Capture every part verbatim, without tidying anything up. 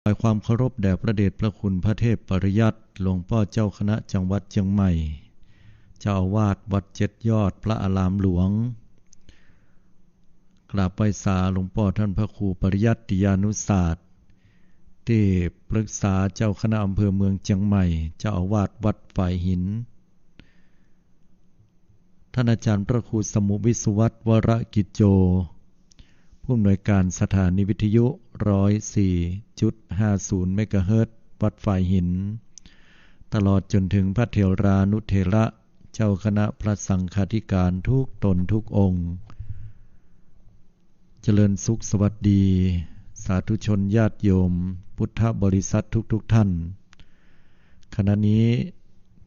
ถวายความเคารพแด่พระเดชพระคุณพระเทพปริยัติ หลวงป้อเจ้าคณะจังหวัดเจียงใหม่ เจ้าอาวาสวัดเจ็ดยอดพระอารามหลวง กราบไหว้สาหลวงป้อท่านพระครูปริยัติยานุศาสตร์ ตี้ปรึกษาเจ้าคณะอำเภอเมืองเจียงใหม่ เจ้าอาวาสวัดฝายหิน ท่านอาจารย์พระครูสมุวิศวัตร วรกิจโจ ผู้อำนวยการสถานีวิทยุ ร้อยสี่จุดห้าศูนย์ เมกะเฮิรตซ์ วัดฝายหิน ตลอดจนถึงพระเถรานุเถระ เจ้าคณะพระสังฆาธิการทุกตนทุกองค์ เจริญสุขสวัสดี สาธุชนญาติโยมพุทธบริษัททุกๆ ท่าน ขณะนี้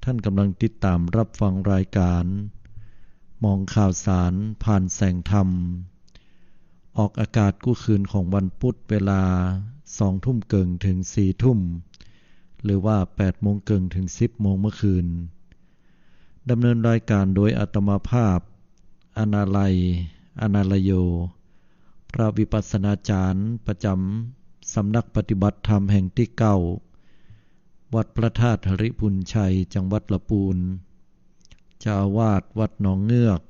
ท่านกำลังติดตามรับฟังรายการ มองข่าวสารผ่านแสงธรรม ออกอากาศกู้คืนของวันพุธ เวลาสองทุ่มเกิ่งถึงสี่ทุ่ม หรือว่าแปดโมงเกิ่งถึงสิบโมงเมื่อคืน ดำเนินรายการโดยอาตมาภาพ อนาลัย อนาลโย พระวิปัสสนาจารย์ประจำสำนักปฏิบัติธรรมแห่งตี้เก้า วัดพระธาตุหริภุญชัย จังหวัดละปูน เจ้าอาวาสวัดหนองเงือก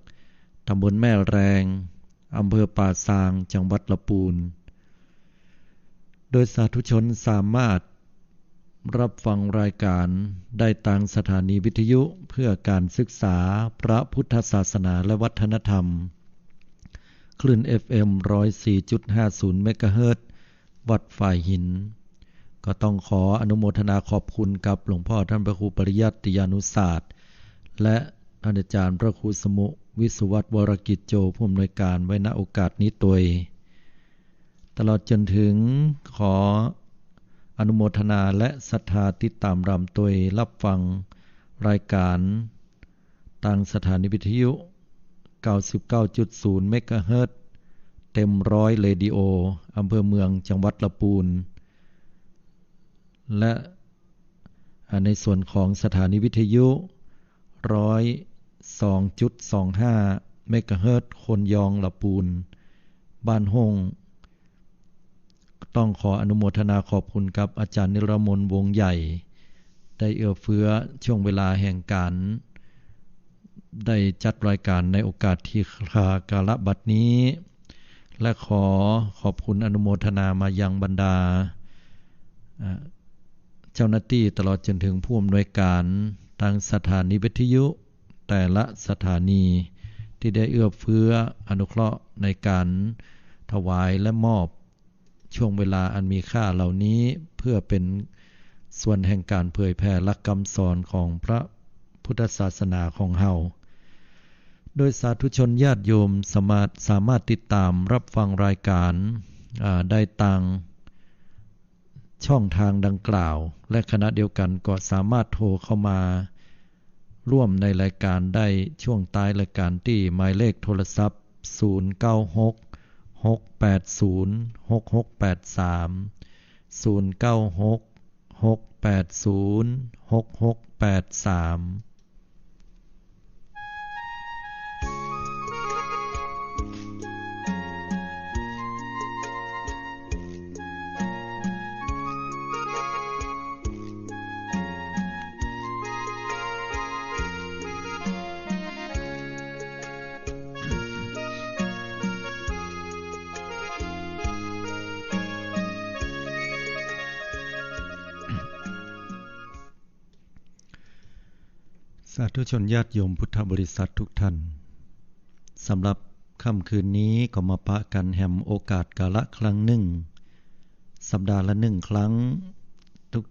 ตำบลแม่แรง อำเภอป่าซาง จังหวัดละปูน โดยสาธุชนสามารถรับฟังรายการได้ตางสถานีวิทยุเพื่อการศึกษาพระพุทธศาสนาและวัฒนธรรม คลื่น เอฟเอ็ม ร้อยสี่จุดห้าศูนย์ เมกะเฮิรตซ์ วัดฝายหิน ก็ต้องขออนุโมทนาขอบคุณกับหลวงป้อท่านพระครูปริยัติยานุศาสตร์ และท่านอาจารย์พระครูสมุวิศวัตร วรกิจโจ ผู้อำนวยการไว้ ณ โอกาสนี้ตวย ตลอดจนถึงขออนุโมทนาและศรัทธาติดตามรำตวยรับฟังรายการตางสถานีวิทยุ เก้าสิบเก้าจุดศูนย์ เมกะเฮิรตซ์ เต็มร้อยเรดิโอ อำเภอเมือง จังหวัดละปูน และ อ่า ในส่วนของสถานีวิทยุ ร้อยสองจุดสองห้า เมกะเฮิรตซ์ คนยอง ละปูน บ้านห้ง ต้องขออนุโมทนาขอบคุณกับอาจารย์นิรมนต์ วงศ์ใหญ่ ได้เอื้อเฟื้อช่วงเวลาแห่งการ ได้จัดรายการในโอกาสที่คา กาละบัดนี้ และขอขอบคุณอนุโมทนามายังบรรดา อ่า เจ้าหน้าตี้ตลอดจนถึงผู้อำนวยการตางสถานีวิทยุแต่ละสถานี ที่ได้เอื้อเฟื้ออนุเคราะห์ในการถวายและมอบ ช่วงเวลาอันมีค่าเหล่านี้เพื่อเป็นส่วนแห่งการเผยแผ่หลักกำสอนของพระพุทธศาสนาของเฮา โดยสาธุชนญาติโยมสามารถ สามารถติดตามรับฟังรายการ อ่า ได้ตางช่องทางดังกล่าว และขณะเดียวกันก็สามารถโทรเข้ามา ร่วมในรายการได้ช่วงท้ายรายการตี้หมายเลขโทรศัพท์ ศูนย์เก้าหก หกแปดศูนย์ หกหกแปดสาม ศูนย์เก้าหก หกแปดศูนย์ หกหกแปดสาม สาธุชนญาติโยมพุทธบริษัททุกท่าน สำหรับค่ำคืนนี้ก็มาปะกั๋นแหมโอกาสกาละครั้งนึ่ง สัปดาห์ละนึ่งครั้ง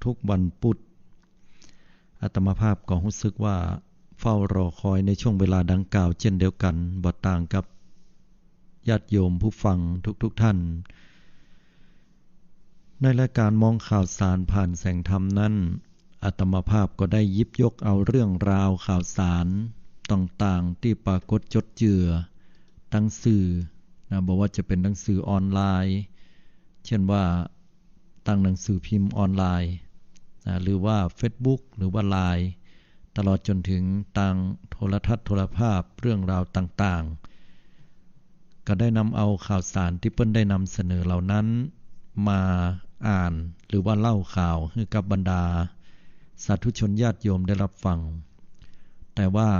ทุกๆ วันพุธ อาตมาภาพก็ฮู้สึกว่าเฝ้ารอคอยในช่วงเวลาดังกล่าวเช่นเดียวกั๋น บ่ต่างกับญาติโยมผู้ฟังทุกๆ ท่าน ในรายการมองข่าวสารผ่านแสงธรรมนั้น อาตมาภาพก็ได้หยิบยกเอาเรื่องราวข่าวสารต่างๆ ตี้ปรากฏจดเจือตางสื่อนะ บ่ว่าจะเป๋นตางสื่อออนไลน์ เช่นว่าตางหนังสือพิมพ์ออนไลน์นะ หรือว่าเฟซบุ๊ก หรือว่าไลน์ ตลอดจนถึงตางโทรทัศน์โทรภาพ เรื่องราวต่างๆ ก็ได้นำเอาข่าวสารตี้เปิ้นได้นำเสนอเหล่านั้นมา อ่านหรือว่าเล่าข่าวหื้อกับบรรดาสาธุชนญาติโยมได้รับฟัง แต่ว่า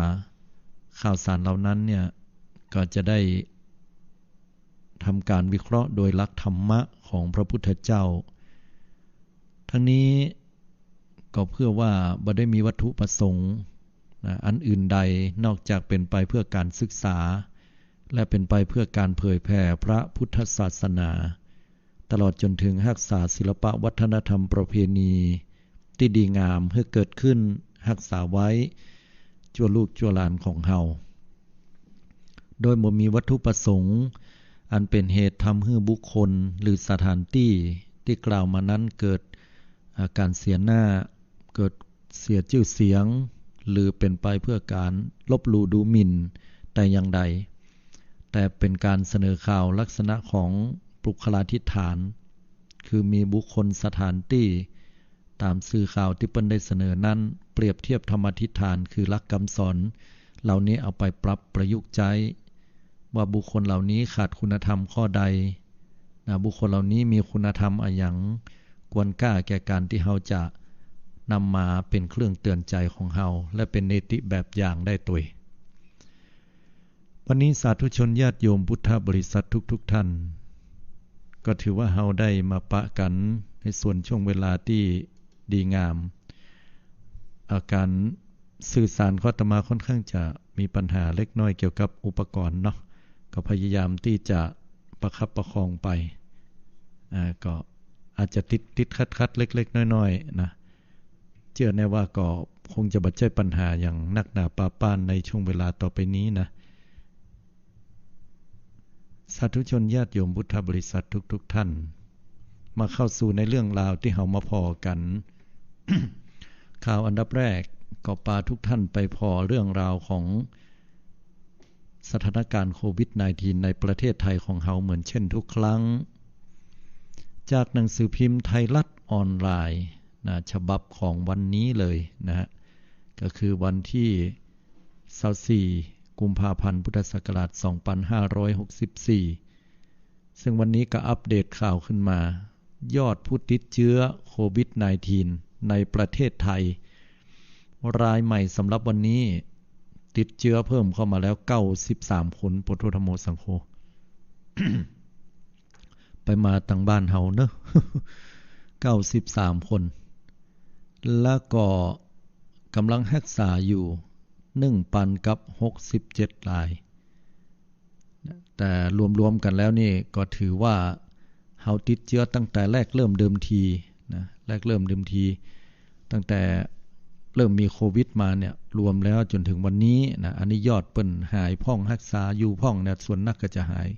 ข่าวสารเหล่านั้นเนี่ย ก็จะได้ทำการวิเคราะห์โดยหลักธรรมะของพระพุทธเจ้า ทั้งนี้ก็เพื่อว่าบ่ได้มีวัตถุประสงค์นะ อันอื่นใดนอกจากเป๋นไปเพื่อการศึกษา และเป๋นไปเพื่อการเผยแผ่พระพุทธศาสนา ตลอดจ๋นเถิงฮักษาศิลปะวัฒนธรรมประเพณีตี้ดีงามหื้อเกิดขึ้นฮักษาไว้จั่วลูกจั่วหลานของเฮา โดยบ่มีวัตถุประสงค์อันเป๋นเหตุทำหื้อบุคคลหรือสถานตี้ตี้กล่าวมานั้นเกิด อ่า ก๋านเสียหน้า เกิดเสียจื้อเสียง หรือเป๋นไปเพื่อก๋านลบหลู่ดูหมิ่นแต่อย่างใด แต่เป๋นก๋านเสนอข่าวลักษณะของปุคคลาธิฐาน คือมีบุคคลสถานตี้ ต๋ามสื่อข่าวตี้เปิ้นได้เสนอนั้น เปรียบเทียบธรรมาธิฐาน คือหลักกำสอนเหล่านี้เอาไปปรับประยุกต์ใจ๊ ว่าบุคคลเหล่านี้ขาดคุณธรรมข้อใด นะ บุคคลเหล่านี้มีคุณธรรมอะหยัง ควรค่าแก่ก๋านตี้เฮาจะนำมาเป๋นเครื่องเตือนใจ๋ของเฮา และเป๋นเนติแบบอย่างได้ตวย วันนี้สาธุชนญาติโยมพุทธบริษัททุกๆ ท่าน ก็ถือว่าเฮาได้มาปะกั๋นในส่วนช่วงเวลาตี้ดีงาม อา ก๋านสื่อสารของอาตมาค่อนข้างจะมีปัญหาเล็กน้อยเกี่ยวกับอุปกรณ์เนาะ ก็พยายามตี้จะประคับประคองไป อ่า ก็อาจจะติดติดขัดขัดเล็กๆ น้อยๆ นะ เจื้อแน่ว่าก็คงจะบ่ใจ้ปัญหาอย่างนักหนาปาป๊านในช่วงเวลาต่อไปนี้นะ สาธุชนญาติโยมพุทธบริษัททุกๆ ท่าน มาเข้าสู่ในเรื่องราวตี้เฮามาผ่อกั๋น ข่าวอันดับแรกก็ปาทุกท่านไปผ่อเรื่องราวของสถานการณ์โควิดสิบเก้า ในประเทศไทยของเฮาเหมือนเช่นทุกครั้ง จากหนังสือพิมพ์ไทยรัฐออนไลน์นะ ฉบับของวันนี้เลยนะฮะ ก็คือวันตี้ซาวสี่ กุมภาพันธ์ พุทธศักราช สองปันห้าร้อยหกสิบสี่ ซึ่งวันนี้ก็อัปเดตข่าวขึ้นมา ยอดผู้ติดเจื้อโควิดสิบเก้า ในประเทศไทย รายใหม่สำหรับวันนี้ ติดเจื้อเพิ่มเข้ามาแล้ว เก้าสิบสาม คน โพธิ์ธัมโม สังโฆ ไปมาตางบ้านเฮาเนาะ เก้าสิบสาม คน แล้วก็ก๋ำลังฮักษาอยู่ หนึ่งปันกับหกสิบเจ็ด ราย แต่รวมๆ กั๋นแล้วนี่ก็ถือว่าเฮาติดเจื้อตั้งแต่แรกเริ่มเดิมทีนะ แรกเริ่มเดิมที ตั้งแต่เริ่มมีโควิดมาเนี่ย รวมแล้วจ๋นเถิงวันนี้นะ อันนี้ยอดเปิ้นหายพ่องฮักษาอยู่พ่องเนี่ย ส่วนนักก็จะหาย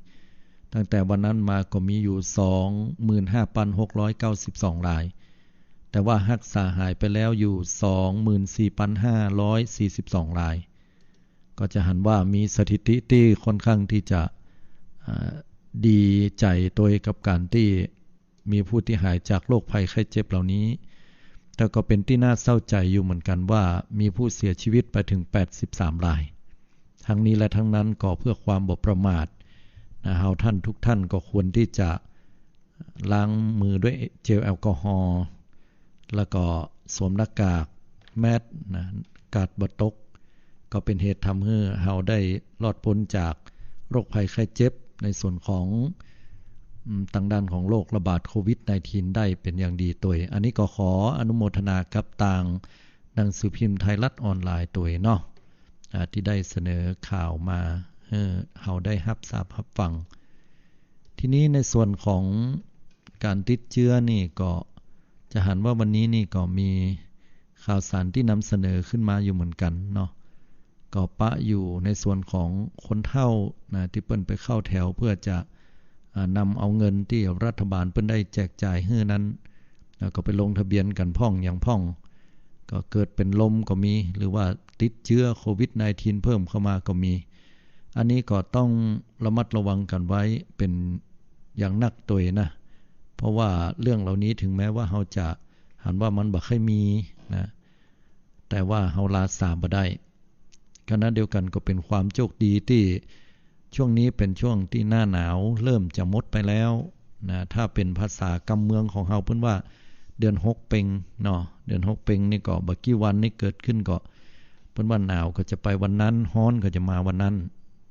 ตั้งแต่วันนั้นมาก็มีอยู่ สองหมื่นห้าพันหกร้อยเก้าสิบสอง ราย แต่ว่าฮักษาหายไปแล้วอยู่ สองหมื่นสี่พันห้าร้อยสี่สิบสอง ราย ก็จะหันว่ามีสถิติตี้ค่อนข้างตี้จะ อ่า ดีใจ๋ตวยกับก๋านตี้มีผู้ตี้หายจากโรคภัยไข้เจ็บเหล่านี้ แต่ก็เป๋นตี้น่าเศร้าใจ๋อยู่เหมือนกั๋นว่ามีผู้เสียชีวิตไปเถิง แปดสิบสาม ราย ทั้งนี้และทั้งนั้นก็เพื่อความบ่ประมาทนะ เฮาท่านทุกท่านก็ควรตี้จะ ล้างมือด้วยเจลแอลกอฮอล์ แล้วก็สวมหน้ากาก แมสก์ นะ กาดบ่ตก ก็เป๋นเหตุทำหื้อเฮาได้รอดป๊นจากโรคภัยไข้เจ็บในส่วนของ อืม ตางด้านของโรคระบาดโควิดสิบเก้า ได้เป๋นอย่างดีตวย อันนี้ก็ขออนุโมทนากับตางหนังสือพิมพ์ไทยรัฐออนไลน์ตวยเนาะ อ่า ตี้ได้เสนอข่าวมาหื้อเฮาได้ฮับทราบฮับฟัง ทีนี้ในส่วนของก๋านติดเจื้อนี่ก็จะหันว่าวันนี้นี่ก็มีข่าวสารตี้นำเสนอขึ้นมาอยู่เหมือนกั๋นเนาะ ก็ปะอยู่ในส่วนของคนเฒ่านะ ตี้เปิ้นไปเข้าแถวเพื่อจะ อ่า นำเอาเงินตี้รัฐบาลเปิ้นได้แจกจ่ายหื้อนั้น แล้วก็ไปลงทะเบียนกั๋นพ่องหยังพ่อง ก็เกิดเป๋นลมก็มี หรือว่าติดเจื้อโควิดสิบเก้า เพิ่มเข้ามาก็มี อันนี้ก็ต้องระมัดระวังกั๋นไว้เป๋นอย่างนักตวยนะ เพราะว่าเรื่องเหล่านี้ถึงแม้ว่าเฮาจะหันว่ามันบ่ค่อยมีนะ แต่ว่าเฮาละสาบ่ได้ ขณะเดียวกั๋นก็เป๋นความโชคดีตี้ช่วงนี้เป๋นช่วงตี้หน้าหนาวเริ่มจะหมดไปแล้ว นะ ถ้าเป๋นภาษากำเมืองของเฮาเปิ้นว่าเดือนหกเป็งเนาะ เดือนหกเป็งนี่ก็บ่กี่วันนี่เกิดขึ้นก็ เปิ้นว่าหนาวก็จะไปวันนั้น ฮ้อนก็จะมาวันนั้น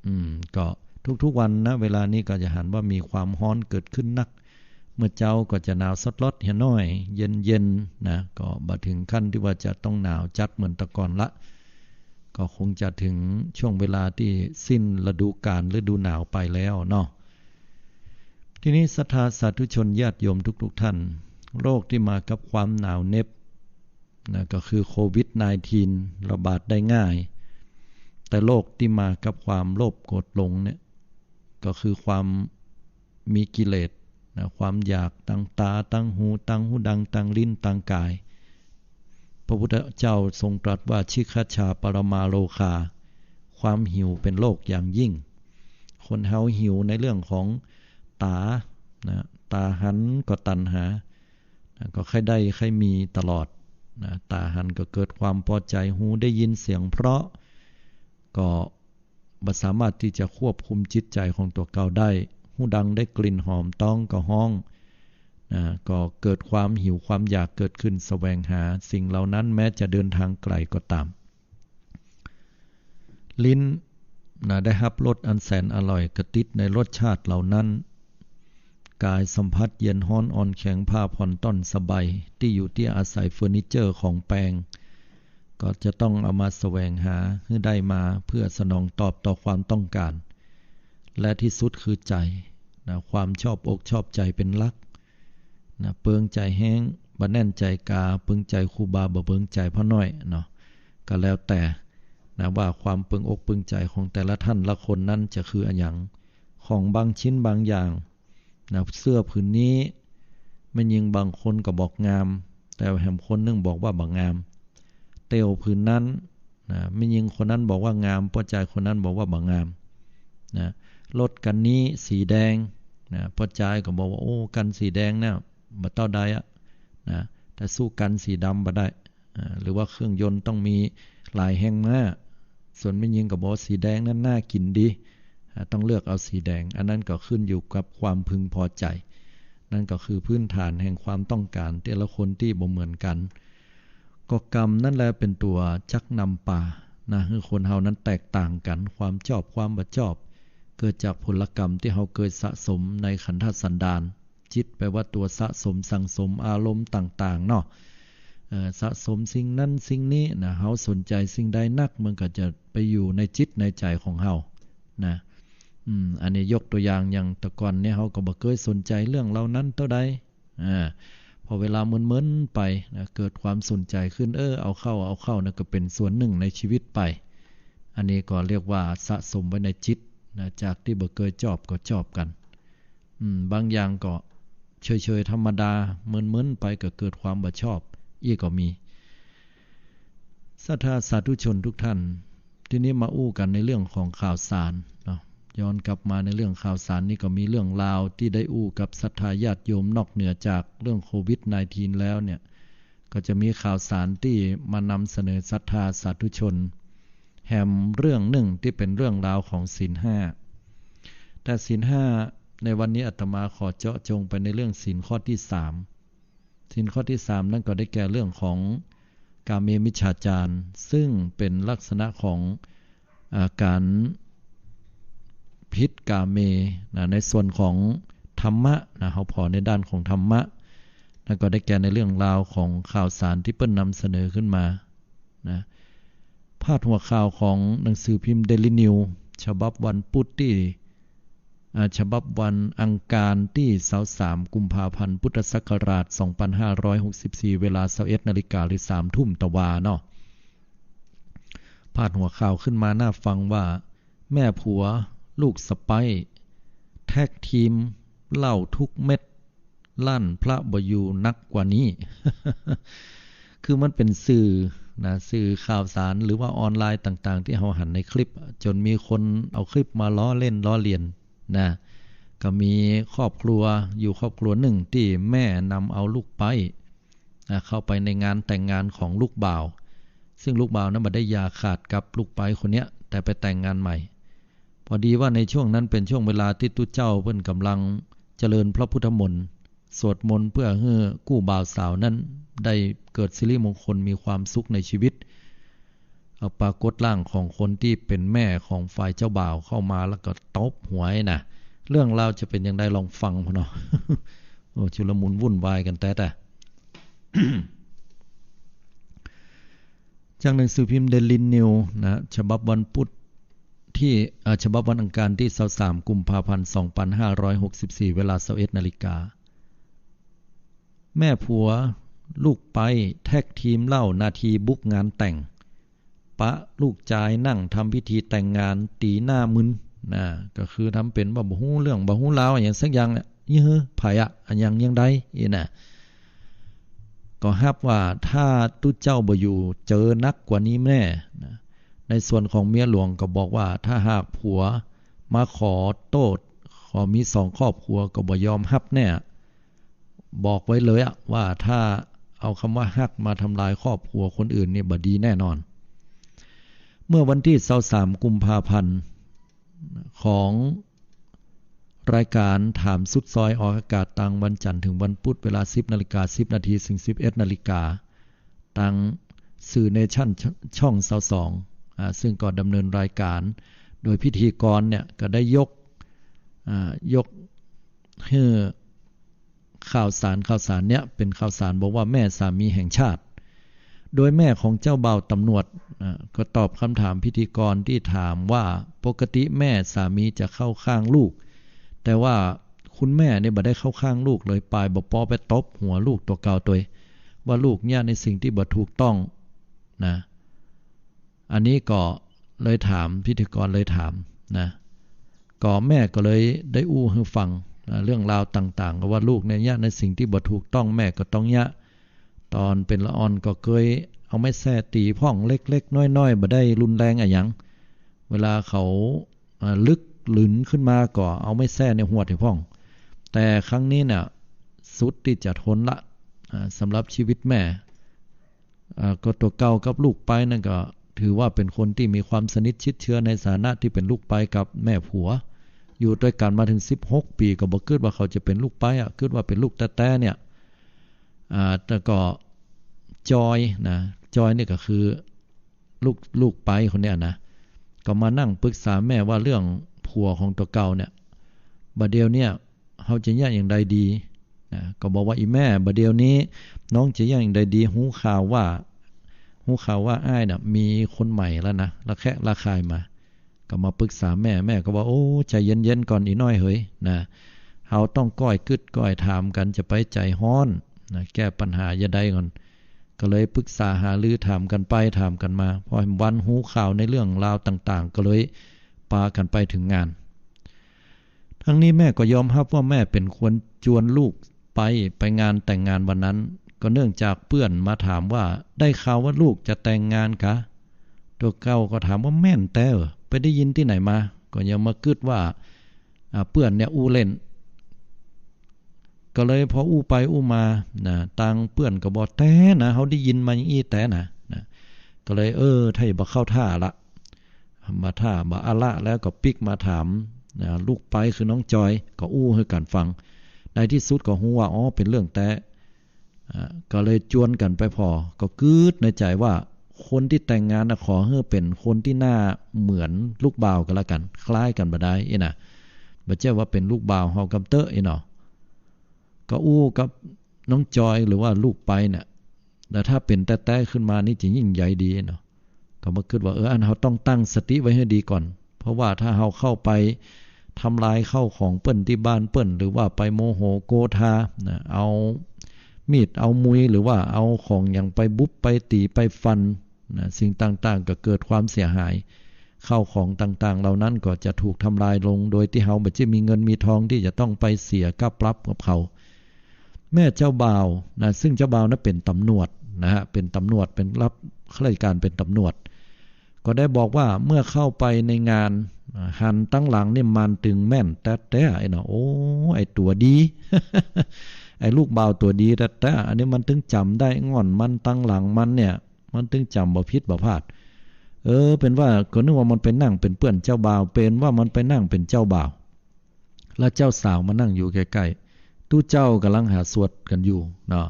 อืม ก็ทุกๆวันนะ เวลานี้ก็จะหันว่ามีความฮ้อนเกิดขึ้นนัก เมื่อเจ๊าก็จะหนาวสดๆ เหียหน้อย เย็นๆ นะ ก็บ่ถึงขั้นตี้ว่าจะต้องหนาวจัดเหมือนแต่ก่อนละ ก็คงจะถึงช่วงเวลาตี้สิ้นฤดูกาลฤดูหนาวไปแล้วเนาะ ทีนี้ศรัทธาสาธุชนญาติโยมทุกๆท่าน โรคตี้มากับความหนาวเหน็บนะ ก็คือโควิดสิบเก้า ระบาดได้ง่าย แต่โรคตี้มากับความโลภโกรธหลงเนี่ย ก็คือความมีกิเลสนะ ความอยากตางต๋า ตางหู ตางหูดัง ตางลิ้น ตางก๋าย พระพุทธเจ้าทรงตรัสว่า "ฉิฆาจฉาปรมาโรคา" ความหิวเป๋นโรคอย่างยิ่ง คนเฮาหิวในเรื่องของต๋านะ ต๋าหันก็ตัณหานะ ก็ใค่ได้ใค่มีตลอดนะ ต๋าหันก็เกิดความปอใจ๋ หูได้ยินเสียงเพราะ ก็บ่สามารถตี้จะควบคุมจิตใจ๋ของตั๋วเก่าได้ หูดังได้กลิ่นหอม ต๊องก็ฮ้องนะ ก็เกิดความหิวความอยากเกิดขึ้น แสวงหาสิ่งเหล่านั้นแม้จะเดินทางไกลก็ต๋าม ลิ้นนะ ได้ฮับรสอันแสนอร่อย ก็ติดในรสชาติเหล่านั้น ก๋ายสัมผัสเย็นฮ้อนอ่อนแข็ง ผ้าผ่อนต้อนสบาย ตี้อยู่ตี้อาศัยเฟอร์นิเจอร์ของแปลง ก็จะต้องเอามาแสวงหาหื้อได้มาเพื่อสนองตอบต่อความต้องก๋าน และที่สุดคือใจ๋นะ ความชอบอกชอบใจ๋เป๋นหลักนะ เปิงใจ๋แฮง บ่แน่นใจ๋กา เปิงใจ๋ครูบา บ่เปิงใจ๋พระน้อยเนาะ ก็แล้วแต่นะ ว่าความเปิงอกเปิงใจ๋ของแต่ละท่านละคนนั้นจะคืออะหยัง ของบางชิ้นบางอย่าง นะ เสื้อผืนนี้ แม่ญิงบางคนก็บอกงาม แต่แหมคนนึ่งบอกว่าบ่งาม เตี่ยวผืนนั้นนะ แม่ญิงคนนั้นบอกว่างาม ป้อจายคนนั้นบอกว่าบ่งามนะ รถกั๋นนี้สีแดงนะ ป้อจายก็บอกว่า โอ้ กั๋นสีแดงเนี่ยบ่เต้าใดอะนะ แต่สู้กั๋นสีดำบ่ได้ อ่า หรือว่าเครื่องยนต์ต้องมีหลายแฮงม้า ส่วนแม่ญิงก็บอกว่าสีแดงนั้นน่ากิ๋นดี อ่า ต้องเลือกเอาสีแดง อันนั้นก็ขึ้นอยู่กับความพึงพอใจ๋ นั่นก็คือพื้นฐานแห่งความต้องก๋านแต่ละคนตี้บ่เหมือนกั๋น ก็กรรมนั่นแหละเป๋นตั๋วจักนำปานะ หื้อคนเฮานั้นแตกต่างกั๋น ความชอบความบ่ชอบ เกิดจากผลกรรมตี้เฮาเกยสะสมในขันธสันดาน จิตแปลว่าตั๋วสะสมสั่งสมอารมณ์ต่างๆ เนาะ เอ่อ สะสมสิ่งนั้นสิ่งนี้นะ เฮาสนใจ๋สิ่งใดนัก มันก็จะไปอยู่ในจิตในใจ๋ของเฮานะ อืม อันนี้ยกตั๋วอย่าง อย่างแต่ก่อนเนี่ย เฮาก็บ่เกยสนใจ๋เรื่องเหล่านั้นเต้าใด อ่า พอเวลาเมินๆ ไปนะ เกิดความสนใจ๋ขึ้น เออ เอาเข้า เอาเข้านะ ก็เป๋นส่วนนึ่งในชีวิตไป อันนี้ก็เรียกว่าสะสมไว้ในจิตนะ จากตี้บ่เกยชอบก็ชอบกั๋น อืม บางอย่างก็เฉยๆ ธรรมดา เมินๆ ไปก็เกิดความบ่ชอบ อี้ก็มี ศรัทธาสาธุชนทุกท่าน ทีนี้มาอู้กั๋นในเรื่องของข่าวสารเนาะ ย้อนกลับมาในเรื่องข่าวสารนี่ก็มีเรื่องราวตี้ได้อู้กับศรัทธาญาติโยมนอกเหนือจากเรื่องโควิดสิบเก้า แล้วเนี่ย ก็จะมีข่าวสารตี้มานำเสนอศรัทธาสาธุชน แหมเรื่องนึ่งตี้เป๋นเรื่องราวของศีลห้า แต่ศีลห้าในวันนี้อาตมาขอเจาะจงไปในเรื่องศีลข้อตี้สาม ศีลข้อตี้สามนั้นก็ได้แก่เรื่องของกาเมมิจฉาจาร ซึ่งเป๋นลักษณะของ อ่า ก๋านผิดกาเมนะ ในส่วนของธรรมะนะ เฮาผ่อในด้านของธรรมะ นั่นก็ได้แก่ในเรื่องราวของข่าวสารตี้เปิ้นนำเสนอขึ้นมานะ พาดหัวข่าวของหนังสือพิมพ์เดลินิวส์ ฉบับวันพุธตี้ อ่า ฉบับวันอังคารตี้ซาวสาม กุมภาพันธ์ พุทธศักราช สองพันห้าร้อยหกสิบสี่ เวลา ซาวเอ็ดนาฬิกา หรือ สามทุ่ม ตะวาเนาะ พาดหัวข่าวขึ้นมาน่าฟังว่า แม่ผัวลูกสะใป๊ แท็กทีมเหล้าทุกเม็ด ลั่นพระบ่อยู่หนักกว่านี้ คือมันเป๋นสื่อนะ สื่อข่าวสารหรือว่าออนไลน์ต่างๆ ตี้เฮาหันในคลิป จ๋นมีคนเอาคลิปมาล้อเล่นล้อเลียนนะ ก็มีครอบครัวอยู่ครอบครัวนึ่งตี้แม่นำเอาลูกใป๊ นะ เข้าไปในงานแต่งงานของลูกบ่าว ซึ่งลูกบ่าวนั้นบ่ได้อย่าขาดกับลูกใป๊คนเนี้ย แต่ไปแต่งงานใหม่ พอดีว่าในช่วงนั้นเป๋นช่วงเวลาตี้ตุ๊เจ้าเปิ้นก่ำลัง เจริญพระพุทธมนต์ สวดมนต์เพื่อหื้อกู้บ่าวสาวนั้นได้เกิดสิริมงคลมีความสุขในชีวิต เอาปรากฏร่างของคนตี้เป๋นแม่ของฝ่ายเจ้าบ่าวเข้ามาแล้วก็ตบหัวนะ เรื่องราวจะเป๋นอย่างใดลองฟังพ่อเนาะ โอ้ ชุลมุนวุ่นวายกั๋นแต๊ๆ จากหนังสือพิมพ์เดลินิวส์นะ ฉบับวันพุธตี้ อ่า ฉบับวันอังคารตี้ซาวสามกุมภาพันธ์สองพันห้าร้อยหกสิบสี่ เวลาซาวเอ็ดนาฬิกา แม่ผัวลูกใป๊แท็กทีมเล่านาทีบุกงานแต่ง ปะลูกจายนั่งทำพิธีแต่งงานตี๋หน้ามึนนะ ก็คือทำเป๋นว่าบ่ฮู้เรื่องบ่ฮู้ราวอะหยังสักอย่างเนี่ย เฮ้อ ใผอะ อะหยังอย่างใดอี้นะ ก็ฮับว่าถ้าตุ๊เจ้าบ่อยู่เจอหนักกว่านี้แน่นะ ในส่วนของเมียหลวงก็บอกว่าถ้าหากผัวมาขอโต้ษ ขอมีสองครอบครัวก็บ่ยอมฮับแน่ บอกไว้เลยอะว่าถ้าเอากำว่าฮักมาทำลายครอบครัวคนอื่นนี่บ่ดีแน่นอน เมื่อวันตี้ซาวสามกุมภาพันธ์ ของรายก๋านถามสุดซอยออกอากาศตางวันจันทร์เถิงวันพุธเวลาสิบนาฬิกาสิบนาทีเถิงสิบเอ็ดนาฬิกา ตางสื่อเนชั่น ช- ช่องซาวสอง อ่า ซึ่งก็ดำเนินรายก๋านโดยพิธีกรเนี่ยก็ได้ยก อ่า ยกหื้อข่าวสาร ข่าวสารเนี่ยเป๋นข่าวสารบอกว่าแม่สามีแห่งชาติ โดยแม่ของเจ้าบ่าวต๋ำนวด อ่า ก็ตอบกำถามพิธีกรตี้ถามว่าปกติแม่สามีจะเข้าข้างลูก แต่ว่าคุณแม่เนี่ยบ่ได้เข้าข้างลูกเลย ปายบ่ปอไปตบหัวลูกตั๋วเก่าตวย ว่าลูกเยียะในสิ่งตี้บ่ถูกต้องนะ อันนี้ก็เลยถาม พิธีกรเลยถามนะ ก็แม่ก็เลยได้อู้หื้อฟังนะ เรื่องราวต่างๆ ก็ว่าลูกเนี่ยเยียะในสิ่งตี้บ่ถูกต้อง แม่ก็ต้องเยียะ ต๋อนเป๋นละอ่อนก็เกยเอาไม้แส้ตี๋พ่องเล็กๆ น้อยๆ บ่ได้รุนแรงอะหยัง เวลาเขา อ่า ลึกหลึนขึ้นมาก็เอาไม้แส้เนี่ยหวดหื้อพ่อง แต่ครั้งนี้น่ะสุดตี้จะทนละ อ่า สำหรับชีวิตแม่ อ่า ก็ตั๋วเก่ากับลูกใป๊นั่นก็ถือว่าเป๋นคนตี้มีความสนิทชิดเชื้อในฐานะตี้เป๋นลูกใป๊กับแม่ผัว อยู่ตวยกั๋นมาเถิงสิบหกปี๋ ก็บ่กึ๊ดว่าเขาจะเป๋นลูกใป๊อะ กึ๊ดว่าเป๋นลูกแต๊ๆ เนี่ย อ่า แต่ก็จอยนะ จอยนี่ก็คือ ลูก ลูกใป๊คนเนี้ยนะ ก็มานั่งปรึกษาแม่ว่าเรื่องผัวของตั๋วเก่าเนี่ย บ่าเดี่ยวเนี่ยเฮาจะเยียะอย่างใดดีนะ ก็บอกว่า อี่แม่ บ่าเดี่ยวนี้น้องจะเยียะอย่างใดดี ฮู้ข่าวว่า ฮู้ข่าวว่าอ้ายน่ะมีคนใหม่แล้วนะ ระแคะระคายมา ก็มาปรึกษาแม่ แม่ก็ว่า โอ้ ใจ๋เย็นๆ ก่อนอี่น้อยเหยนะ เฮาต้องก้อยกึ๊ดก้อยถามกั๋น จะไปใจ๋ฮ้อนนะ แก้ปัญหาจะใดก่อน ก็เลยปรึกษาหารือถามกั๋นไปถามกั๋นมา พอแหมวันฮู้ข่าวในเรื่องราวต่างๆ ก็เลยปากั๋นไปเถิงงาน ทั้งนี้แม่ก็ยอมฮับว่าแม่เป๋นคนจวนลูกใป๊ไปงานแต่งงานวันนั้น ก็เนื่องจากเปื้อนมาถามว่า ได้ข่าวว่าลูกจะแต่งงานกา ตั๋วเก่าก็ถามว่า แม่นแต๊เหรอ ไปได้ยินตี้ไหนมา ก็ยังมากึ๊ดว่า อ่า เปื้อนเนี่ยอู้เล่น ก็เลยพออู้ไปอู้มานะ ตางเปื้อนก็บอก แต๊นะ เฮาได้ยินมาอย่างอี้แต๊นะ นะ ก็เลย เออ ถ้าบ่เข้าท่าละ บ่าท่าบ่าอะละ แล้วก็ปิ๊กมาถามนะ ลูกใป๊คือน้องจอย ก็อู้หื้อกั๋นฟัง ในตี้สุดก็ฮู้ว่า อ๋อ เป๋นเรื่องแต๊ อ่า ก็เลยจวนกั๋นไปผ่อ ก็กึ๊ดในใจ๋ว่า คนตี้แต่งงานน่ะ ขอหื้อเป๋นคนตี้หน้าเหมือนลูกบ่าวก็แล้วกั๋น คล้ายกั๋นบ่าดายอี้นะ บ่ใจ้ว่าเป๋นลูกบ่าวเฮากำเต๊อะอี้เนาะ ก็อู้กับน้องจอยหรือว่าลูกใป๊เนี่ย แล้วถ้าเป๋นแต๊ๆ ขึ้นมานี่จะยิ่งใหญ่ดีเนาะ ก็มากึ๊ดว่า เออ อันเฮาต้องตั้งสติไว้หื้อดีก่อน เพราะว่าถ้าเฮาเข้าไปทำลายข้าวของเปิ้นตี้บ้านเปิ้น หรือว่าไปโมโหโกธานะ เอามีดเอามุย หรือว่าเอาของหยังไปบุบไปตี๋ไปฟันนะ สิ่งต่างๆ ก็เกิดความเสียหาย ข้าวของต่างๆ เหล่านั้นก็จะถูกทำลายลง โดยตี้เฮาบ่ใจ้มีเงินมีทองตี้จะต้องไปเสียค่าปรับกับเขา แม่เจ้าบ่าวนะ ซึ่งเจ้าบ่าวนั้นเป๋นต๋ำรวจนะฮะ เป๋นต๋ำรวจ เป๋นรับข้าราชก๋านเป๋นต๋ำรวจ ก็ได้บอกว่าเมื่อเข้าไปในงาน อ่า หันตังหลังนี่มันตึงแม่นแต๊ๆ ไอ้เนาะ โอ้ ไอ้ตั๋วดี ไอ้ลูกบ่าวตั๋วดีแต๊ๆ อันนี้มันตึงจ๋ำได้ง่อนมันตังหลังมันเนี่ย มันตึงจ๋ำบ่ผิดบ่พลาด เออ เป๋นว่าก็นึกว่ามันไปนั่งเป๋นเปื้อนเจ้าบ่าว เป๋นว่ามันไปนั่งเป๋นเจ้าบ่าว แล้วเจ้าสาวมานั่งอยู่ใก้ๆ ตุ๊เจ้าก่ำลังหาสวดกั๋นอยู่เนาะ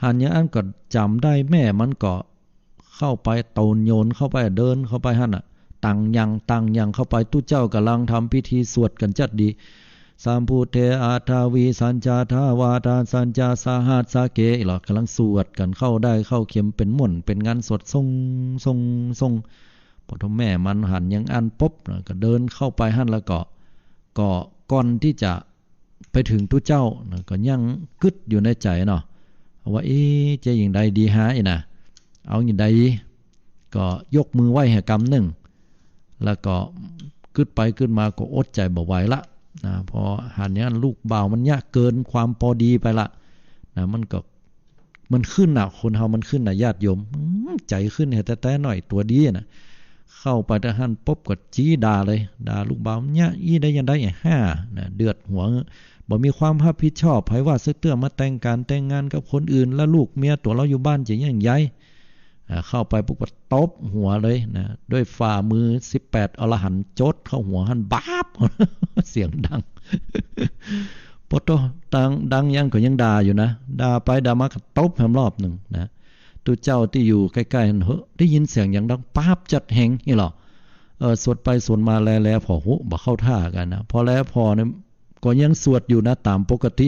หันอย่างอั้นก็จ๋ำได้แม่มันก็เข้าไป โตนโยนเข้าไป เดินเข้าไปหั้นน่ะ ตังยัง ตังยังเข้าไป ตุ๊เจ้าก่ำลังทำพิธีสวดกั๋นจั๊ดดี สัมพุทเท อัฏฐวีสัญจา ทวาทาสัญจา สหัสสะเก อีหละ ก่ำลังสวดกั๋นเข้าได้เข้าเข็ม เป๋นม่วนเป๋นงานสวด ส่ง ส่ง ส่ง ปอเฒ่าแม่มันหันอย่างอั้นปุ๊บนะ ก็เดินเข้าไปหั้นแล้วก็ ก็ก่อนตี้จะไปเถิงตุ๊เจ้านะ ก็ยังกึ๊ดอยู่ในใจ๋เนาะ ว่า เอ๊ะ จะหยังใดดีฮะ อี้นะ เอาหยังใด ก็ยกมือไหว้แหกำนึ่ง แล้วก็กึ๊ดไปกึ๊ดมาก็อดใจ๋บ่ไหวละนะ พอหันอย่างอั้นลูกบ่าวมันเยียะเกินความปอดีไปละนะ มันก็ มันขึ้นน่ะ คนเฮามันขึ้นน่ะ ญาติโยม อืม ใจ๋ขึ้นแต๊ๆ หน้อย ตั๋วดีน่ะ เข้าไปเตื้อหั้นปุ๊บก็จี๊ด่าเลย ด่าลูกบ่าว เยียะอี้ได้หยังใด ไอ้ห่า นะ เดือดหัว บ่มีความฮับผิดชอบ ใผว่าสักเตื้อ มาแต่งก๋านแต่งงานกับคนอื่น แล้วลูกเมียตั๋วเฮาอยู่บ้านจะเยียะหยังใด อ่า เข้าไปปุ๊บก็ตบหัวเลยนะ ด้วยฝ่ามือสิบแปดอรหันต์ จดเข้าหัวหั้น บาบ เสียงดัง ปอโต้ ดัง ดังยังก็ยังด่าอยู่นะ ด่าไปด่ามาก็ตบแหมรอบนึ่งนะ ตุ๊เจ้าตี้อยู่ใก้ๆ หั้น เฮ้อ ได้ยินเสียงหยังดังป๊าบจั๊ดแฮง อี้หละ เออ สวดไปสวดมาแล แลผ่อ โห บ่เข้าท่ากั๋นนะ พอแลผ่อเนี่ย ก็ยังสวดอยู่นะ ต๋ามปกติ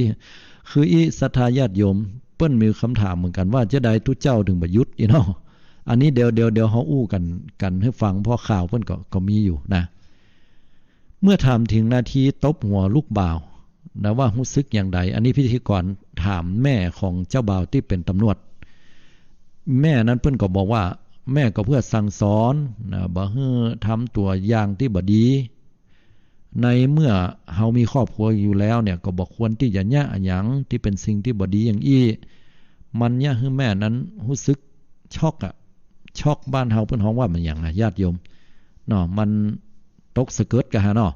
คืออี้ศรัทธาญาติโยม เปิ้นมีกำถามเหมือนกั๋นว่า จาใดตุ๊เจ้าเถิงบ่หยุด อี้เนาะ อันนี้เดี๋ยว เดี๋ยว เดี๋ยวเฮาอู้กั๋น กั๋นหื้อฟัง เพราะข่าวเปิ้นก็ ก็มีอยู่นะ เมื่อถามเถิงนาทีตบหัวลูกบ่าวนะ ว่าฮู้สึกอย่างใด อันนี้พิธีกรถามแม่ของเจ้าบ่าวตี้เป๋นต๋ำรวจ แม่นั้นเปิ้นก็บอกว่า แม่ก็เพื่อสั่งสอนนะ บ่หื้อทำตั๋วอย่างตี้บ่ดี ในเมื่อเฮามีครอบครัวอยู่แล้วเนี่ย ก็บ่ควรตี้จะเยียะอะหยังตี้เป๋นสิ่งตี้บ่ดีอย่างอี้ มันเยียะหื้อแม่นั้นฮู้สึกช็อกอะ ช็อกบ้านเฮาเปิ้นฮ้องว่ามันหยังอะ ญาติโยม เนาะ มันตกสะเกิดก่าหาเนาะ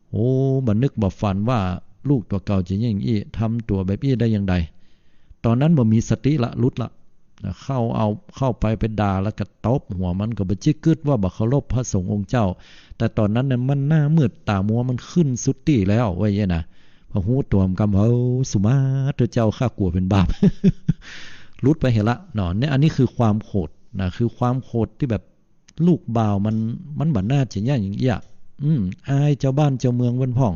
โอ้ บ่นึกบ่ฝันว่าลูกตั๋วเก่าจะเยียะอย่างอี้ ทำตั๋วแบบอี้ได้อย่างใด ต๋อนนั้นบ่มีสติละ หลุดละ เข้าเอา เข้าไป ไปด่าแล้วก็ตบหัวมัน ก็บ่จิกึ๊ดว่าบ่เคารพพระสงฆ์องค์เจ้า แต่ต๋อนนั้นเนี่ยมันหน้ามืดต๋ามัว มันขึ้นสุดตี้แล้ว ว่าอย่างนี้นะ พอฮู้ตั๋วกำ เฮ้อ สุมาเถอะเจ้า ข้ากั๋วเป๋นบาป หลุดไปเหียละเนาะ เนี่ย อันนี้คือความโขดนะ คือความโขดตี้แบบ ลูกบ่าวมัน มันบ่น่าจะเยียะอย่างอี้ อืม อายจาวบ้านจาวเมืองเปิ้นพ่อง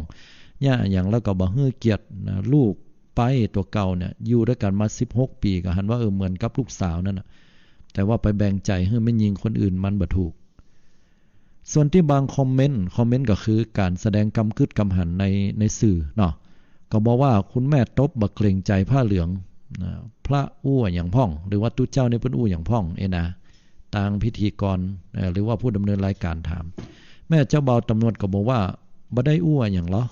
เยียะอะหยังแล้วก็บ่หื้อเกียรตินะ ลูกใป๊ตั๋วเก่าเนี่ย อยู่ตวยกั๋นมาสิบหกปี๋ ก็หันว่า เออ เหมือนกับลูกสาวนั่นน่ะ แต่ว่าไปแบ่งใจ๋หื้อแม่ญิงคนอื่นมันบ่ถูก ส่วนตี้บางคอมเมนต์ คอมเมนต์ก็คือก๋านแสดงกำกึ๊ดกำหันใน ในสื่อเนาะ ก็บอกว่าคุณแม่ตบบ่เกรงใจ๋ผ้าเหลืองนะ พระอู้อะหยังพ่อง หรือว่าตุ๊เจ้านี่เปิ้นอู้อะหยังพ่อง เอ๊ะนะ ตางพิธีกร เอ่อ หรือว่าผู้ดำเนินรายการถาม แม่เจ้าบ่าวต๋ำรวจก็บอกว่า บ่ได้อู้อะหยังหรอ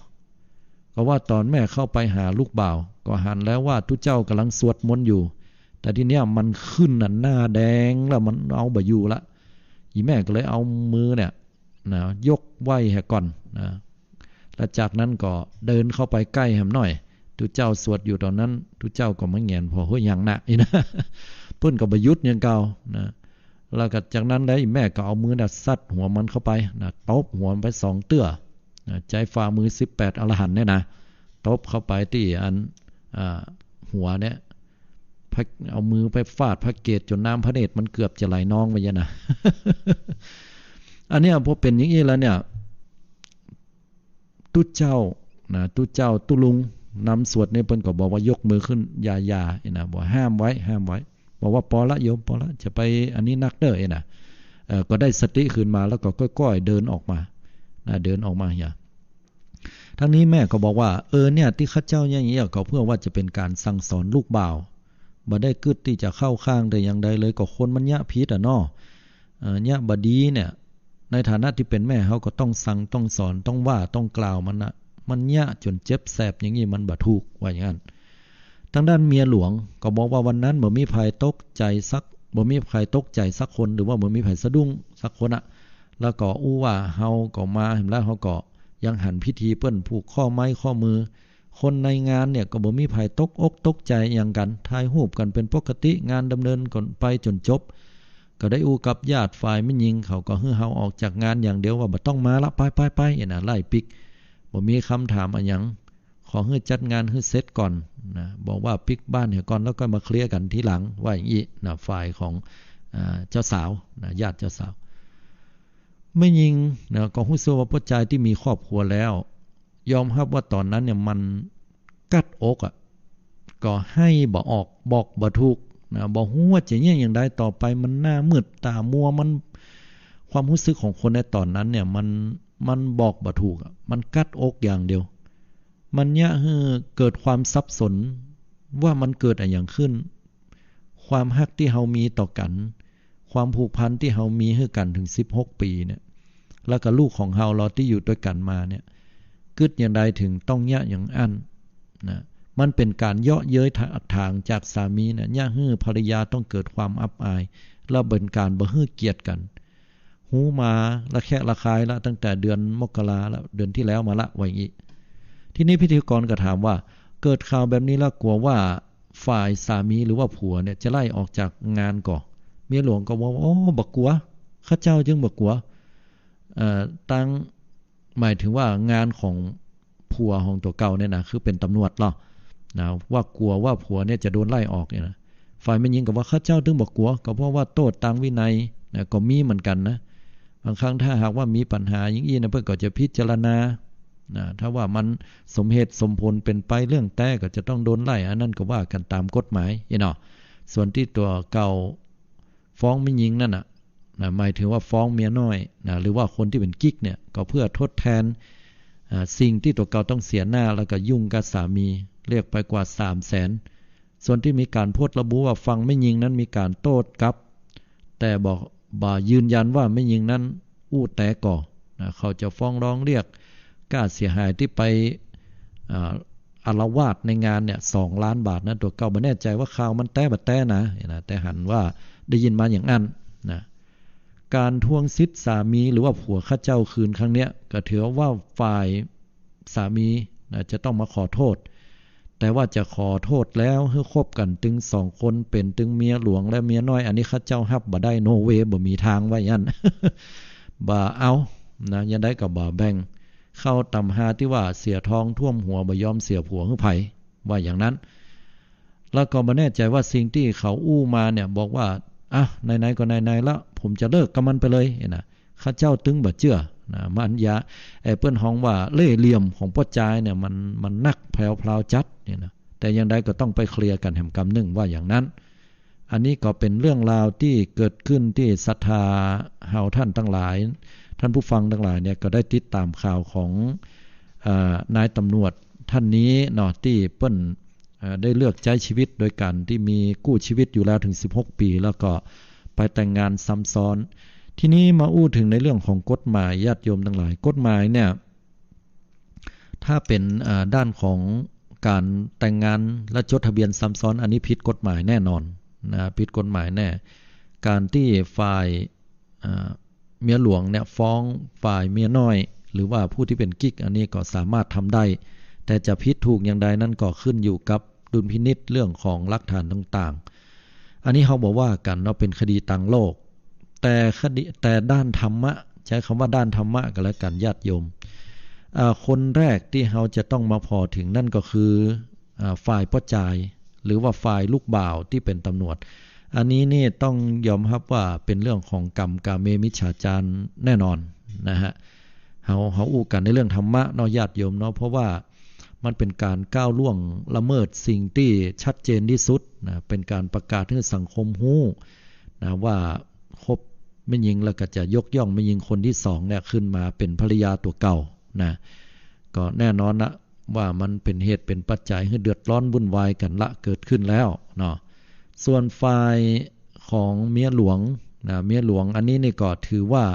ก็ว่าต๋อนแม่เข้าไปหาลูกบ่าว ก็หันแล้วว่าตุ๊เจ้าก่ำลังสวดมนต์อยู่ แต่ทีเนี้ยมันขึ้นน่ะ หน้าแดงแล้ว มันเอาบ่อยู่ละ อีแม่ก็เลยเอามือเนี่ย นะ ยกไหว้เหียก่อนนะ แล้วจากนั้นก็เดินเข้าไปใก้แหมหน้อย ตุ๊เจ้าสวดอยู่ต๋อนนั้น ตุ๊เจ้าก็มาแหงนผ่อ เฮ้ย หยังนะ อี้นะ เปิ้นก็บ่หยุดอย่างเก่านะ แล้วก็จากนั้นแล้วอีแม่ก็เอามือน่ะซัดหัวมันเข้าไปนะ ตบหัวมันไปสองเตื้อนะ ใจ๊ฝ่ามือสิบแปดอรหันต์เนี่ยนะ ตบเข้าไปตี้อัน อ่า หัวเนี่ย พระ เอามือไปฟาดพระเกศจนน้ำพระเนตรมันเกือบจะไหลนองไปเยียะนะ อันเนี้ยพอเป๋นอย่างอี้แล้วเนี่ย ตุ๊เจ้านะ ตุ๊เจ้าตุ๊ลุงนำสวดนี่เปิ้นก็บอกว่ายกมือขึ้น อย่า อย่า เอ๊ะนะ บอกห้ามไว้ ห้ามไว้ บอกว่าปอละโยม ปอละ จะไปอันนี้นักเด้อ เอ๊ะนะ เอ่อ ก็ได้สติคืนมา แล้วก็ก้อยๆ เดินออกมานะ เดินออกมาเหีย ทั้งนี้แม่ก็บอกว่า เออ เนี่ย ตี้ข้าเจ้าเยียะอย่างอี้ก็เพื่อว่าจะเป๋นก๋านสั่งสอนลูกบ่าว บ่ได้กึ๊ดตี้จะเข้าข้างแต่อย่างใดเลย ก็คนมันเยียะผิดอะเนาะ เอ่อ เยียะบ่ดีเนี่ย ในฐานะตี้เป๋นแม่เฮาก็ต้องสั่ง ต้องสอน ต้องว่า ต้องกล่าวมันน่ะ มันเยียะจ๋นเจ็บแสบอย่างอี้มันบ่ถูก ว่าอย่างนั้น ตางด้านเมียหลวงก็บอกว่าวันนั้นบ่มีใผตกใจ๋สัก บ่มีใผตกใจ๋สักคน หรือว่าบ่มีใผสะดุ้งสักคนอะ แล้วก็อู้ว่าเฮาก็มาแหมแล้ว เฮาก็ยังหันพิธีเปิ้นผูกข้อไม้ข้อมือ คนในงานเนี่ยก็บ่มีใผตกอกตกใจ๋อะหยังกั๋น ถ่ายรูปกั๋นเป๋นปกติ งานดำเนินกั๋นไปจ๋นจบ ก็ได้อู้กับญาติฝ่ายแม่ญิง เขาก็หื้อเฮาออกจากงานอย่างเดียวว่าบ่ต้องมาละ ไป ไป ไป เอ๊ะนะ ไล่ปิ๊ก บ บ่มีกำถามอะหยัง ขอหื้อจัดงานหื้อเสร็จก่อนนะ บอกว่าปิ๊กบ้านเหียก่อน แล้วก็มาเคลียร์กั๋นทีหลัง ว่าอย่างอี้นะ ฝ่ายของ อ่า เจ้าสาวนะ ญาติเจ้าสาว แม่ญิงนะ ก็ฮู้สึกว่าป้อจายตี้มีครอบครัวแล้ว ยอมฮับว่าต๋อนนั้นเนี่ยมันกั๊ดอกอะ ก็ไห้บ่ออก บอกบ่ถูกนะ บ่ฮู้ว่าจะเยียะอย่างใดต่อไป มันหน้ามืดต๋ามัว มัน ความฮู้สึกของคนในต๋อนนั้นเนี่ย มัน มันบอกบ่ถูกอะ มันกั๊ดอกอย่างเดียว มันเยียะหื้อเกิดความสับสนว่ามันเกิดอะหยังขึ้น ความฮักตี้เฮามีต่อกั๋น ความผูกพันตี้เฮามีหื้อกั๋นเถิงสิบหกปี๋เนี่ย แล้วก็ลูกของเฮา เฮาตี้อยู่ตวยกั๋นมาเนี่ย กึ๊ดอย่างใดเถิงต้องเยียะอย่างอั้นนะ มันเป๋นก๋านเยาะเย้ยถะ ถางจากสามีเนี่ย เยียะหื้อภรรยาต้องเกิดความอับอาย แล้วเป๋นก๋านบ่หื้อเกียรติกั๋น ฮู้มาระแคะระคายละ ตั้งแต่เดือนมกราละ เดือนตี้แล้วมาละ ว่าอย่างอี้ ทีนี้พิธีกรก็ถามว่า เกิดข่าวแบบนี้แล้วกั๋วว่าฝ่ายสามีหรือว่าผัวเนี่ยจะไล่ออกจากงานก่อ เมียหลวงก็ว่า โอ้ บ่กั๋ว ข้าเจ้าจึงบ่กั๋ว เอ่อ ตัง หมายเถิงว่างานของผัวของตั๋วเก่าเนี่ยนะ คือเป๋นต๋ำรวจลอนะ ว่ากั๋วว่าผัวเนี่ยจะโดนไล่ออกเนี่ยนะ ฝ่ายแม่ญิงก็ว่า ข้าเจ้าตึงบ่กั๋ว ก็เพราะว่าโต้ษตางวินัยนะ ก็มีเหมือนกั๋นนะ บางครั้งถ้าหากว่ามีปัญหาอย่างอี้นะ เปิ้นก็จะพิจารณานะ ถ้าว่ามันสมเหตุสมผลเป๋นไปเรื่องแต๊ ก็จะต้องโดนไล่ อันนั้นก็ว่ากั๋นต๋ามกฎหมายอี้เนาะ ส่วนตี้ตั๋วเก่าฟ้องแม่ญิงนั่นน่ะ นะ หมายเถิงว่าฟ้องเมียน้อยนะ หรือว่าคนตี้เป๋นกิ๊กเนี่ย ก็เพื่อทดแทน อ่า สิ่งตี้ตั๋วเก่าต้องเสียหน้า แล้วก็ยุ่งกับสามี เรียกไปกว่าสามแสน ส่วนตี้มีก๋านโพสต์ระบุว่าฝั่งแม่ญิงนั้นมีก๋านโต้ษกลับ แต่บ่ บ่ยืนยันว่าแม่ญิงนั้นอู้แต๊ก่อนะ เขาจะฟ้องร้องเรียกค่าเสียหายตี้ไป อ่า อาละวาดในงานเนี่ย สองล้านบาทนะ ตั๋วเก่าบ่แน่ใจ๋ว่าข่าวมันแต๊บ่แต๊นะ นะ แต่หันว่าได้ยินมาอย่างอั้นนะ ก๋านทวงสิทธิ์สามีหรือว่าผัวข้าเจ้าคืนครั้งเนี้ย ก็ถือว่าฝ่ายสามีนะ จะต้องมาขอโต้ษ แต่ว่าจะขอโต้ษแล้วหื้อคบกั๋นตึงสองคน เป๋นตึงเมียหลวงและเมียน้อย อันนี้ข้าเจ้าฮับบ่ได้ no way บ่มีตาง ว่าอย่างนั้น บ่เอานะ ยังได้ก็บ่แบ่ง เข้าต๋ำฮาตี้ว่าเสียทองท่วมหัว บ่ยอมเสียผัวหื้อใผ ว่าอย่างนั้น แล้วก็บ่แน่ใจ๋ว่าสิ่งตี้เขาอู้มาเนี่ย บอกว่า อ่ะ ไหนๆ ก็ไหนๆ ละ ผมจะเลิกกับมันไปเลยนะ ข้าเจ้าตึงบ่เจื้อนะ มันยะ ไอ้เปิ้นฮ้องว่าเล่ห์เหลี่ยมของป้อจายเนี่ย มัน มันนักแผลวพราวจั๊ดเนี่ยนะ แต่อย่างใดก็ต้องไปเคลียร์กั๋นแหมกำนึ่ง ว่าอย่างนั้น อันนี้ก็เป๋นเรื่องราวตี้เกิดขึ้นตี้ศรัทธาเฮาต้านตังหลาย ต้านผู้ฟังตังหลายเนี่ย ก็ได้ติดต๋ามข่าวของ อ่า นายต๋ำรวจต้านนี้เนาะ ตี้เปิ้น อ่า ได้เลือกใจ๊ชีวิตโดยก๋านตี้มีกู้ชีวิตอยู่แล้วเถิงสิบหกปี๋ แล้วก็ไปแต่งงานซ้ำซ้อน ทีนี้มาอู้เถิงในเรื่องของกฎหมาย ญาติโยมตังหลาย กฎหมายเนี่ย ถ้าเป๋น อ่า ด้านของก๋านแต่งงานและจดทะเบียนซ้ำซ้อน อันนี้ผิดกฎหมายแน่นอนนะ ผิดกฎหมายแน่ ก๋านตี้ฝ่าย อ่า เมียหลวงเนี่ยฟ้องฝ่ายเมียน้อย หรือว่าผู้ตี้เป๋นกิ๊ก อันนี้ก็สามารถทำได้ แต่จะผิดถูกอย่างใดนั้นก็ขึ้นอยู่กับดุลพินิจเรื่องของหลักฐานต่างๆ อันนี้เฮาบ่ว่ากั๋นเนาะ เป๋นคดีตางโลก แต่คดี แต่ด้านธรรมะ ใจ๊กำว่าด้านธรรมะก็แล้วกั๋น ญาติโยม อ่า คนแรกตี้เฮาจะต้องมาผ่อเถิงนั่นก็คือ อ่า ฝ่ายป้อจาย หรือว่าฝ่ายลูกบ่าวตี้เป๋นต๋ำรวจ อันนี้นี่ต้องยอมฮับว่าเป๋นเรื่องของกรรมกาเมมิจฉาจารแน่นอนนะฮะ เฮา เฮาอู้กั๋นในเรื่องธรรมะเนาะ ญาติโยมเนาะ เพราะว่ามันเป๋นก๋านก้าวล่วงละเมิดสิ่งตี้ชัดเจนตี้สุดนะ เป๋นก๋านประกาศหื้อสังคมฮู้นะ ว่าคบแม่ญิงแล้วก็จะยกย่องแม่ญิงคนตี้สองเนี่ยขึ้นมาเป๋นภรรยาตั๋วเก่านะ ก็แน่นอนละ ว่ามันเป๋นเหตุเป๋นปัจจัยหื้อเดือดร้อนวุ่นวายกั๋นละ เกิดขึ้นแล้วเนาะ ส่วนฝ่ายของเมียหลวงนะ เมียหลวงอันนี้นี่ก็ถือว่า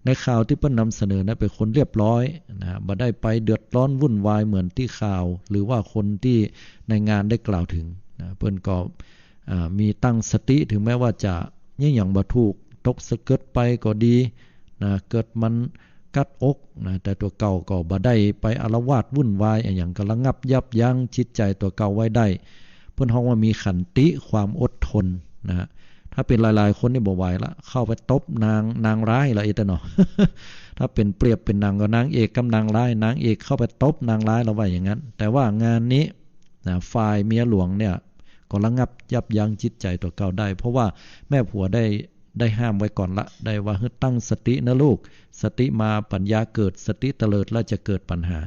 ในข่าวตี้เปิ้นนำเสนอนะ เป๋นคนเรียบร้อยนะ บ่ได้ไปเดือดร้อนวุ่นวายเหมือนตี้ข่าว หรือว่าคนตี้ในงานได้กล่าวเถิงนะ เปิ้นก็ อ่า มีตั้งสติ เถิงแม้ว่าจะเยียะหยังบ่ถูก ตกสะเกิดไปก็ดีนะ เกิดมันกั๊ดอกนะ แต่ตั๋วเก่าก็บ่ได้ไปอาละวาดวุ่นวายอะหยัง ก็ระงับยับยั้งจิตใจ๋ตั๋วเก่าไว้ได้ เปิ้นฮ้องว่ามีขันติ ความอดทนนะ ถ้าเป๋นหลายๆ คนนี่บ่ไหวละ เข้าไปตบนาง นางร้ายละ เอเตอร์เนาะ ถ้าเป๋นเปรียบเป๋นหนังก็นางเอกกับนางร้าย นางเอกเข้าไปตบนางร้ายละ ว่าอย่างนั้น แต่ว่างานนี้นะ ฝ่ายเมียหลวงเนี่ยก็ระงับยับยั้งจิตใจ๋ตั๋วเก่าได้ เพราะว่าแม่ผัวได้ ได้ห้ามไว้ก่อนละ ได้ว่าหื้อตั้งสตินะลูก สติมาปัญญาเกิด สติเตลิดแล้วจะเกิดปัญหา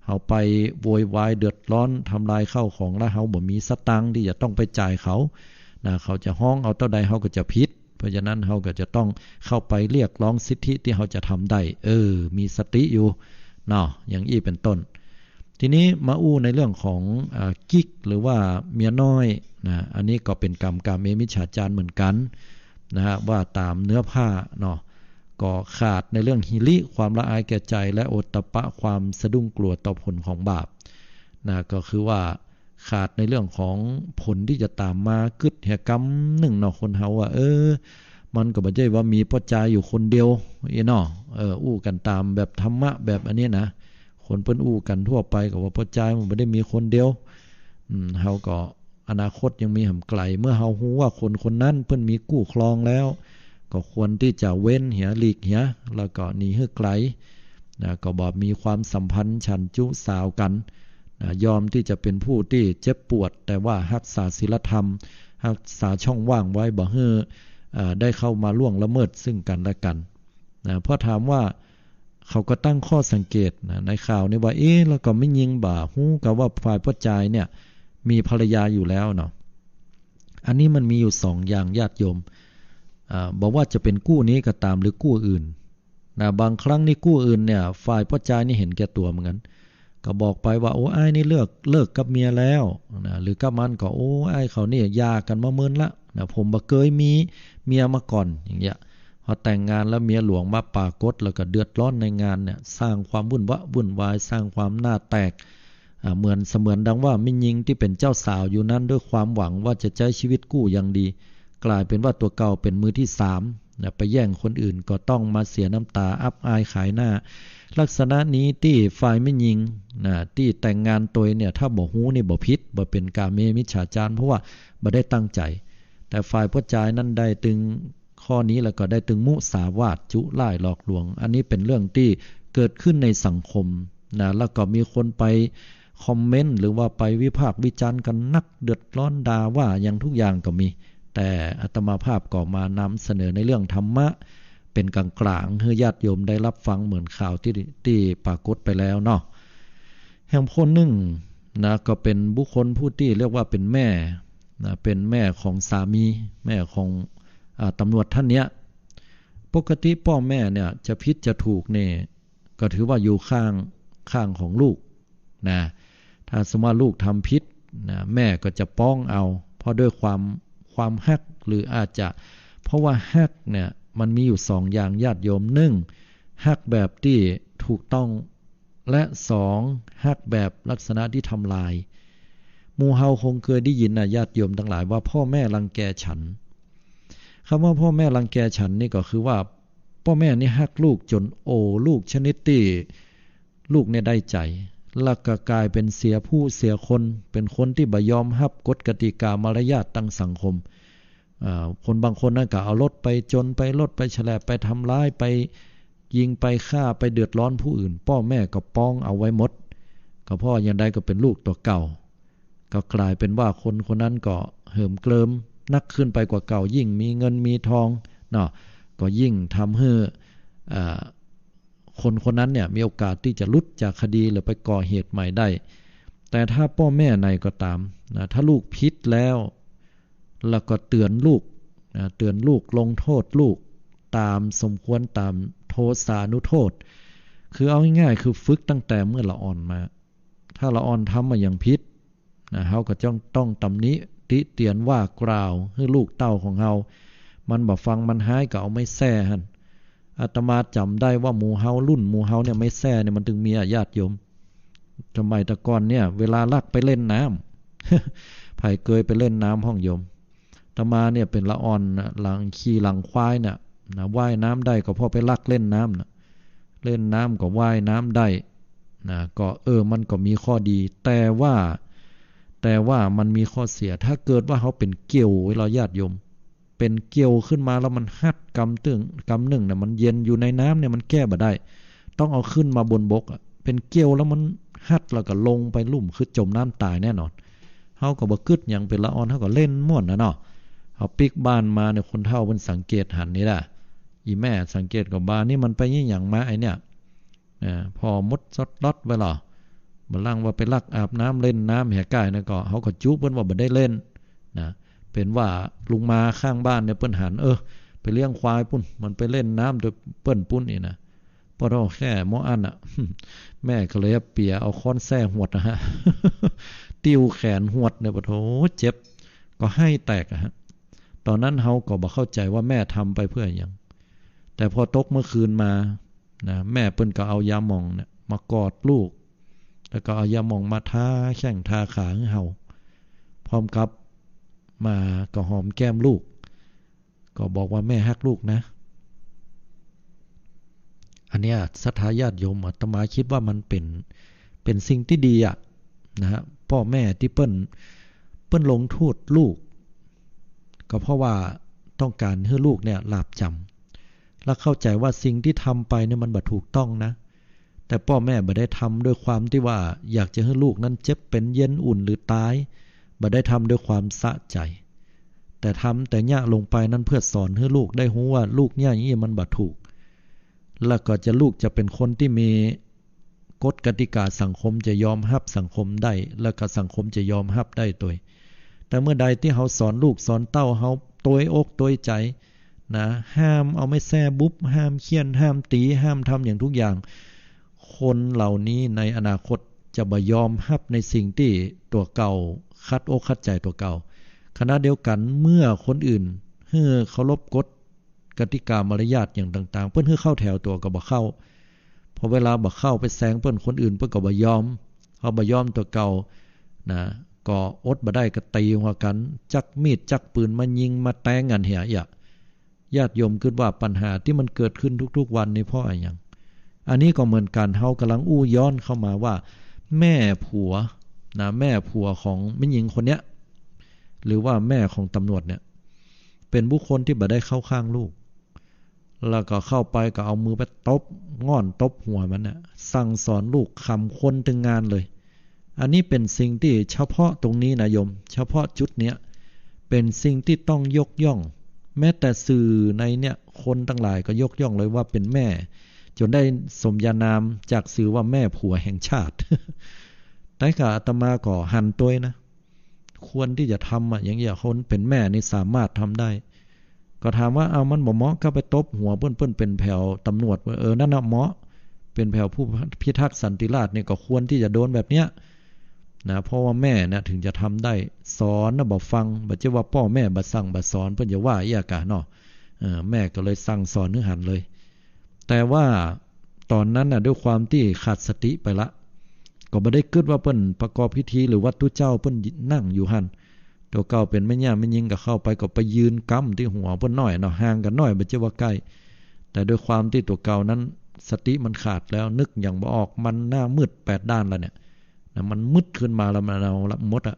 เฮาไปโวยวายเดือดร้อนทำลายข้าวของ แล้วเฮาบ่มีสตางค์ตี้จะต้องไปจ่ายเขานะ เขาจะฮ้องเอาเต้าใดเฮาก็จะผิด เพราะฉะนั้นเฮาก็จะต้องเข้าไปเรียกร้องสิทธิตี้เฮาจะทำได้ เออ มีสติอยู่เนาะ อย่างอี้เป๋นต้น ทีนี้มาอู้ในเรื่องของ อ่า กิ๊ก หรือว่าเมียน้อยนะ อันนี้ก็เป๋นก๋ำกาเมมิจฉาจารเหมือนกั๋นนะฮะ ว่าต๋ามเนื้อผ้าเนาะ ก็ขาดในเรื่องหิริ ความละอายแก่ใจ๋ และโอตตัปปะ ความสะดุ้งกลัวต่อผลของบาปนะ ก็คือว่าขาดในเรื่องของผลตี้จะต๋ามมา กึ๊ดเหียกำนึ่งเนาะ คนเฮาว่า เออ มันก็บ่ใจ้ว่ามีป้อจายอยู่คนเดียว อี้เนาะ เออ อู้กั๋นต๋ามแบบธรรมะแบบอันนี้นะ คนเปิ้นอู้กั๋นทั่วไปก็ว่าป้อจายมันบ่ได้มีคนเดียว อืม เฮาก็อนาคตยังมีหำไก๋ เมื่อเฮาฮู้ว่าคนคนนั้นเปิ้นมีกู้ครองแล้ว ก็ควรตี้จะเว้นเหีย หลีกเหีย แล้วก็หนีหื้อไก๋นะ ก็บ่มีความสัมพันธ์ฉันชู้สาวกั๋นนะ ยอมตี้จะเป๋นผู้ตี้เจ็บปวด แต่ว่าฮักษาศีลธรรม ฮักษาช่องว่างไว้ บ่หื้อ เอ่อ ได้เข้ามาล่วงละเมิดซึ่งกั๋นและกั๋น นะ เพราะถามว่า เขาก็ตั้งข้อสังเกตนะ ในข่าวนี้ว่า เอ๊ะ แล้วก็แม่ญิงบ่ฮู้กาว่าฝ่ายป้อจายเนี่ย มีภรรยาอยู่แล้วเนาะ อันนี้มันมีอยู่สองอย่างญาติโยม อ่า บ่ว่าจะเป๋นกู้นี้ก็ต๋าม หรือกู้อื่นนะ บางครั้งนี่กู้อื่นเนี่ย ฝ่ายป้อจายนี่เห็นแก่ตั๋วเหมือนกั๋น ก็บอกไปว่า โอ้ อ้ายนี่เลิก เลิกกับเมียแล้วนะ หรือกับมันก็ โอ้ อ้ายเขานี่หย่ากั๋นมาเมินละนะ ผมบ่เกยมีเมียมาก่อน อย่างเงี้ย พอแต่งงานแล้วเมียหลวงมาปรากฏ แล้วก็เดือดร้อนในงานเนี่ย สร้างความวุ่นวะวุ่นวาย สร้างความหน้าแตก อ่า เหมือนเสมือนดังว่าแม่ญิงตี้เป๋นเจ้าสาวอยู่นั้น ด้วยความหวังว่าจะใจ๊ชีวิตกู้อย่างดี ก๋ายเป๋นว่าตั๋วเก่าเป๋นมือตี้สามนะ ไปแย่งคนอื่น ก็ต้องมาเสียน้ำตาอับอายขายหน้า ลักษณะนี้ตี้ฝ่ายแม่ญิงนะ ตี้แต่งงานตวยเนี่ย ถ้าบ่ฮู้นี่บ่ผิด บ่เป๋นกาเมมิจฉาจาร เพราะว่าบ่ได้ตั้งใจ๋ แต่ฝ่ายป้อจายนั้นได้ตึงข้อนี้ แล้วก็ได้ตึงมุสาวาท จุล่ายหลอกลวง อันนี้เป๋นเรื่องตี้เกิดขึ้นในสังคมนะ แล้วก็มีคนไปคอมเมนต์ หรือว่าไปวิพากษ์วิจารณ์กั๋นนัก เดือดร้อนด่าว่าหยังทุกอย่างก็มี แต่อาตมาภาพก็มานำเสนอในเรื่องธรรมะ เป๋นก๋างๆ หื้อญาติโยมได้รับฟังเหมือนข่าวตี้ ตี้ปรากฏไปแล้วเนาะ แหมคนนึ่งนะ ก็เป๋นบุคคลผู้ตี้เรียกว่าเป๋นแม่นะ เป๋นแม่ของสามี แม่ของ อ่า ตำรวจท่านเนี้ย ปกติป้อแม่เนี่ยจะผิดจะถูกเนี่ย ก็ถือว่าอยู่ข้าง ข้างของลูกนะ ถ้าสมมุติว่าลูกทำผิดนะ แม่ก็จะป้องเอา เพราะด้วยความ ความฮัก หรืออาจจะ เพราะว่าฮักเนี่ยมันมีอยู่สองอย่างญาติโยม นึ่ง ฮักแบบตี้ถูกต้อง และสอง ฮักแบบลักษณะตี้ทำลาย หมู่เฮาคงเกยได้ยินนะญาติโยมตังหลาย ว่าพ่อแม่รังแกฉัน คำว่าพ่อแม่รังแกฉันนี่ก็คือว่า ป้อแม่นี่ฮักลูกจ๋นโอลูกชนิดตี้ลูกเนี่ยได้ใจ๋ แล้วก็ก๋ายเป๋นเสียผู้เสียคน เป๋นคนตี้บ่ยอมฮับกฎกติกามารยาทตางสังคม อ่า คนบางคนนั้นก็เอารถไปจ๋น ไปรถไปแฉลบ ไปทำร้าย ไปยิง ไปฆ่า ไปเดือดร้อนผู้อื่น ป้อแม่ก็ป้องเอาไว้หมด ก็เพราะอย่างใดก็เป๋นลูกตั๋วเก่า ก็ก๋ายเป๋นว่าคนคนนั้นก็เหิมเกริมนักขึ้นไปกว่าเก่า ยิ่งมีเงินมีทองเนาะ ก็ยิ่งทำหื้อ อ่า คนคนนั้นเนี่ยมีโอกาสตี้จะหลุดจากคดีหรือไปก่อเหตุใหม่ได้ แต่ถ้าป้อแม่ไหนก็ต๋ามนะ ถ้าลูกผิดแล้ว แล้วก็เตือนลูกนะ เตือนลูก ลงโทษลูกต๋ามสมควร ต๋ามโทสานุโทษ คือเอาง่ายๆ คือฝึกตั้งแต่เมื่อละอ่อนมา ถ้าละอ่อนทำมาอย่างผิดนะ เฮาก็จ้องต้องตำหนิติเตียนว่ากล่าวหื้อลูกเต้าของเฮา มันบ่ฟังมันฮ้ายก็เอาไม้แส้หั้น อาตมาจ๋ำได้ว่าหมู่เฮารุ่นหมู่เฮาเนี่ยไม้แส้เนี่ยมันตึงมีอะญาติโยม สมัยแต่ก่อนเนี่ยเวลาลักไปเล่นน้ำ ใผเกยไปเล่นน้ำพ่องโยม อาตมาเนี่ยเป๋นละอ่อนนะ หลังขี่หลังควายเนี่ยนะ ว่ายน้ำได้ก็เพราะไปลักเล่นน้ำนะ เล่นน้ำก็ว่ายน้ำได้นะ ก็ เออ มันก็มีข้อดี แต่ว่า แต่ว่ามันมีข้อเสีย ถ้าเกิดว่าเฮาเป๋นเกี่ยวไว้แล้วญาติโยม เป๋นเกลียวขึ้นมาแล้วมันฮัดกำตึง กำนึ่งเนี่ยมันเย็น อยู่ในน้ำเนี่ยมันแก้บ่ได้ ต้องเอาขึ้นมาบนบกอะ เป๋นเกลียวแล้วมันฮัดแล้วก็ลงไปลุ่ม คือจ๋มน้ำต๋ายแน่นอน เฮาก็บ่กึ๊ดหยัง เป๋นละอ่อน เฮาก็เล่นม่วนน่ะเนาะ เฮาปิ๊กบ้านมาเนี่ย คนเฒ่าเปิ้นสังเกตหันนี่แหละ อี่แม่สังเกตก็บ่า นี่มันไปยี่หยังมาไอ้เนี่ย นะ ผ่อหมดสดลอดไว้ล่ะ บ่าลังว่าไปลักอาบน้ำเล่นน้ำแหก้ายนะ ก็ เฮาก็จุเปิ้นว่าบ่ได้เล่นนะ เป๋นว่าลุงมาข้างบ้านเนี่ยเปิ้นหัน เออ ไปเลี้ยงควายปุ้น มันไปเล่นน้ำตวยเปิ้นปุ้นนี่นะ ปะโธ่ แค่หม้ออั้นน่ะ แม่ก็เลยเปียเอาค้อนแส้หวดนะฮะ ติ้วแขนหวดเนี่ย ปะโธ่ เจ็บ ก็ไห้แตกอะฮะ ต๋อนนั้นเฮาก็บ่เข้าใจ๋ว่าแม่ทำไปเปื้อหยัง แต่พอตกเมื่อคืนมา นะ แม่เปิ้นก็เอายาหม่องเนี่ยมากอดลูก แล้วก็เอายาหม่องมาทาแข้งทาขาหื้อเฮา พร้อมกับมาก็หอมแก้มลูก ก็บอกว่า "แม่ฮักลูกนะ" อันเนี้ย ศรัทธาญาติโยม อาตมาคิดว่ามันเป๋น เป๋นสิ่งตี้ดีอะ นะฮะ ป้อแม่ตี้เปิ้น เปิ้นลงโต้ษลูก ก็เพราะว่าต้องก๋านหื้อลูกเนี่ยหลาบจ๋ำ และเข้าใจ๋ว่าสิ่งตี้ทำไปเนี่ยมันบ่ถูกต้องนะ แต่ป้อแม่บ่ได้ทำด้วยความตี้ว่าอยากจะหื้อลูกนั้นเจ็บเป๋นเย็นอุ่นหรือต๋าย บ่ได้ทำด้วยความสะใจ๋ แต่ทำแต่เยียะลงไปนั้นเปื้อสอนหื้อลูกได้ฮู้ว่าลูกเยียะอย่างอี้มันบ่ถูก แล้วก็จะ ลูกจะเป๋นคนตี้มี กฎกติกาสังคมจะยอมฮับสังคมได้ แล้วก็สังคมจะยอมฮับได้ตวย แต่เมื่อใดตี้เฮาสอนลูกสอนเต้าเฮาตวยอกตวยใจ๋นะ ห้ามเอาไม้แส้บุบ ห้ามเฆี่ยน ห้ามตี๋ ห้ามทำอย่างทุกอย่าง คนเหล่านี้ในอนาคตจะบ่ยอมฮับในสิ่งตี้ตั๋วเก่าขัดอกขัดใจ๋ตั๋วเก่า ขณะเดียวกั๋นเมื่อคนอื่นหื้อเคารพกฎ กติกามารยาทอย่างต่างๆ เปิ้นหื้อเข้าแถวตั๋วก็บ่เข้า พอเวลาบ่เข้าไปแซงเปิ้น คนอื่นเปิ้นก็บ่ยอม เฮาบ่ยอมตั๋วเก่านะ ก็อดบ่ได้ก็ตี๋หัวกั๋น จักมีดจักปืนมายิงมาแตงกั๋นเหียเอี้ยะ ญาติโยมกึ๊ดว่าปัญหาตี้มันเกิดขึ้นทุกๆ วันนี้เพราะอะหยัง อันนี้ก็เหมือนกั๋น เฮากำลังอู้ย้อนเข้ามาว่า แม่ผัวนะ แม่ผัวของแม่ญิงคนเนี้ย หรือว่าแม่ของต๋ำรวจเนี่ย เป๋นบุคคลตี้บ่ได้เข้าข้างลูก แล้วก็เข้าไปก็เอามือไปตบง่อนตบหัวมันน่ะ สั่งสอนลูกขำคนตึงงานเลย อันนี้เป๋นสิ่งตี้เฉพาะตรงนี้นะโยม เฉพาะจุดเนี้ย เป๋นสิ่งตี้ต้องยกย่อง แม้แต่สื่อในเนี่ย คนตังหลายก็ยกย่องเลยว่าเป๋นแม่ จ๋นได้สมญานามจากสื่อว่าแม่ผัวแห่งชาติ แต่ก็อาตมาก็หันตวยนะ ควรตี้จะทำอะ อย่างเงี้ย คนเป๋นแม่นี่สามารถทำได้ ก็ถามว่า เอา มันบ่เหมาะกับไปตบหัวเปิ้น เปิ้นเป๋นแผวต๋ำรวจ เออ นั่นน่ะเหมาะ เป๋นแผวผู้พิทักษ์สันติราษฎร์เนี่ย ก็ควรตี้จะโดนแบบเนี้ยนะ เพราะว่าแม่น่ะถึงจะทำได้ สอนน่ะบ่ฟัง บ่ใจ้ว่าป้อแม่บ่สั่งบ่สอน เปิ้นจะว่าเอี้ยกาเนาะ เออ แม่ก็เลยสั่งสอนหื้อหันเลย แต่ว่าต๋อนนั้นน่ะ ด้วยความตี้ขาดสติไปละ ก็บ่ได้กึ๊ดว่าเปิ้นประกอบพิธี หรือว่าตุ๊เจ้าเปิ้นนั่งอยู่หั้น ตั๋วเก่าเป๋นแม่ย่าแม่ญิงก็เข้าไปก็ไปยืนก๊ำตี้หัวเปิ้นหน้อยเนาะ ห่างกั๋นหน้อย บ่ใจ้ว่าใก้ แต่ด้วยความตี้ตั๋วเก่านั้นสติมันขาดแล้ว นึกหยังบ่ออก มันหน้ามืดแปดด้านแล้วเนี่ยนะ มันมืดขึ้นมาแล้ว มันเอาละหมดอะ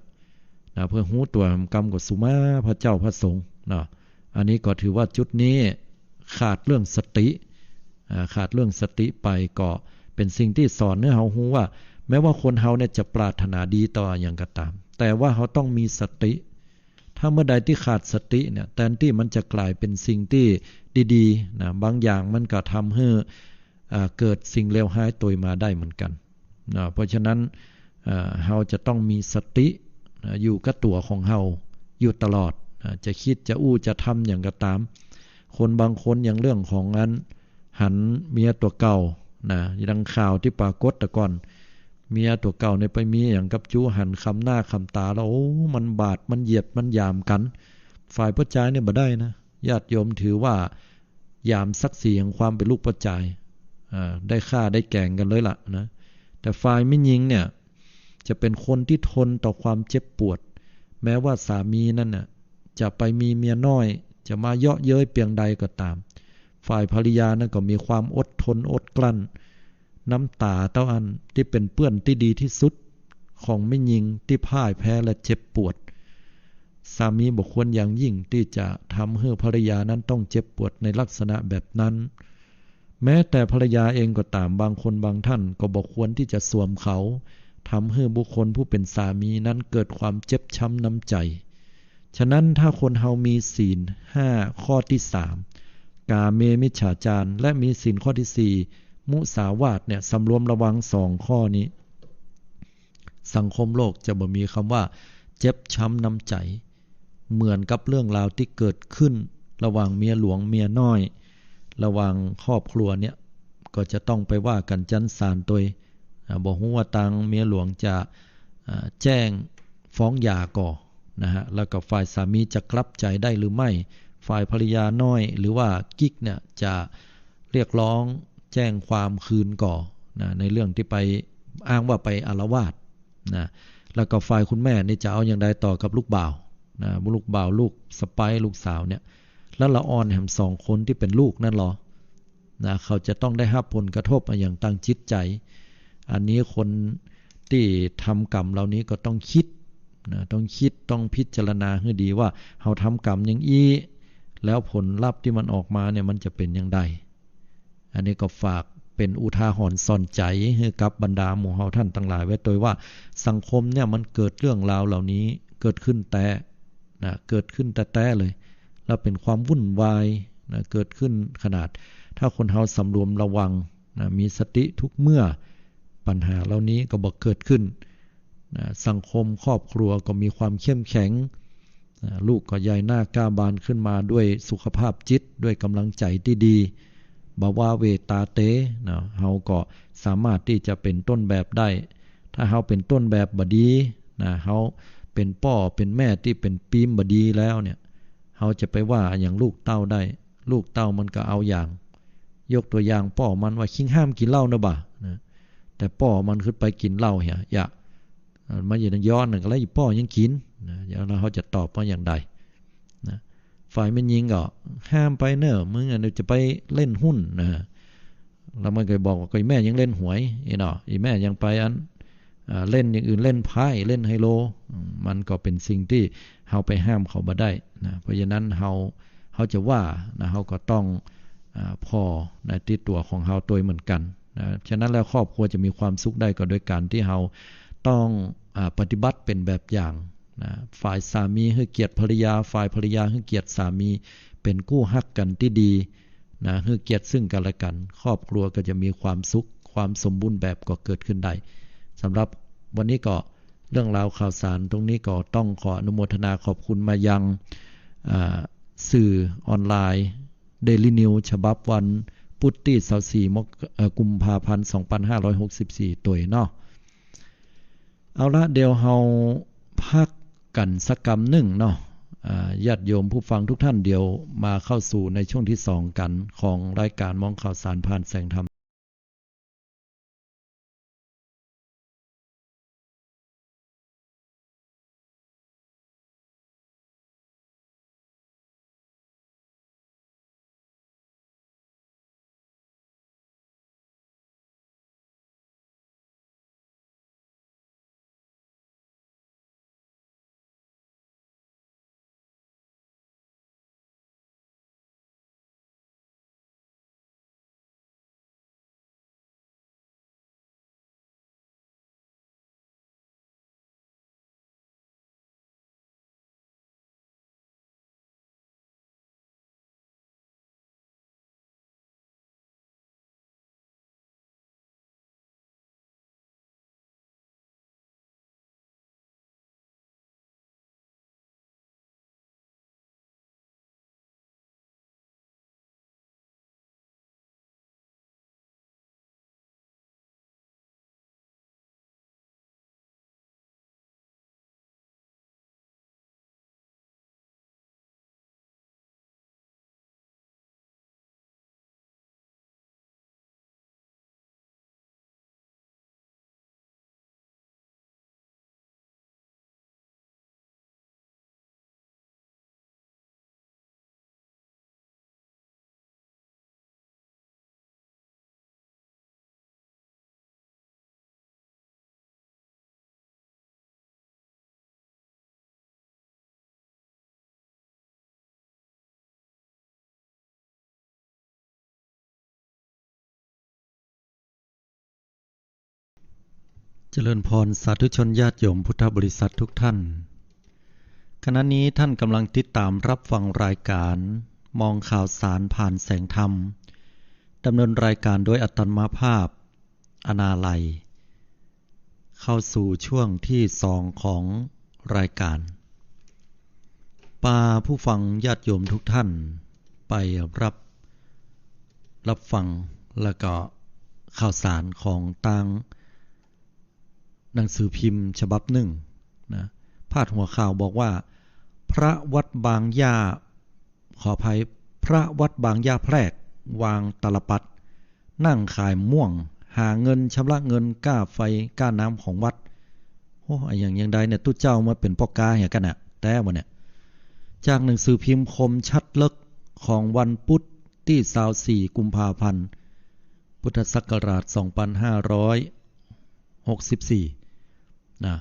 นะ เปื้อฮู้ตั๋วกำก็สุมาพระเจ้าพระสงฆ์เนาะ อันนี้ก็ถือว่าจุดนี้ขาดเรื่องสติ อ่า ขาดเรื่องสติไป ก็เป๋นสิ่งตี้สอนหื้อเฮาฮู้ว่า แม้ว่าคนเฮาเนี่ยจะปรารถนาดีต่ออะหยังก็ต๋าม แต่ว่าเฮาต้องมีสติ ถ้าเมื่อใดตี้ขาดสติเนี่ย แตนตี้มันจะก๋ายเป๋นสิ่งตี้ดีๆ นะ บางอย่างมันก็ทำหื้อ อ่า เกิดสิ่งเลวฮ้ายตวยมาได้เหมือนกั๋น นะ เพราะฉะนั้น อ่า เฮาจะต้องมีสติ นะ อยู่กับตั๋วของเฮาอยู่ตลอด นะ จะกึ๊ดจะอู้จะทำหยังก็ต๋าม คนบางคนอย่างเรื่องของอันหันเมียตั๋วเก่านะ ดังข่าวตี้ปรากฏแต่ก่อน เมียตั๋วเก่าเนี่ยไปมีหยังกับจู๊หันคำหน้าคำต๋าแล้ว โอ้ มันบาด มันเหยียด มันหยามกั๋น ฝ่ายป้อจายเนี่ยบ่ได้นะ ญาติโยมถือว่าหยามศักดิ์ศรีแห่งความเป๋นลูกป้อจาย อ่า ได้ฆ่าได้แก๋งกั๋นเลยล่ะนะ แต่ฝ่ายแม่ญิงเนี่ย จะเป๋นคนตี้ทนต่อความเจ็บปวด แม้ว่าสามีนั้นน่ะจะไปมีเมียน้อย จะมาเยาะเย้ยเปียงใดก็ต๋าม ฝ่ายภรรยานั้นก็มีความอดทนอดกลั้น น้ำต๋าเต้าอั้นตี้เป๋นเปื้อนตี้ดีตี้สุดของแม่ญิงตี้พ่ายแพ้และเจ็บปวด สามีบ่ควรอย่างยิ่งตี้จะทำหื้อภรรยานั้นต้องเจ็บปวดในลักษณะแบบนั้น แม้แต่ภรรยาเองก็ต๋าม บางคนบางท่านก็บ่ควรตี้จะสวมเขา ทำหื้อบุคคลผู้เป๋นสามีนั้นเกิดความเจ็บช้ำน้ำใจ๋ ฉะนั้นถ้าคนเฮามีศีลห้าข้อตี้สาม กาเมมิจฉาจาร และมีศีลข้อตี้สี่ มุสาวาทเนี่ย สำรวมระวังสองข้อนี้ สังคมโลกจะบ่มีกำว่าเจ็บช้ำน้ำใจ๋ เหมือนกับเรื่องราวตี้เกิดขึ้นระหว่างเมียหลวงเมียน้อย ระหว่างครอบครัวเนี่ย ก็จะต้องไปว่ากั๋นจั๊นศาลตวย อ่า บ่ฮู้ว่าตางเมียหลวงจะ อ่า แจ้งฟ้องหย่าก่อนะฮะ แล้วก็ฝ่ายสามีจะกลับใจ๋ได้หรือไม่ ฝ่ายภรรยาน้อยหรือว่ากิ๊กเนี่ยจะเรียกร้องแจ้งความคืนก่อนะ ในเรื่องตี้ไปอ้างว่าไปอาละวาดนะ แล้วก็ฝ่ายคุณแม่นี่จะเอาอย่างใดต่อกับลูกบ่าวนะ ลูกบ่าว ลูกสะใภ้ ลูกสาวเนี่ย แล้วละอ่อนแหมสองคนตี้เป๋นลูกนั้นลอ นะ เขาจะต้องได้ฮับผลกระทบอะหยังตางจิตใจ๋ อันนี้คนตี้ทำกรรมเหล่านี้ก็ต้องกึ๊ดนะ ต้องกึ๊ด ต้องพิจารณาหื้อดีว่าเฮาทำกรรมอย่างอี้ แล้วผลลัพธ์ตี้มันออกมาเนี่ยมันจะเป๋นอย่างใด อันนี้ก็ฝากเป๋นอุทาหรณ์สอนใจ๋หื้อกับบรรดาหมู่เฮาต้านตังหลายไว้ตวยว่า สังคมเนี่ยมันเกิดเรื่องราวเหล่านี้เกิดขึ้นแต๊นะ เกิดขึ้นแต๊ๆ เลย แล้วเป๋นความวุ่นวายนะ เกิดขึ้นขนาด ถ้าคนเฮาสำรวมระวังนะ มีสติทุกเมื่อ ปัญหาเหล่านี้ก็บ่เกิดขึ้นนะ สังคมครอบครัวก็มีความเข้มแข็งนะ ลูกก็ใหญ่หน้ากล้าบานขึ้นมาด้วยสุขภาพจิต ด้วยกำลังใจ๋ตี้ดี บ่ว้าเหว่ตาเต๋นะ เฮาก็สามารถตี้จะเป๋นต้นแบบได้ ถ้าเฮาเป๋นต้นแบบบ่ดีนะ เฮาเป๋นป้อเป๋นแม่ตี้เป๋นปีมบ่ดีแล้วเนี่ย เฮาจะไปว่าอะหยังลูกเต้าได้ ลูกเต้ามันก็เอาอย่าง ยกตั๋วอย่างป้อมันว่า "คิงห้ามกิ๋นเหล้าเน่อบ่า" นะ แต่ป้อมันขึ้นไปกิ๋นเหล้าเหีย อย่า อ่า มันอยู่ในย้อนนั่นก็แล้ว "อีป้อยังกิ๋น" นะ แล้วเฮาจะตอบว่าอย่างใดนะ ฝ่ายแม่ญิงก็ "ห้ามไปเน่อ มึงอะจะไปเล่นหุ้น" นะ แล้วมันก็บอกว่า "ก็อีแม่ยังเล่นหวย อีเนาะ อีแม่ยังไปอัน อ่า เล่นอย่างอื่น เล่นไพ่ เล่นไฮโล" อืม มันก็เป๋นสิ่งตี้เฮาไปห้ามเขาบ่ได้นะ เพราะฉะนั้นเฮา เฮาจะว่านะ เฮาก็ต้อง อ่า ผ่อนะ ตี้ตั๋วของเฮาตวยเหมือนกั๋นนะ ฉะนั้นแล้วครอบครัวจะมีความสุขได้ก็โดยก๋านตี้เฮาต้อง อ่า ปฏิบัติเป๋นแบบอย่างนะ ฝ่ายสามีหื้อเกียรติภรรยา ฝ่ายภรรยาหื้อเกียรติสามี เป๋นกู้ฮักกั๋นตี้ดี นะ หื้อเกียรติซึ่งกั๋นและกั๋น ครอบครัวก็จะมีความสุข ความสมบูรณ์แบบก็เกิดขึ้นได้ สำหรับวันนี้ก็เรื่องราวข่าวสารตรงนี้ก็ต้องขออนุโมทนาขอบคุณมายัง อ่า สื่อออนไลน์ เดลินิวส์ ฉบับวันพุธตี้ซาวสี่ มก- เอ่อ กุมภาพันธ์ สองพันห้าร้อยหกสิบสี่ ตวยเนาะ เอาละ เดี๋ยวเฮาพักกั๋นสักกำนึ่งเนาะ อ่า ญาติโยมผู้ฟังทุกท่าน เดี๋ยวมาเข้าสู่ในช่วงตี้สองกั๋นของรายก๋านมองข่าวสารผ่านแสงธรรม เจริญพรสาธุชนญาติโยมพุทธบริษัททุกท่าน ขณะนี้ท่านกำลังติดตามรับฟังรายการมองข่าวสารผ่านแสงธรรม ดำเนินรายการโดยอาตมาภาพ อนาลัย เข้าสู่ช่วงที่สองของรายการ ปาผู้ฟังญาติโยมทุกท่านไปรับ รับฟังแล้วก็ข่าวสารของตางหนังสือพิมพ์ฉบับนึ่งนะ พาดหัวข่าวบอกว่า พระวัดบางหญ้า ขออภัย พระวัดบางหญ้าแพรก วางตาลปัตร นั่งขายม่วง หาเงินชำระเงินก้าไฟก้าน้ำของวัด โอ้ อะหยังอย่างใดเนี่ย ตุ๊เจ้ามาเป๋นป้อก๊าเหียกั๋นน่ะ แต๊บ่เนี่ย จากหนังสือพิมพ์คมชัดลึกของวันพุธตี้ซาวสี่กุมภาพันธ์ พุทธศักราชสองปันห้าร้อยหกสิบสี่ นะ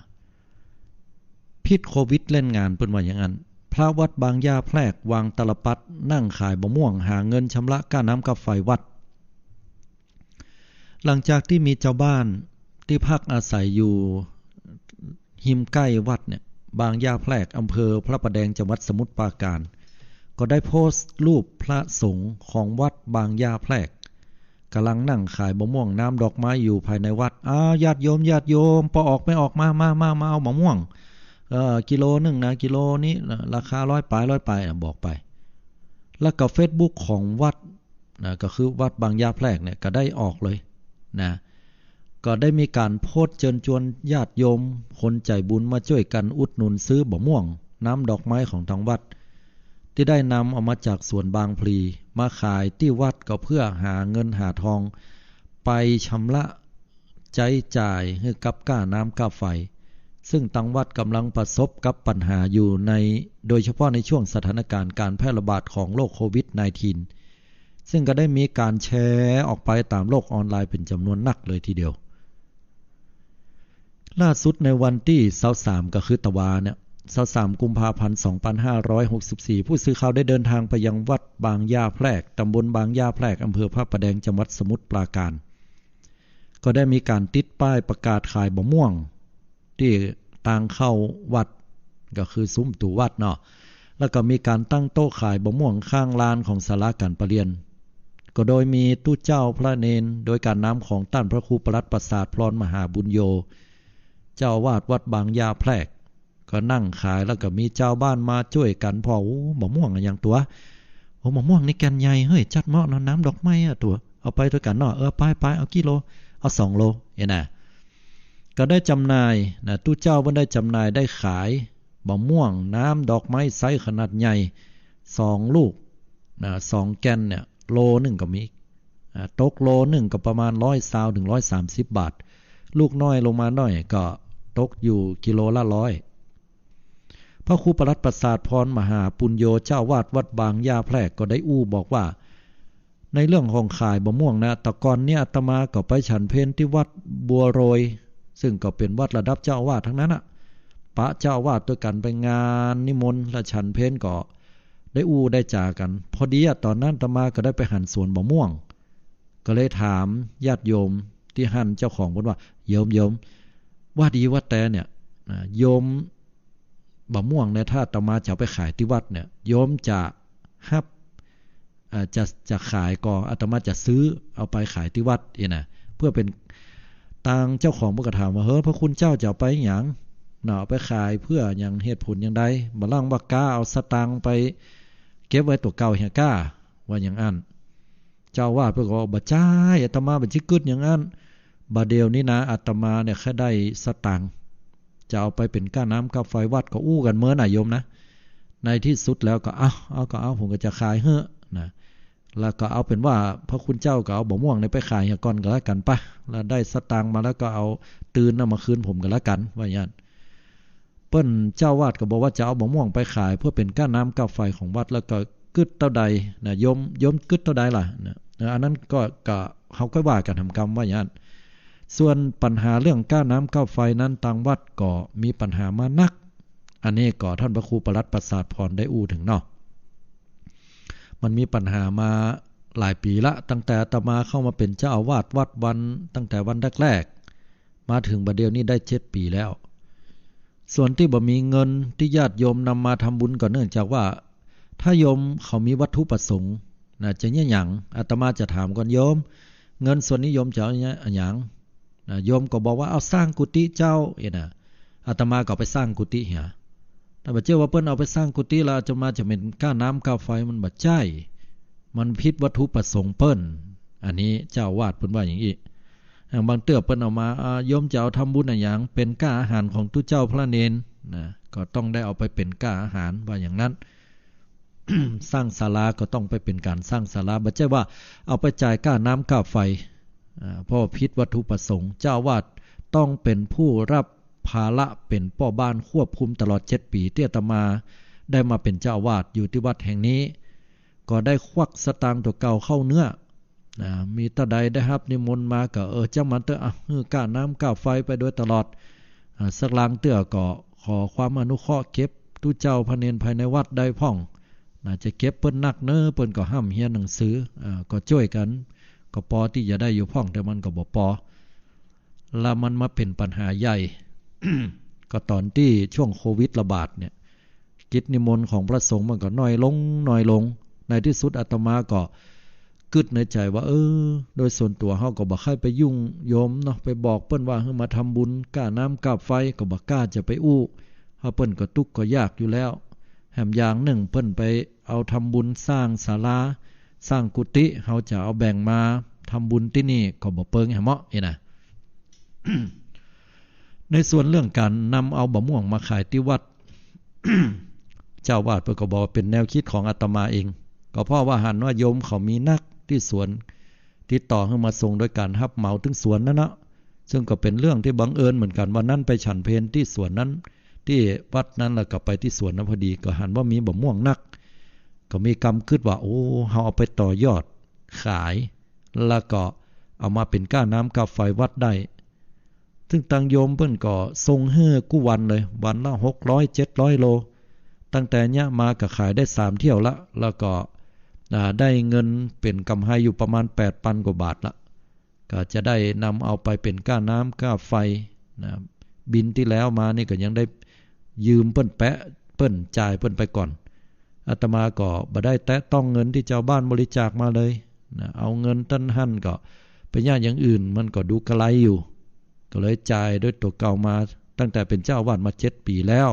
พิษโควิดเล่นงาน เปิ้นว่าอย่างนั้น พระวัดบางหญ้าแพรก วางตาลปัตร นั่งขายบ่าม่วง หาเงินชำระก้าน้ำก้าไฟวัด หลังจากตี้มีจาวบ้านตี้พักอาศัยอยู่ฮิมใก้วัดเนี่ย บางหญ้าแพรก อำเภอพระประแดง จังหวัดสมุทรปราการ ก็ได้โพสต์รูปพระสงฆ์ของวัดบางหญ้าแพรก ก่ำลังนั่งขายบ่าม่วงน้ำดอกไม้อยู่ภายในวัด อ้าว ญาติโยม ญาติโยม ปอออกแม่ออก มา มา มา มาเอาบ่าม่วง เอ่อ กิโลนึ่งนะ กิโลนี้นะ ราคาร้อยป๋าย ร้อยป๋าย อ่ะ บอกไป แล้วก็เฟซบุ๊กของวัดนะ ก็คือวัดบางหญ้าแพรกเนี่ย ก็ได้ออกเลยนะ ก็ได้มีก๋านโพสต์เจิญจวนญาติโยม คนใจ๋บุญมาจ้วยกั๋นอุดหนุนซื้อบ่าม่วง น้ำดอกไม้ของตางวัด ตี้ได้นำเอามาจากสวนบางพลี มาขายตี้วัดก็เพื่อหาเงินหาทอง ไปชำระใจ๊จ่ายหื้อกับก้าน้ำก้าไฟ ซึ่งตางวัดก่ำลังประสบกับปัญหาอยู่ใน โดยเฉพาะในช่วงสถานการณ์ก๋านแพร่ระบาดของโรคโควิดสิบเก้า ซึ่งก็ได้มีก๋านแชร์ออกไปต๋ามโลกออนไลน์เป๋นจ๋ำนวนนักเลยทีเดียว ล่าสุดในวันตี้ซาวสาม ก็คือตะวาเนี่ย ซาวสาม กุมภาพันธ์ สองปันห้าร้อยหกสิบสี่ ผู้สื่อข่าวได้เดินทางไปยังวัดบางหญ้าแพรก ตำบลบางหญ้าแพรก อำเภอพระประแดง จังหวัดสมุทรปราการ ก็ได้มีก๋านติดป้ายประกาศขายบ่าม่วง ตี้ตางเข้าวัด ก็คือซุ้มตู๋วัดเนาะ แล้วก็มีก๋านตั้งโต๊ะขายบ่าม่วงข้างลานของศาลาก๋านประเรียน ก็โดยมีตุ๊เจ้าพระเณร โดยก๋านนำของต้านพระครูปลัดประสาทพรมหาปุญโญ เจ้าอาวาสวัดบางหญ้าแพรก ก็นั่งขาย แล้วก็มีจาวบ้านมาจ้วยกั๋นผ่อ โอ้ บ่าม่วงอะหยังตั๋ว โอ้ บ่าม่วงนี่แก่นใหญ่เฮ้ย จัดเหมาะเนาะ น้ำดอกไม้อะตั๋ว เอาไปตวยกั๋นเนาะ เออ ไป ไป เอากี่โล เอาสองโล เนี่ยนะ ก็ได้จ๋ำหน่ายนะ ตุ๊เจ้าเปิ้นได้จ๋ำหน่าย ได้ขายบ่าม่วงน้ำดอกไม้ไซส์ขนาดใหญ่สองลูกนะ สองแก่นเนี่ย โลนึ่งก็มี อ่า ตกโลนึ่งก็ประมาณร้อยซาวถึงร้อยสามสิบบาท ลูกน้อยลงมาหน่อยก็ตกอยู่กิโลละร้อย พระครูปลัดประสาทพรมหาปุญโญ เจ้าอาวาสวัดบางหญ้าแพรก ก็ได้อู้บอกว่า ในเรื่องของขายบ่าม่วงนะ แต่ก่อนเนี่ยอาตมาก็ไปฉันเพลตี้วัดบัวโรย ซึ่งก็เป๋นวัดระดับเจ้าอาวาสตังนั้นน่ะ ปะเจ้าอาวาสตวยกั๋นไปงานนิมนต์ แล้วฉันเพลก็ได้อู้ได้จ๋ากั๋น พอดีอะ ต๋อนนั้นอาตมาก็ได้ไปหันสวนบ่าม่วง ก็เลยถามญาติโยมตี้หั้น เจ้าของเปิ้นว่า โยม โยม ว่าดีว่าแตเนี่ย อ่า โยม บ่าม่วงเนี่ย ถ้าอาตมาจะเอาไปขายตี้วัดเนี่ย โยมจะฮับ อ่า จะ จะขายก่อ อาตมาจะซื้อเอาไปขายตี้วัดเนี่ยนะ เพื่อเป๋น ตางเจ้าของเปิ้นก็ถามว่า เฮ้อ พระคุณเจ้าจะเอาไปหยังเนาะ เอาไปขายเพื่อหยัง เหตุผลอย่างใด บ่าล่างบ่ากล้าเอาสตางค์ไปเก็บไว้ตั๋วเก่าเหียก้า ว่าอย่างอั้น เจ้าอาวาสเปิ้นก็บอก บ่ใจ้ อาตมาบ่ใจ้กึ๊ดอย่างอั้น บ่าเดี่ยวนี้นะ อาตมาเนี่ยแค่ได้สตางค์ จะเอาไปเป๋นก้าน้ำก้าไฟวัดก็อู้กั๋นเมินน่ะโยมนะ ในตี้สุดแล้วก็ เอา เอาก็เอา ผมก็จะขายหื้อนะ แล้วก็เอาเป๋นว่าพระคุณเจ้าก็เอาบ่าม่วงเนี่ยไปขายเหียก่อนก็แล้วกั๋นปะ แล้วได้สตางค์มาแล้วก็เอาตื่นเอามาคืนผมก็แล้วกั๋น ว่าอย่างนั้น เปิ้นเจ้าอาวาสก็บอกว่าจะเอาบ่าม่วงไปขายเพื่อเป๋นก้าน้ำก้าไฟของวัด แล้วก็กึ๊ดเต้าใดนะ โยม โยมกึ๊ดเต้าใดล่ะนะ เออ อันนั้นก็ ก็เฮาก็ว่ากั๋นแหมกำ ว่าอย่างนั้น ส่วนปัญหาเรื่องก้าน้ำก้าไฟนั้น ตางวัดก็มีปัญหามานัก อันนี้ก็ต้านพระครูปลัดประสาทพรได้อู้เถิงเนาะ มันมีปัญหามาหลายปี๋ละ ตั้งแต่อาตมาเข้ามาเป๋นเจ้าอาวาสวัดวัน ตั้งแต่วันแรกๆ มาเถิงบัดเดี่ยวนี้ได้เจ็ดปี๋แล้ว ส่วนตี้บ่มีเงินตี้ญาติโยมนำมาทำบุญก็เนื่องจากว่า ถ้าโยมเขามีวัตถุประสงค์นะ จะเยียะหยัง อาตมาจะถามก่อน โยม เงินส่วนนี้โยมจะเอาเยียะหยังนะ โยมก็บอกว่า เอาสร้างกุฏิเจ้า เอ๊ะนะ อาตมาก็ไปสร้างกุฏิเหีย แต่บ่เจื้อว่าเปิ้นเอาไปสร้างกุฏิแล้วอาตมาจะเป๋นก้าน้ำก้าไฟ มันบ่ใจ้ มันผิดวัตถุประสงค์เปิ้น อันนี้เจ้าอาวาสเปิ้นว่าอย่างอี้ อย่างบางเตื้อเปิ้นเอามา อ่า โยมจะเอาทำบุญอะหยัง เป๋นก้าอาหารของตุ๊เจ้าพระเณรนะ ก็ต้องได้เอาไปเป๋นก้าอาหาร ว่าอย่างนั้น สร้างศาลาก็ต้องไปเป๋นก๋านสร้างศาลา บ่ใจ้ว่าเอาไปจ่ายก้าน้ำก้าไฟ อ่า เพราะผิดวัตถุประสงค์ เจ้าอาวาสต้องเป๋นผู้รับภาระเป๋นป้อบ้านควบคุมตลอดเจ็ดปี๋ตี้อาตมาได้มาเป๋นเจ้าอาวาสอยู่ตี้วัดแห่งนี้ ก็ได้ควักสตางค์ตั๋วเก่าเข้าเนื้อ นะ มีเต้าใดได้ฮับนิมนต์มาก็ เออ จ้างมันเต๊อะ อ่ะ หื้อก้าน้ำก้าไฟไปโดยตลอด อ่า สักลางเตื้อก็ขอความอนุเคราะห์เก็บตุ๊เจ้าพระเณรภายในวัดได้พ่อง นะ จะเก็บเปิ้นนักเน้อ เปิ้นก็ฮ่ำเฮียนหนังสือ อ่า ก็จ้วยกั๋น ก็ปอตี้จะได้อยู่พ่อง แต่มันก็บ่ปอ แล้วมันมาเป๋นปัญหาใหญ่ ก็ต๋อนตี้ช่วงโควิดระบาดเนี่ย กิจนิมนต์ของพระสงฆ์มันก็น้อยลง น้อยลง ในตี้สุดอาตมาก็กึ๊ดในใจ๋ว่า เออ โดยส่วนตั๋วเฮาก็บ่ใค่ไปยุ่งโยมเนาะ ไปบอกเปิ้นว่าหื้อมาทำบุญก้าน้ำก้าไฟ ก็บ่กล้าจะไปอู้ เพราะเปิ้นก็ตุ๊กข์ก็ยากอยู่แล้ว แหมอย่างนึ่งเปิ้นไปเอาทำบุญสร้างศาลา สร้างกุฏิ เฮาจะเอาแบ่งมาทำบุญตี้นี่ก็บ่เปิงแหมเมาะ เอ๊ะนะ ในส่วนเรื่องก๋านนำเอาบ่าม่วงมาขายตี้วัด เจ้าอาวาสเปิ้นก็บอกว่าเป๋นแนวกึ๊ดของอาตมาเอง ก็เพราะว่าหันว่าโยมเขามีนักตี้สวน ติดต่อหื้อมาส่งโดยก๋านฮับเหมาตึงสวนนั้นเนาะ ซึ่งก็เป๋นเรื่องตี้บังเอิญเหมือนกั๋น วันนั้นไปฉันเพลตี้สวนนั้น ตี้วัดนั้น แล้วก็ไปตี้สวนนั้นพอดี ก็หันว่ามีบ่าม่วงนัก ก็มีกำกึ๊ดว่า โอ้ เฮาเอาไปต่อยอดขาย แล้วก็เอามาเป๋นก้าน้ำก้าไฟวัดได้ ซึ่งตังโยมเปิ้นก็ส่งหื้อกู้วันเลย วันละหกร้อย เจ็ดร้อยโล ตั้งแต่เยียะมาก็ขายได้สามเที่ยวละ แล้วก็ อ่า ได้เงินเป๋นกำไรอยู่ประมาณแปดปันกว่าบาทละ ก็จะได้นำเอาไปเป๋นก้าน้ำก้าไฟนะ บินตี้แล้วมานี่ก็ยังได้ยืมเปิ้นแปะ เปิ้นจ่ายเปิ้นไปก่อน อาตมาก็บ่ได้แตะต้องเงินตี้จาวบ้านบริจาคมาเลยนะ เอาเงินต้านหั้นก็ไปเยียะอย่างอื่น มันก็ดูกะไรอยู่ ก็เลยจ่ายโดยตั๋วเก่ามาตั้งแต่เป๋นเจ้าอาวาสมาเจ็ดปี๋แล้ว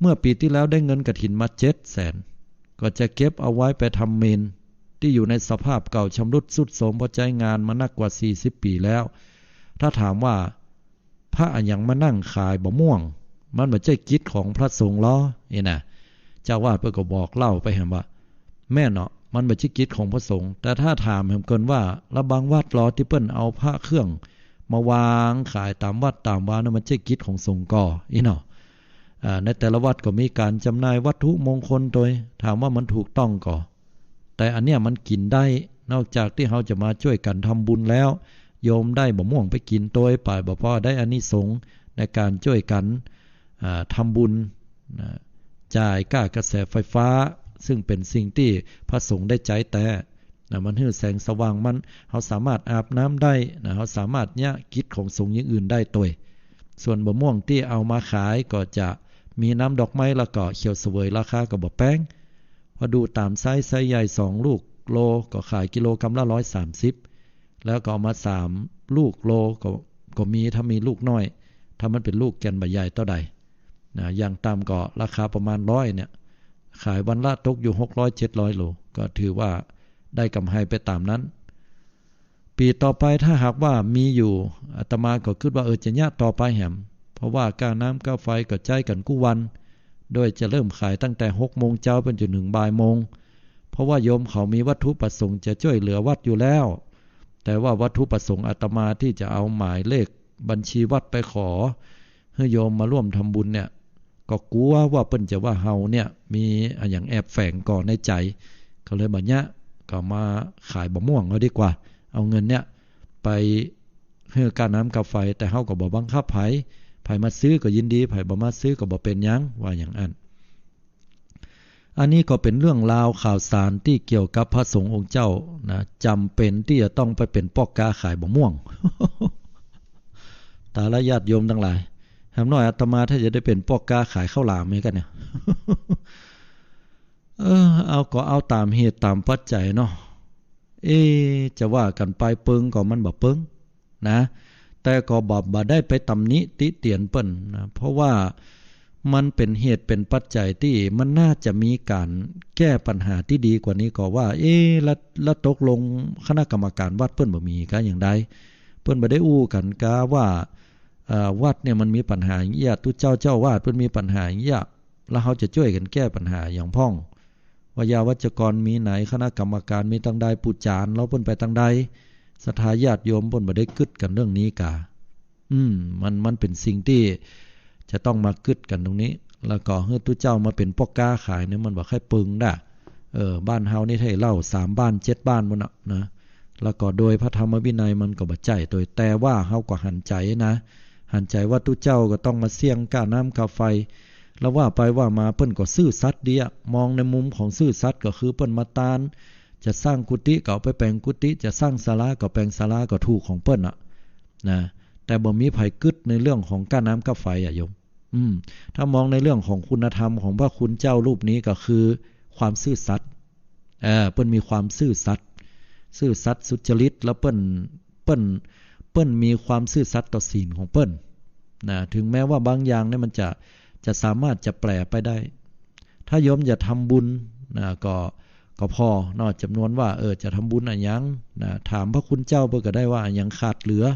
เมื่อปี๋ตี้แล้วได้เงินกฐินมาเจ็ดแสน ก็จะเก็บเอาไว้ไปทำเมรุตี้อยู่ในสภาพเก่าชำรุดทรุดโทรม เพราะใจ๊งานมานักกว่าสี่สิบปี๋แล้ว ถ้าถามว่า พระอะหยังมานั่งขายบ่าม่วง มันบ่ใจ้กึ๊ดของพระสงฆ์ลอ เอ๊ะนะ เจ้าอาวาสเปิ้นก็บอกเล่าไปแหมว่า แม่นเนาะ มันบ่ใจ้กึ๊ดของพระสงฆ์ แต่ถ้าถามแหมเกินว่า แล้วบางวัดลอตี้เปิ้นเอาพระเครื่องมาวางขายต๋ามวัดต๋ามวา นั้นมันใจ้กึ๊ดของสงฆ์ก่อ อี้เนาะ อ่า ในแต่ละวัดก็มีก๋านจำหน่ายวัตถุมงคลตวย ถามว่ามันถูกต้องก่อ แต่อันเนี้ยมันกิ๋นได้ นอกจากตี้เฮาจะมาจ้วยกั๋นทำบุญแล้ว โยมได้บ่าม่วงไปกิ๋นตวย ป๋ายบ่พอได้อานิสงส์ในก๋านจ้วยกั๋น อ่า ทำบุญนะ จ่ายก้ากระแสไฟฟ้า ซึ่งเป๋นสิ่งตี้พระสงฆ์ได้ใจ๊แต๊นะ มันหื้อแสงสว่าง มัน เฮาสามารถอาบน้ำได้นะ เฮาสามารถเยียะกึ๊ดของสงฆ์อย่างอื่นได้ตวย ส่วนบ่าม่วงตี้เอามาขายก็จะมีน้ำดอกไม้ แล้วก็เขียวเสวย ราคาก็บ่แปง พอดูต๋ามไซส์ ไซส์ใหญ่สองลูกโล ก็ขายกิโลกรัมละร้อยสามสิบ แล้วก็เอามาสามลูกโล ก็ ก็มี ถ้ามีลูกน้อย ถ้ามันเป๋นลูกแก่นบ่ใหญ่เต้าใดนะ อย่างต่ำก็ราคาประมาณร้อยเนี่ย ขายวันละตกอยู่หกร้อย เจ็ดร้อยโล ก็ถือว่าได้กำไรไปต๋ามนั้น ปี๋ต่อไปถ้าหากว่ามีอยู่ อาตมาก็กึ๊ดว่า เออ จะเยียะต่อไปแหม เพราะว่าก้าน้ำก้าไฟก็ใจ๊กั๋นกู้วัน โดยจะเริ่มขายตั้งแต่หกโมงเจ๊าไปจนถึงบ่ายโมง เพราะว่าโยมเขามีวัตถุประสงค์จะจ้วยเหลือวัดอยู่แล้ว แต่ว่าวัตถุประสงค์อาตมาตี้จะเอาหมายเลขบัญชีวัดไปขอหื้อโยมมาร่วมทำบุญเนี่ย ก็กั๋วว่าเปิ้นจะว่าเฮาเนี่ยมีอะหยังแอบแฝงก่อในใจ๋ ก็เลยบ่เยียะ ก็มาขายบ่าม่วงเอาดีกว่า เอาเงินเนี่ยไปหื้อก้าน้ำก้าไฟ แต่เฮาก็บ่บังคับใผ ใผมาซื้อก็ยินดี ใผบ่มาซื้อก็บ่เป๋นหยัง ว่าอย่างอั้น อันนี้ก็เป๋นเรื่องราวข่าวสารตี้เกี่ยวกับพระสงฆ์องค์เจ้านะ จ๋ำเป๋นตี้จะต้องไปเป๋นป้อก๊าขายบ่าม่วง ต๋ายละญาติโยมตังหลาย แหมน้อยอาตมาถ้าจะได้เป๋นป้อก๊าขายข้าวหลามเหมือนกั๋นเนี่ย เออ เอาก็เอาต๋ามเหตุต๋ามปัจจัยเนาะ เอ๊ะ จะว่ากั๋นไปเปิงก็มันบ่เปิง นะ แต่ก็บ่ บ่ได้ไปตำหนิติเตียนเปิ้นนะ เพราะว่ามันเป๋นเหตุเป๋นปัจจัยตี้มันน่าจะมีก๋านแก้ปัญหาตี้ดีกว่านี้ก็ว่า เอ๊ะ แล้ว แล้วตกลงคณะกรรมการวัดเปิ้นบ่มีกาอย่างใด เปิ้นบ่ได้อู้กั๋นกาว่า เอ่อ วัดเนี่ยมันมีปัญหาอย่างอี้ ตุ๊เจ้าเจ้าอาวาสเปิ้นมีปัญหาอย่างอี้ แล้วเฮาจะจ้วยกั๋นแก้ปัญหาอย่างพ่อง ไวยาวัจกรมีไหน คณะกรรมการมีตังใด ปู่จารย์ลาวเปิ้นไปตังใด ศรัทธาญาติโยมเปิ้นบ่ได้กึ๊ดกั๋นเรื่องนี้กา อืม มัน มันเป๋นสิ่งตี้จะต้องมากึ๊ดกั๋นตรงนี้ แล้วก็หื้อตุ๊เจ้ามาเป๋นป้อก๊าขายเนี่ยมันบ่ใค่เปิงดะ เออ บ้านเฮานี่ไทเหล้าสามบ้านเจ็ดบ้านปู๊นน่ะนะ แล้วก็โดยพระธรรมวินัยมันก็บ่ใจ้ตวย แต่ว่าเฮาก็หันใจ๋นะ หันใจ๋ว่าตุ๊เจ้าก็ต้องมาเสี้ยงก้าน้ำก้าไฟ แล้วว่าไปว่ามาเปิ้นก็ซื่อสัตย์ดีอะ มองในมุมของซื่อสัตย์ก็คือเปิ้นมาตาน จะสร้างกุฏิก็เอาไปแป๋งกุฏิ จะสร้างศาลาก็แป๋งศาลาก็ถูกของเปิ้นน่ะ นะ แต่บ่มีใผกึ๊ดในเรื่องของก้าน้ำก้าไฟอะโยม อืม ถ้ามองในเรื่องของคุณธรรมของพระคุณเจ้ารูปนี้ก็คือความซื่อสัตย์ เอ่อ เปิ้นมีความซื่อสัตย์ ซื่อสัตย์สุจริต แล้วเปิ้น เปิ้น เปิ้นมีความซื่อสัตย์ต่อศีลของเปิ้น นะ ถึงแม้ว่าบางอย่างเนี่ยมันจะ จะสามารถจะแปลไปได้ ถ้าโยมจะทำบุญ นะ ก็ ก็ผ่อเนาะ จ๋ำนวนว่า เออ จะทำบุญอะหยัง นะ ถามพระคุณเจ้าเปิ้นก็ได้ว่าอะหยังขาดเหลือ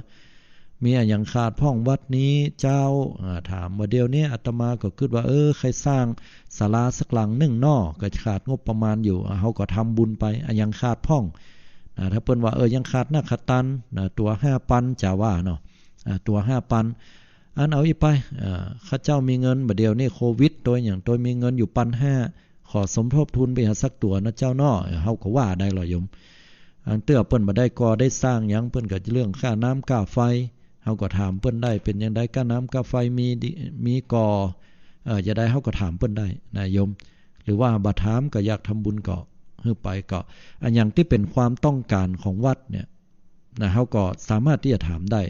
มีอะหยังขาดพ่องวัดนี้เจ้า อ่า ถามว่าเดี๋ยวนี้อาตมาก็กึ๊ดว่า เออ ใค่สร้างศาลาสักหลังนึ่งเนาะ ก็ขาดงบประมาณอยู่ อ่า เฮาก็ทำบุญไป อะหยังขาดพ่อง นะ ถ้าเปิ้นว่า เออ ยังขาดนาคตัน นะ ตั๋วห้าปัน จะว่าเนาะ อ่า ตั๋วห้าปัน อันเอาอี้ไป อ่า ข้าเจ้ามีเงิน บ่าเดี่ยวนี้โควิด ตวยหยังตวยมีเงินอยู่ปันห้า ขอสมทบทุนไปหาสักตั๋วนะเจ้าเนาะ เฮาก็ว่าได้ลอโยม อันเตื้อเปิ้นบ่ได้ก่อได้สร้างหยัง เปิ้นก็เรื่องค่าน้ำค่าไฟ เฮาก็ถามเปิ้นได้ เป๋นจั่งใดก้าน้ำก้าไฟมีดี มีก่อ เอ่อ จะใดเฮาก็ถามเปิ้นได้นะโยม หรือว่าบ่ถามก็อยากทำบุญก็หื้อไปก็ อะหยังตี้เป๋นความต้องการของวัดเนี่ย นะ เฮาก็สามารถตี้จะถามได้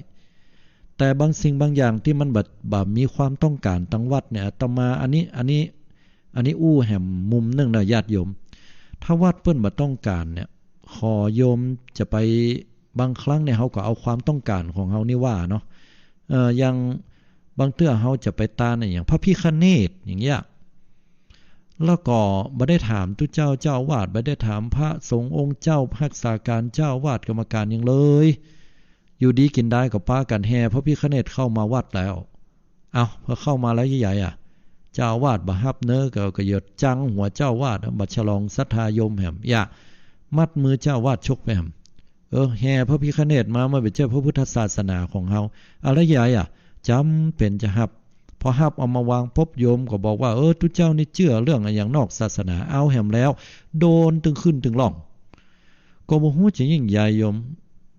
แต่บางสิ่งบางอย่างตี้มันบ่ บ่มีความต้องการตังวัดเนี่ย อาตมา อันนี้ อันนี้ อันนี้อู้แหมมุมนึ่งนะญาติโยม ถ้าวัดเปิ้นบ่ต้องการเนี่ย ขอโยมจะไป บางครั้งเนี่ย เฮาก็เอาความต้องการของเฮานี่ว่าเนาะ เอ่อ อย่างบางเตื้อเฮาจะไปตานอะหยังพระพิฆเนศอย่างเงี้ย แล้วก็บ่ได้ถามตุ๊เจ้าเจ้าอาวาส บ่ได้ถามพระสงฆ์องค์เจ้า รักษาการเจ้าอาวาส กรรมการหยังเลย อยู่ดีกิ๋นดายก็ปากั๋นแห่พระพิฆเนศเข้ามาวัดแล้ว เอ้า พอเข้ามาแล้วใหญ่ๆ อะ เจ้าอาวาสบ่ฮับเน้อ ก็ ก็เหยียดจังหัวเจ้าอาวาส บ่ฉลองศรัทธาโยมแหม อย่า มัดมือเจ้าอาวาสชกไปแหม เออ แห่พระพิฆเนศมา มันบ่ใจ้พระพุทธศาสนาของเฮา อะ แล้วใหญ่อะ จ๋ำเป๋นจะฮับ พอฮับเอามาวางปุ๊บ โยมก็บอกว่า เออ ตุ๊เจ้านี่เจื้อเรื่องอะหยังนอกศาสนา เอาแหมแล้ว โดนตึงขึ้นตึงล่อง ก็บ่ฮู้จะยิ่งใหญ่โยม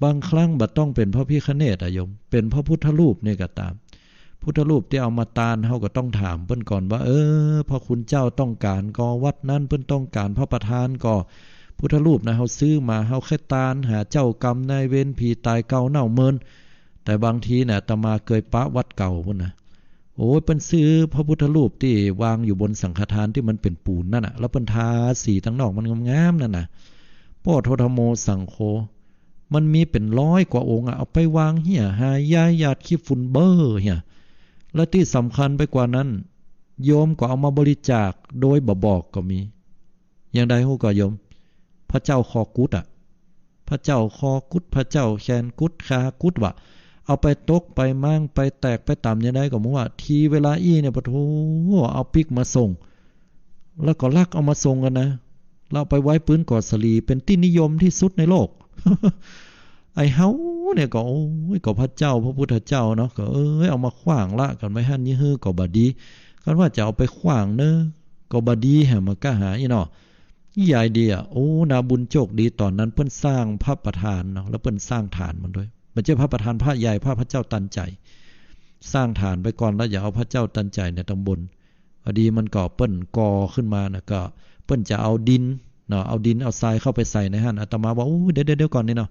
บางครั้งบ่ต้องเป๋นพระพิฆเนศอะโยม เป๋นพระพุทธรูปนี่ก็ต๋าม พุทธรูปตี้เอามาตาน เฮาก็ต้องถามเปิ้นก่อนว่า เออ พระคุณเจ้าต้องการก่อวัดนั้น เปิ้นต้องการพระประธานก่อ พุทธรูปนะ เฮาซื้อมา เฮาใค่ตานหาเจ้ากรรมนายเวร ผีต๋ายเก่าเน่าเมิน แต่บางทีนะ อาตมาเกยปะวัดเก่าปู๊นนะ โอ้ย เปิ้นซื้อพระพุทธรูปตี้วางอยู่บนสังฆทานตี้มันเป๋นปูนนั่นน่ะ แล้วเปิ้นทาสีตังนอกมันงามๆ นั่นน่ะ โพธิธัมโมสังโฆ มันมีเป๋นร้อยกว่าองค์อะ เอาไปวางเหียหายย้ายหยาดขี้ฝุ่นเบ้อเหีย และตี้สำคัญไปกว่านั้น โยมก็เอามาบริจาคโดยบ่บอกก็มี อย่างใดฮู้ก่อโยม พระเจ้าคอกุดอะ พระเจ้าคอกุด พระเจ้าแขนกุด ขากุดวะ เอาไปตกไปม้างไปแตกไปต๋ำอย่างใดก็บ่ฮู้ว่า ทีเวลาอี้เนี่ย ปะโถ เอาปิ๊กมาส่ง แล้วก็ลักเอามาส่งกั๋นนะ แล้วเอาไปไว้ปื๊นก่อสะหลี เป๋นตี้นิยมตี้สุดในโลก ไอ้เฮาเนี่ยก็ โอ้ย ก็พระเจ้าพระพุทธเจ้าเนาะ ก็ เอ้ย เอามาขว้างละกั๋นไว้หั้นยี่หื้อก็บ่ดี คันว่าจะเอาไปขว้างเน้อ ก็บ่ดีแหม มากะหาอี้เนาะ อี้ยายดีอะ โอ้ นาบุญโชคดี ต๋อนนั้นเปิ้นสร้างพระประธานเนาะ แล้วเปิ้นสร้างฐานมันด้วย บ่ใจ้พระประธาน พระใหญ่ พระ พระเจ้าตันใจ๋ สร้างฐานไปก่อน แล้วจะเอาพระเจ้าตันใจ๋เนี่ยตังบน พอดีมันก็เปิ้นก่อขึ้นมานะ ก็เปิ้นจะเอาดินเนาะ เอาดินเอาทรายเข้าไปใส่ในหั้น อาตมาว่า โอ้ เดี๋ยว เดี๋ยว เดี๋ยวก่อนนี่เนาะ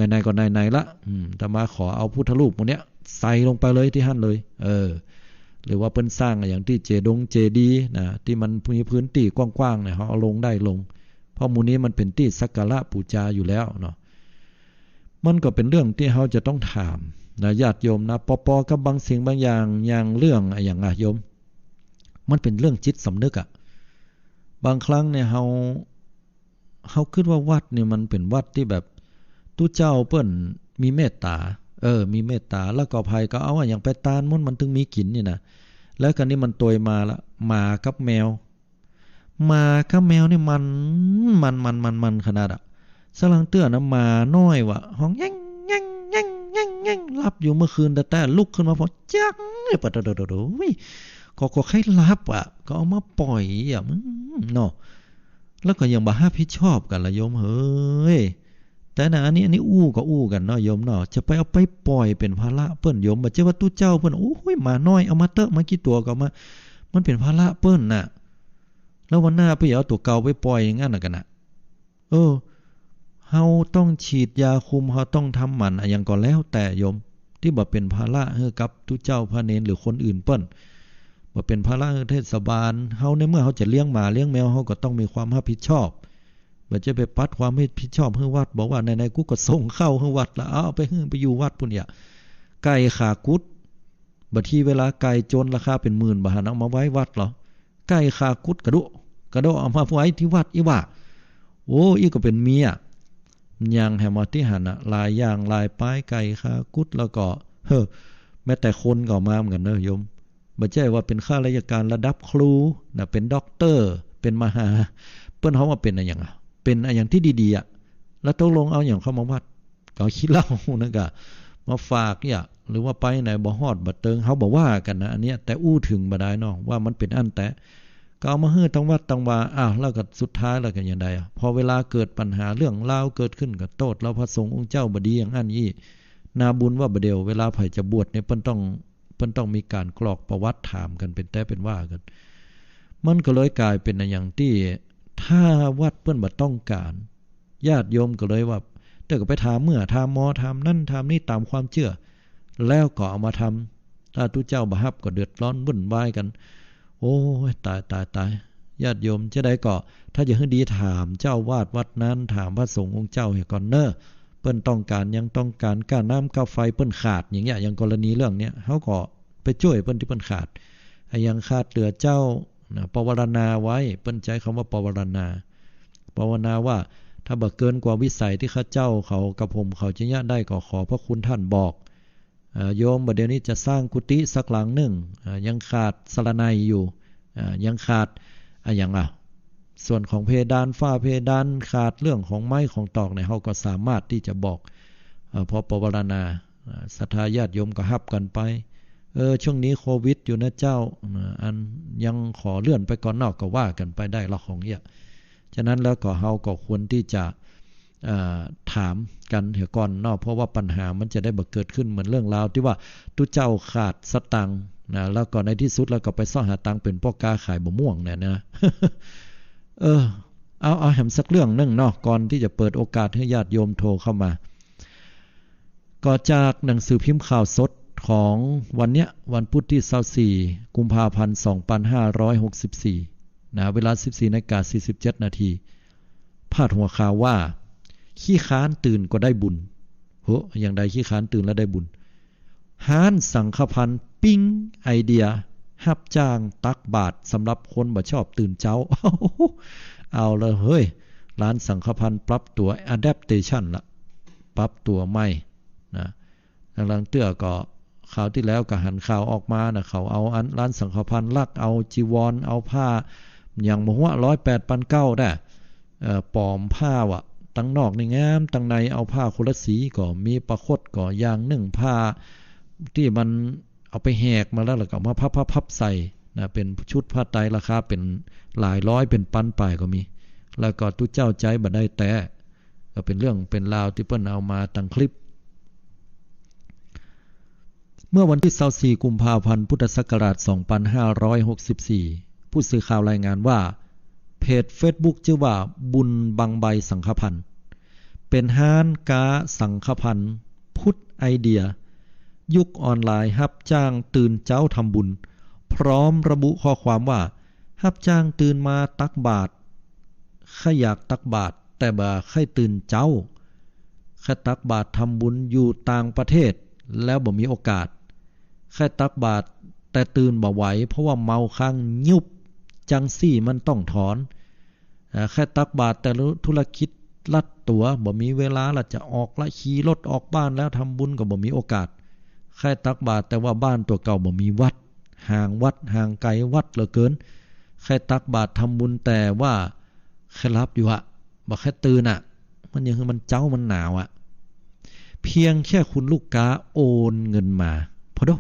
ไหนๆ ก็ไหนๆ ละ อืม อาตมาขอเอาพุทธรูปหมู่เนี้ยใส่ลงไปเลยตี้หั้นเลย เออ หรือว่าเปิ้นสร้างอะหยังตี้เจดงเจดีย์นะ ตี้มันมีพื้นตี้กว้างๆ เนี่ย เฮาเอาลงได้ลง เพราะหมู่นี้มันเป๋นตี้สักการะปู๋จาอยู่แล้วเนาะ มันก็เป๋นเรื่องตี้เฮาจะต้องถามนะ ญาติโยมนะ ปอๆ กับบางสิ่งบางอย่าง อย่างเรื่องอะหยังอะโยม มันเป๋นเรื่องจิตสำนึกอะ บางครั้งเนี่ยเฮา เฮากึ๊ดว่าวัดเนี่ยมันเป๋นวัดตี้แบบ ตุ๊เจ้าเปิ้นมีเมตต๋า เออ มีเมตต๋า แล้วก็ใผก็เอาอะหยังไปตานหมด มันตึงมีกิ๋นนี่นะ แล้วก็นี่มันตวยมาละ หมากับแมว หมากับแมวนี่มัน มัน มัน มัน มันขนาดอะ สะหลังเตื้อนะ หมาน้อยว่ะ ฮ้องแย้ง แย้ง แย้ง แย้ง แย้ง หลับอยู่เมื่อคืนแต๊ๆ ลุกขึ้นมาพอจั๊ก ปะโถ โถ โถ โถ โอ้ย ก็ ก็ใค่หลับอะ ก็เอามาป่อยอะ อืม เนาะ แล้วก็ยังบ่ฮับผิดชอบกั๋นละโยมเฮ้ย แต่นะ อันนี้ อันนี้อู้ก็อู้กั๋นเนาะโยมเนาะ จะไปเอาไปป่อยเป๋นภาระเปิ้นโยม บ่ใจ้ว่าตุ๊เจ้าเปิ้น โอ้ย หมาน้อย เอามาเต๊อะ มากี่ตั๋วก็เอามา มันเป๋นภาระเปิ้นน่ะ แล้ววันหน้าไปเอาตั๋วเก่าไปป่อยอย่างนั้นน่ะกั๋นน่ะ เออ เฮาต้องฉีดยาคุม เฮาต้องทำหมันอะหยังก็แล้วแต่โยม ตี้บ่เป๋นภาระหื้อกับตุ๊เจ้าพระเณรหรือคนอื่นเปิ้น บ่เป๋นภาระหื้อเทศบาล เฮาในเมื่อเฮาจะเลี้ยงหมาเลี้ยงแมว เฮาก็ต้องมีความฮับผิดชอบ บ่ใจ้ไปปัดความฮับผิดชอบหื้อวัด บอกว่าไหนๆ กูก็ส่งข้าวหื้อวัดละ เอา เอาไปหื้อไปอยู่วัดปู้นเหีย ไก่ขากุด บางทีเวลาไก่โจรราคาเป๋นหมื่น บ่หันเอามาไว้วัดเหรอ ไก่ขากุดกระโดะ กระโดะเอามาไว้ตี้วัดอี้หว่า โอ้ อี้ก็เป๋นเมีย ยังแหมมาตี้หั้นน่ะ หลายอย่างหลายปาย ไก่ขากุด แล้วก็ เฮ้อ แม้แต่คนก็เอามาเหมือนกั๋นเนาะโยม บ่ใจ้ว่าเป๋นข้าราชการระดับครูนะ เป๋นด็อกเตอร์ เป๋นมหา เปิ้นฮ้องว่าเป๋นอะหยังอะ เป๋นอะหยังตี้ดีๆ อะ แล้วตกลงเอาหยังเข้ามาวัด ก็เอาขี้เหล้านั่นกะ มาฝากเหีย หรือว่าไปไหนบ่ฮอดบ่เติง เฮาบ่ว่ากั๋นนะ อันเนี้ย แต่อู้เถิงบ่ดายเนาะ ว่ามันเป๋นอั้นแต๊ ก็เอามาหื้อตังวัดตังวา อ้าว แล้วก็สุดท้ายแล้วก็ยังไงอะ พอเวลาเกิดปัญหาเรื่องราวเกิดขึ้น ก็โต้ษเฮาพระสงฆ์องค์เจ้าบ่ดีอย่างอั้นอี้ นาบุญว่าบ่าเดี่ยว เวลาใผจะบวชเนี่ย เปิ้นต้อง เปิ้นต้องมีก๋านกรอกประวัติถามกั๋นเป๋นแต๊เป๋นว่ากั๋น มันก็เลยก๋ายเป๋นอะหยังตี้ ถ้าวัดเปิ้นบ่ต้องก๋าน ญาติโยมก็เลยว่า เดี๋ยวก็ไปถามเมื่อ ถามหมอ ถามนั้นถามนี้ต๋ามความเจื้อ แล้วก็เอามาทำ ถ้าตุ๊เจ้าบ่ฮับก็เดือดร้อนวุ่นวายกั๋น โอ้ย ต๋าย ต๋าย ต๋าย ญาติโยม จะได้ก็ ถ้าจะหื้อดีถามเจ้าอาวาสวัดนั้น ถามพระสงฆ์องค์เจ้าเหียก่อนเน่อ เปิ้นต้องก๋านหยัง ต้องก๋านก้าน้ำก้าไฟเปิ้นขาดอย่างเงี้ย อย่างกรณีเรื่องเนี้ย เฮาก็ไปจ้วยเปิ้นตี้เปิ้นขาด อะหยังขาดเหลือเจ้านะ ปวารณาไว้ เปิ้นใจ๊กำว่าปวารณา ปวารณาว่า ถ้าบ่เกินกว่าวิสัยตี้ข้าเจ้าเขา กระผมเขาจะเยียะได้ ก็ขอพระคุณท่านบอก เอ่อ โยม บ่าเดี่ยวนี้จะสร้างกุฏิสักหลังนึ่ง เอ่อ ยังขาดสะหะไนอยู่ เอ่อ ยังขาดอะหยังอะ ส่วนของเพดาน ฝ้าเพดาน ขาดเรื่องของไม้ของตอกเนี่ย เฮาก็สามารถตี้จะบอก เอ่อ พอปวารณา เอ่อ ศรัทธาญาติโยมก็ฮับกั๋นไป เออ ช่วงนี้โควิดอยู่นะเจ้า เอ่อ อันยังขอเลื่อนไปก่อนเนาะ ก็ว่ากั๋นไปได้ละของเหีย ฉะนั้นแล้วก็เฮาก็ควรตี้จะ เอ่อ ถามกั๋นเหียก่อนเนาะ เพราะว่าปัญหามันจะได้บ่เกิดขึ้นเหมือนเรื่องราวตี้ว่าตุ๊เจ้าขาดสตางค์นะ แล้วก็ในตี้สุดแล้วก็ไปเซาะหาตังค์เป๋นป้อก๊าขายบ่าม่วงเนี่ยนะ เออ เอา เอาแหมสักเรื่องนึ่งเนาะ ก่อนตี้จะเปิดโอกาสหื้อญาติโยมโทรเข้ามา ก็จากหนังสือพิมพ์ข่าวสดของวันเนี้ย วันพุธตี้ซาวสี่ กุมภาพันธ์ สองปันห้าร้อยหกสิบสี่ นะ เวลา สิบสี่นาฬิกา สี่สิบเจ็ดนาที พาดหัวข่าวว่า ขี้ค้านตื่นก็ได้บุญ เฮ้อ อย่างใดขี้ค้านตื่นแล้วได้บุญ ฮ้านสังฆภัณฑ์ปิ๊งไอเดียฮับจ้างตักบาตรสำหรับคนบ่ชอบตื่นเจ๊า เอาละเฮ้ย ร้านสังฆภัณฑ์ปรับตั๋ว อะแด็ปเตชัน ละ ปรับตั๋วใหม่นะ หลังๆ เตื้อก็ คราวตี้แล้วก็หันข่าวออกมานะ เขาเอาอันร้านสังฆภัณฑ์ลักเอาจีวร เอาผ้า อย่างบ่ฮู้ ร้อยแปดปันเก้าได้ เอ่อ ป๋อมผ้าว่ะ ตังนอกนี่งาม ตังในเอาผ้าคนละสีก็มี ปาคตก็อย่างนึ่ง ผ้าตี้มันเอาไปแหกมาแล้ว แล้วก็เอามาพับๆๆ ใส่นะ เป๋นชุดผ้าไตรราคาเป๋นหลายร้อย เป๋นปันป๋ายก็มี แล้วก็ตุ๊เจ้าใจ๊บ่ได้แต๊ ก็เป๋นเรื่องเป๋นราวตี้เปิ้นเอามาตังคลิป เมื่อวันตี้ซาวสี่ กุมภาพันธ์ พุทธศักราช สองปันห้าร้อยหกสิบสี่ ผู้สื่อข่าวรายงานว่า เพจเฟซบุ๊กจื้อว่า บุญบั้งไฟสังฆภัณฑ์ เป๋นฮ้านก๊าสังฆภัณฑ์ พุทธไอเดีย ยุคออนไลน์ ฮับจ้างตื่นเจ๊าทำบุญ พร้อมระบุข้อความว่า ฮับจ้างตื่นมาตักบาตร ใค่อยากตักบาตร แต่บ่ใค่ตื่นเจ๊า ใค่ตักบาตรทำบุญอยู่ต่างประเทศ แล้วบ่มีโอกาส ใค่ตักบาตรแต่ตื่นบ่ไหว เพราะว่าเมาค้างยุบ จังซี้มันต้องถอน อ่า ใค่ตักบาตรแต่ธุรกิจรัดตั๋ว บ่มีเวลาละ จะออกละ ขี่รถออกบ้านแล้ว ทำบุญก็บ่มีโอกาส ใค่ตักบาตรแต่ว่าบ้านตั๋วเก่าบ่มีวัด ห่างวัดห่างไก๋วัดเหลือเกิน ใค่ตักบาตรทำบุญแต่ว่าใค่หลับอยู่อะ บ่ใค่ตื่นอะ มันอย่างหื้อมันเจ๊ามันหนาวอะ เพียงแค่คุณลูกก๊าโอนเงินมา พอโด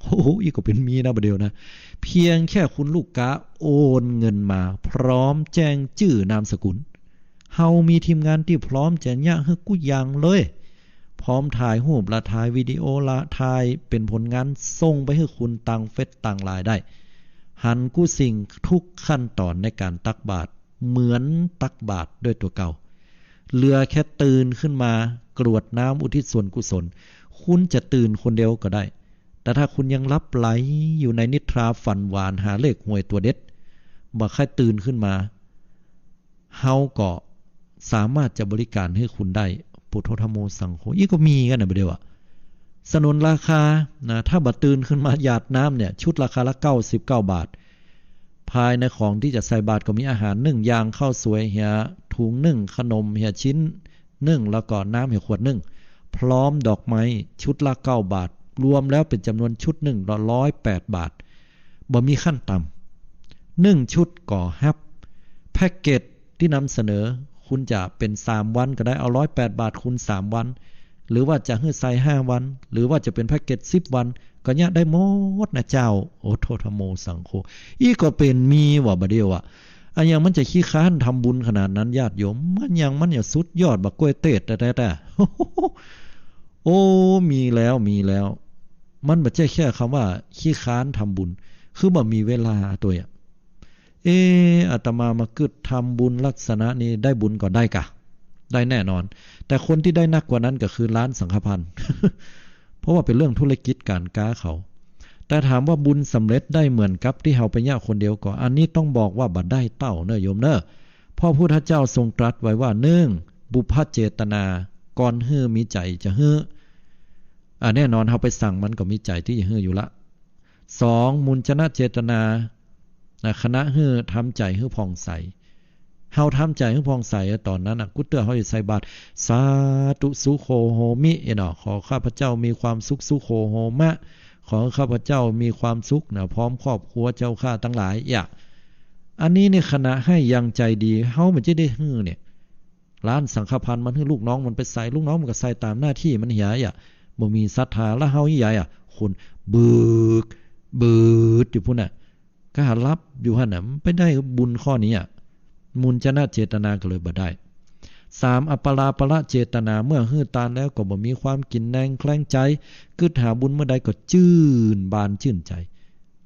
โอ้โห อี้ก็เป๋นมีนะบ่าเดี่ยวนะ เพียงแค่คุณลูกก๊าโอนเงินมา พร้อมแจ้งจื้อนามสกุล เฮามีทีมงานตี้พร้อมจะเยียะหื้อกู้อย่างเลย พร้อมถ่ายฮูปละ ถ่ายวิดีโอละ ถ่ายเป๋นผลงานส่งไปหื้อคุณตางเฟซตางไลน์ได้ หันกู้สิ่งทุกขั้นตอนในก๋านตักบาตร เหมือนตักบาตรด้วยตั๋วเก่า เหลือแค่ตื่นขึ้นมากรวดน้ำอุทิศส่วนกุศล คุณจะตื่นคนเดียวก็ได้ แต่ถ้าคุณยังหลับไหลอยู่ในนิทราฝันหวานหาเลขหวยตั๋วเด็ด บ่ใค่ตื่นขึ้นมา เฮาก็สามารถจะบริการหื้อคุณได้ พุทโธธัมโมสังโฆ อี้ก็มีกั๋นนะบ่าเดี่ยวอะ สนุนราคานะ ถ้าบ่ตื่นขึ้นมาหยาดน้ำเนี่ย ชุดราคาละเก้าสิบเก้าบาท ภายในของตี้จะใส่บาตรก็มีอาหารนึ่งอย่าง ข้าวสวยเหียถุงนึ่ง ขนมเหียชิ้นนึ่ง แล้วก็น้ำเหียขวดนึ่ง พร้อมดอกไม้ ชุดละเก้าบาท รวมแล้วเป๋นจ๋ำนวนชุดนึ่งละร้อยแปดบาท บ่มีขั้นต่ำ นึ่งชุดก็ฮับ แพ็กเกจตี้นำเสนอ คุณจะเป๋นสามวันก็ได้ เอาร้อยแปดบาทคูณสามวัน หรือว่าจะหื้อใส่ห้าวัน หรือว่าจะเป๋นแพ็กเกจสิบวัน ก็เยียะได้หมดนะเจ้า โอโธธัมโมสังโฆ อี้ก็เป๋นมีว่ะบ่าเดี่ยวอะ อะหยังมันจะขี้คร้านทำบุญขนาดนั้นญาติโยม มันหยังมันจะสุดยอดบ่ากล้วยเตดแต๊ๆ โอ้ มีแล้ว มีแล้ว มันบ่ใจ้แค่กำว่าขี้คร้านทำบุญ คือบ่มีเวลาตวยอะ เอ๊ะ อาตมามากึ๊ดทำบุญลักษณะนี้ได้บุญก่อ ได้ก่ะ ได้แน่นอน แต่คนตี้ได้นักกว่านั้นก็คือร้านสังฆภัณฑ์ เพราะว่าเป๋นเรื่องธุรกิจก๋านก๊าเขา แต่ถามว่าบุญสำเร็จได้เหมือนกับตี้เฮาไปเยียะคนเดียวก่อ อันนี้ต้องบอกว่าบ่ได้เต้าเน่อโยมเน่อ เพราะพุทธเจ้าทรงตรัสไว้ว่า นึ่ง บุพเจตนา ก่อนหื้อมีใจ๋จะหื้อ อ่า แน่นอน เฮาไปสั่งมันก็มีใจ๋ตี้จะหื้ออยู่ละ สอง มุญจนะเจตนา นะ ขณะหื้อทำใจ๋หื้อผ่องใส เฮาทำใจ๋หื้อผ่องใส ต๋อนนั้นน่ะ กู้เตื้อเฮาจะใส่บาตร สาธุสุโขโหมิ เนาะ ขอข้าพเจ้ามีความสุข สุโขโหมะ ขอข้าพเจ้ามีความสุขนะ พร้อมครอบครัวเจ้าข้าตังหลาย เยียะ อันนี้เนี่ยขณะหื้อยังใจ๋ดี เฮาบ่ใจ้ได้หื้อเนี่ย ร้านสังฆภัณฑ์มันหื้อลูกน้องมันไปใส่ ลูกน้องมันก็ใส่ต๋ามหน้าตี้มันเหีย เยียะ บ่มีศรัทธา แล้วเฮาเยียะ คนบึก บึดอยู่พุ้นน่ะ ก็หาหลับอยู่หั้นน่ะ มันไปได้บุญข้อนี้อะ มุญจนะเจตนาก็เลยบ่ได้ สาม อัปปลาปะเจตนา เมื่อหื้อตานแล้วก็บ่มีความกิ๋นแนงแคลงใจ๋ กึ๊ดหาบุญเมื่อใดก็จื้นบานจื้นใจ๋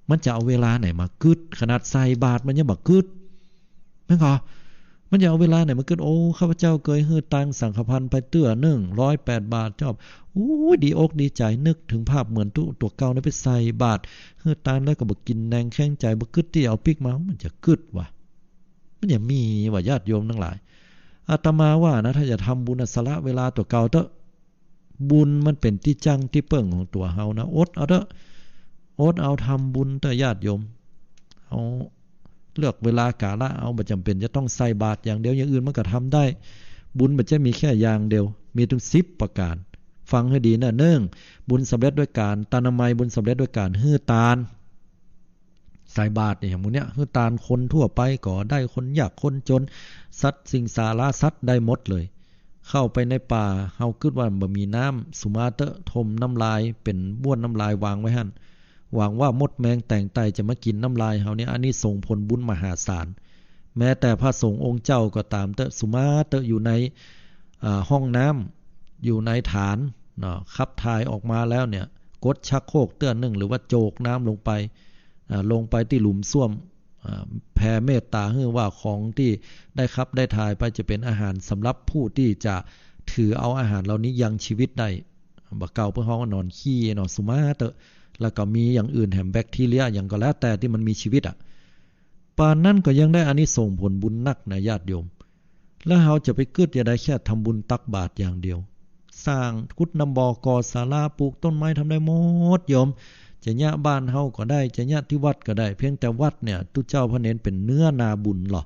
มันจะเอาเวลาไหนมากึ๊ด ขนาดใส่บาตรมันยังบ่กึ๊ด แม่นก่อ มันจะเอาเวลาไหนมากึ๊ด โอ้ ข้าพเจ้าเกยหื้อตานสังฆภัณฑ์ไปเตื้อนึ่ง ร้อยแปดบาท จอบ โอ้ย ดีอกดีใจ๋ นึกเถิงภาพเหมือนตุ๊ ตั๋วเก่านั้นไปใส่บาตร หื้อตานแล้วก็บ่กิ๋นแนงแคลงใจ๋ บ่กึ๊ดตี้เอาปิ๊กมา มันจะกึ๊ดวะ มันจะมีวะ ญาติโยมตังหลาย อาตมาว่านะ ถ้าจะทำบุญน่ะ สละเวลาตั๋วเก่าเต๊อะ บุญมันเป๋นตี้จั้งตี้เปิ้งของตั๋วเฮานะ อดเอาเต๊อะ อดเอาทำบุญเต๊อะญาติโยม เอาเลือกเวลากาละเอา บ่จ๋ำเป๋นจะต้องใส่บาตรอย่างเดียว อย่างอื่นมันก็ทำได้ บุญบ่ใจ้มีแค่อย่างเดียว มีตึงสิบประก๋าน ฟังหื้อดีนะ นึ่ง บุญสำเร็จด้วยก๋าน ตานามัย บุญสำเร็จด้วยก๋านหื้อตาน ใส่บาตรเนี่ย หมู่เนี้ย หื้อตานคนทั่วไปก็ได้ คนยาก คนจน สัตว์สิงสารสัตว์ได้หมดเลย เข้าไปในป่า เฮากึ๊ดว่าบ่มีน้ำ สุมาเต๊อะ ถมน้ำลาย เป๋นบ้วนน้ำลายวางไว้หั้น หวังว่ามดแมงแตงไต่จะมากิ๋นน้ำลายเฮาเนี่ย อันนี้ส่งผลบุญมหาศาล แม้แต่พระสงฆ์องค์เจ้าก็ต๋ามเต๊อะ สุมาเต๊อะ อยู่ใน อ่า ห้องน้ำ อยู่ในฐาน เนาะ ขับถ่ายออกมาแล้วเนี่ย กดชักโครกเตื้อนึ่ง หรือว่าโจกน้ำลงไป อ่า ลงไปตี้หลุมส้วม อ่า แผ่เมตต๋าหื้อว่าของตี้ได้ขับได้ถ่ายไปจะเป๋นอาหารสำหรับผู้ตี้จะ ถือเอาอาหารเหล่านี้ยังชีวิตได้ บ่าเก่าเปิ้นฮ้องว่านอนขี้เนาะ สุมาเต๊อะ แล้วก็มีอย่างอื่นแหม แบคทีเรียหยังก็แล้วแต่ตี้มันมีชีวิตอะ ปานนั้นก็ยังได้อานิสงส์ผลบุญนักนะญาติโยม แล้วเฮาจะไปกึ๊ดจะได้แค่ทำบุญตักบาตรอย่างเดียว สร้าง ขุดน้ำบ่อ ก่อศาลา ปลูกต้นไม้ ทำได้หมดโยม จะเยียะบ้านเฮาก็ได้ จะเยียะตี้วัดก็ได้ เพียงแต่วัดเนี่ย ตุ๊เจ้าพระเณรเป๋นเนื้อนาบุญลอ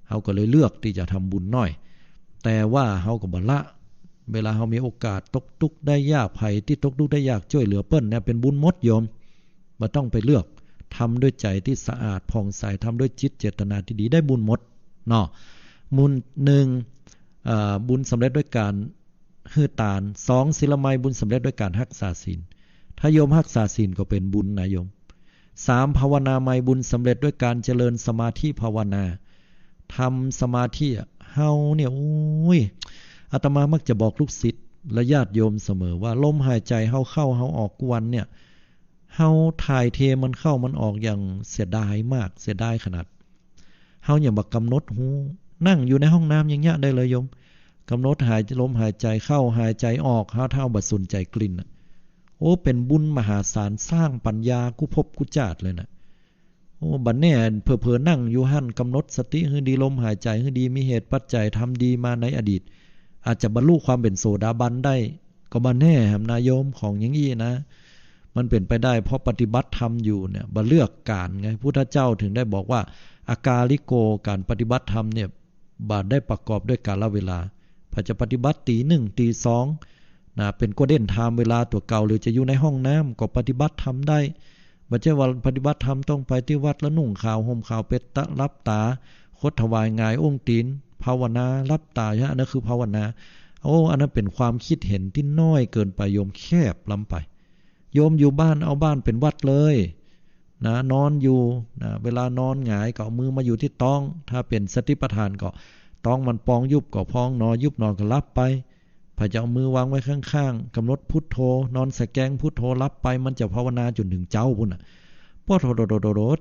เฮาก็เลยเลือกตี้จะทำบุญน้อย แต่ว่าเฮาก็บ่ละ เวลาเฮามีโอกาสตกตุ๊กข์ได้ยาก ใผตี้ตกตุ๊กข์ได้ยากจ้วยเหลือเปิ้นเนี่ย เป๋นบุญหมดโยม บ่ต้องไปเลือก ทำด้วยใจ๋ตี้สะอาดผ่องใส ทำด้วยจิตเจตนาตี้ดี ได้บุญหมดเนาะ บุญ นึ่ง เอ่อ บุญสำเร็จด้วยการหื้อตาน สอง ศีลมัย บุญสำเร็จด้วยการฮักษาศีล ถ้าโยมฮักษาศีลก็เป๋นบุญนะโยม สาม ภาวนามัย บุญสำเร็จด้วยการเจริญสมาธิภาวนา ทำสมาธิอะ เฮาเนี่ย โอ้ย อาตมามักจะบอกลูกศิษย์และญาติโยมเสมอว่า ลมหายใจ๋เฮาเข้าเฮาออกกู้วันเนี่ย เฮาถ่ายเทมันเข้ามันออกอย่างเสียดายมาก เสียดายขนาด เฮาอย่าบ่ากำหนดฮู้ นั่งอยู่ในห้องน้ำยังเยียะได้เลยโยม กำหนดหาย ลมหายใจ๋เข้า หายใจ๋ออก เฮา ถ้าเฮาบ่สนใจ๋กลิ่นน่ะ โอ้ เป๋นบุญมหาศาล สร้างปัญญากู้ภพกู้จาติเลยน่ะ โอ้ บ่าแน่ เผลอๆ นั่งอยู่หั้น กำหนดสติหื้อดี ลมหายใจ๋หื้อดี มีเหตุปัจจัย ทำดีมาในอดีต อาจจะบรรลุความเป๋นโสดาบันได้ ก็บ่าแน่แหมนะโยม ของอย่างอี้นะ มันเป๋นไปได้ เพราะปฏิบัติธรรมอยู่เนี่ย บ่าเลือกก๋านไง พุทธเจ้าถึงได้บอกว่า อากาลิโก ก๋านปฏิบัติธรรมเนี่ย บ่าได้ประกอบด้วยกาลเวลา ใผจะปฏิบัติตี๋นึ่ง ตี๋สอง นะ เป๋นโกลเด้นไทม์เวลาตั๋วเก่า หรือจะอยู่ในห้องน้ำก็ปฏิบัติธรรมได้ บ่ใจ้ว่าปฏิบัติธรรมต้องไปตี้วัดแล้วนุ่งขาวห่มขาว เปตตะ หลับต๋า คดถวาย หงายองค์ตี๋น ภาวนา หลับต๋า อันนั้นคือภาวนา โอ้ อันนั้นเป๋นความกึ๊ดเห็นตี้น้อยเกินไปโยม แคบล้ำไป โยมอยู่บ้าน เอาบ้านเป๋นวัดเลยนะ นอนอยู่นะ เวลานอนหงายก็เอามือมาอยู่ตี้ต๊อง ถ้าเป๋นสติปัฏฐานก็ต๊องมันปองยุบก็พองหนอ ยุบหนอก็หลับไป ใผจะเอามือวางไว้ข้างๆ กำหนดพุทโธ นอนสะแกงพุทโธ หลับไป มันจะภาวนาจ๋นเถิงเจ๊าปู๊นน่ะ ปอดโถ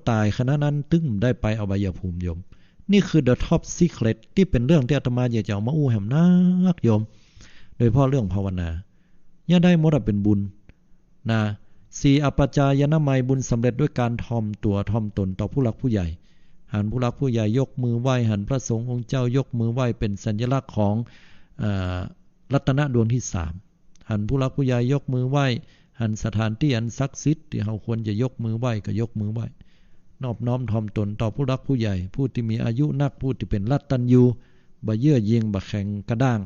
ต๋าย ขนาดนั้นตึงได้ไปอบายภูมิโยม นี่คือ the top secret ตี้เป๋นเรื่องตี้อาตมาอยากจะเอามาอู้แหมนักโยม โดยเฉพาะเรื่องภาวนา เยียะได้หมดอะ เป๋นบุญนะ สี่ อัปปจายนะมัย บุญสำเร็จด้วยการถ่อมตั๋วถ่อมต๋นต่อผู้หลักผู้ใหญ่ หันผู้หลักผู้ใหญ่ยกมือไหว้ หันพระสงฆ์องค์เจ้ายกมือไหว้ เป๋นสัญลักษณ์ของ เอ่อ รัตนะดวงตี้สาม หันผู้หลักผู้ใหญ่ยกมือไหว้ หันสถานตี้อันศักดิ์สิทธิ์ตี้เฮาควรจะยกมือไหว้ก็ยกมือไหว้ นอบน้อมถ่อมต๋นต่อผู้หลักผู้ใหญ่ ผู้ตี้มีอายุนัก ผู้ตี้เป๋นรัตตัญญู บ่าเยื่อหยิ่ง บ่าแข็งกระด้าง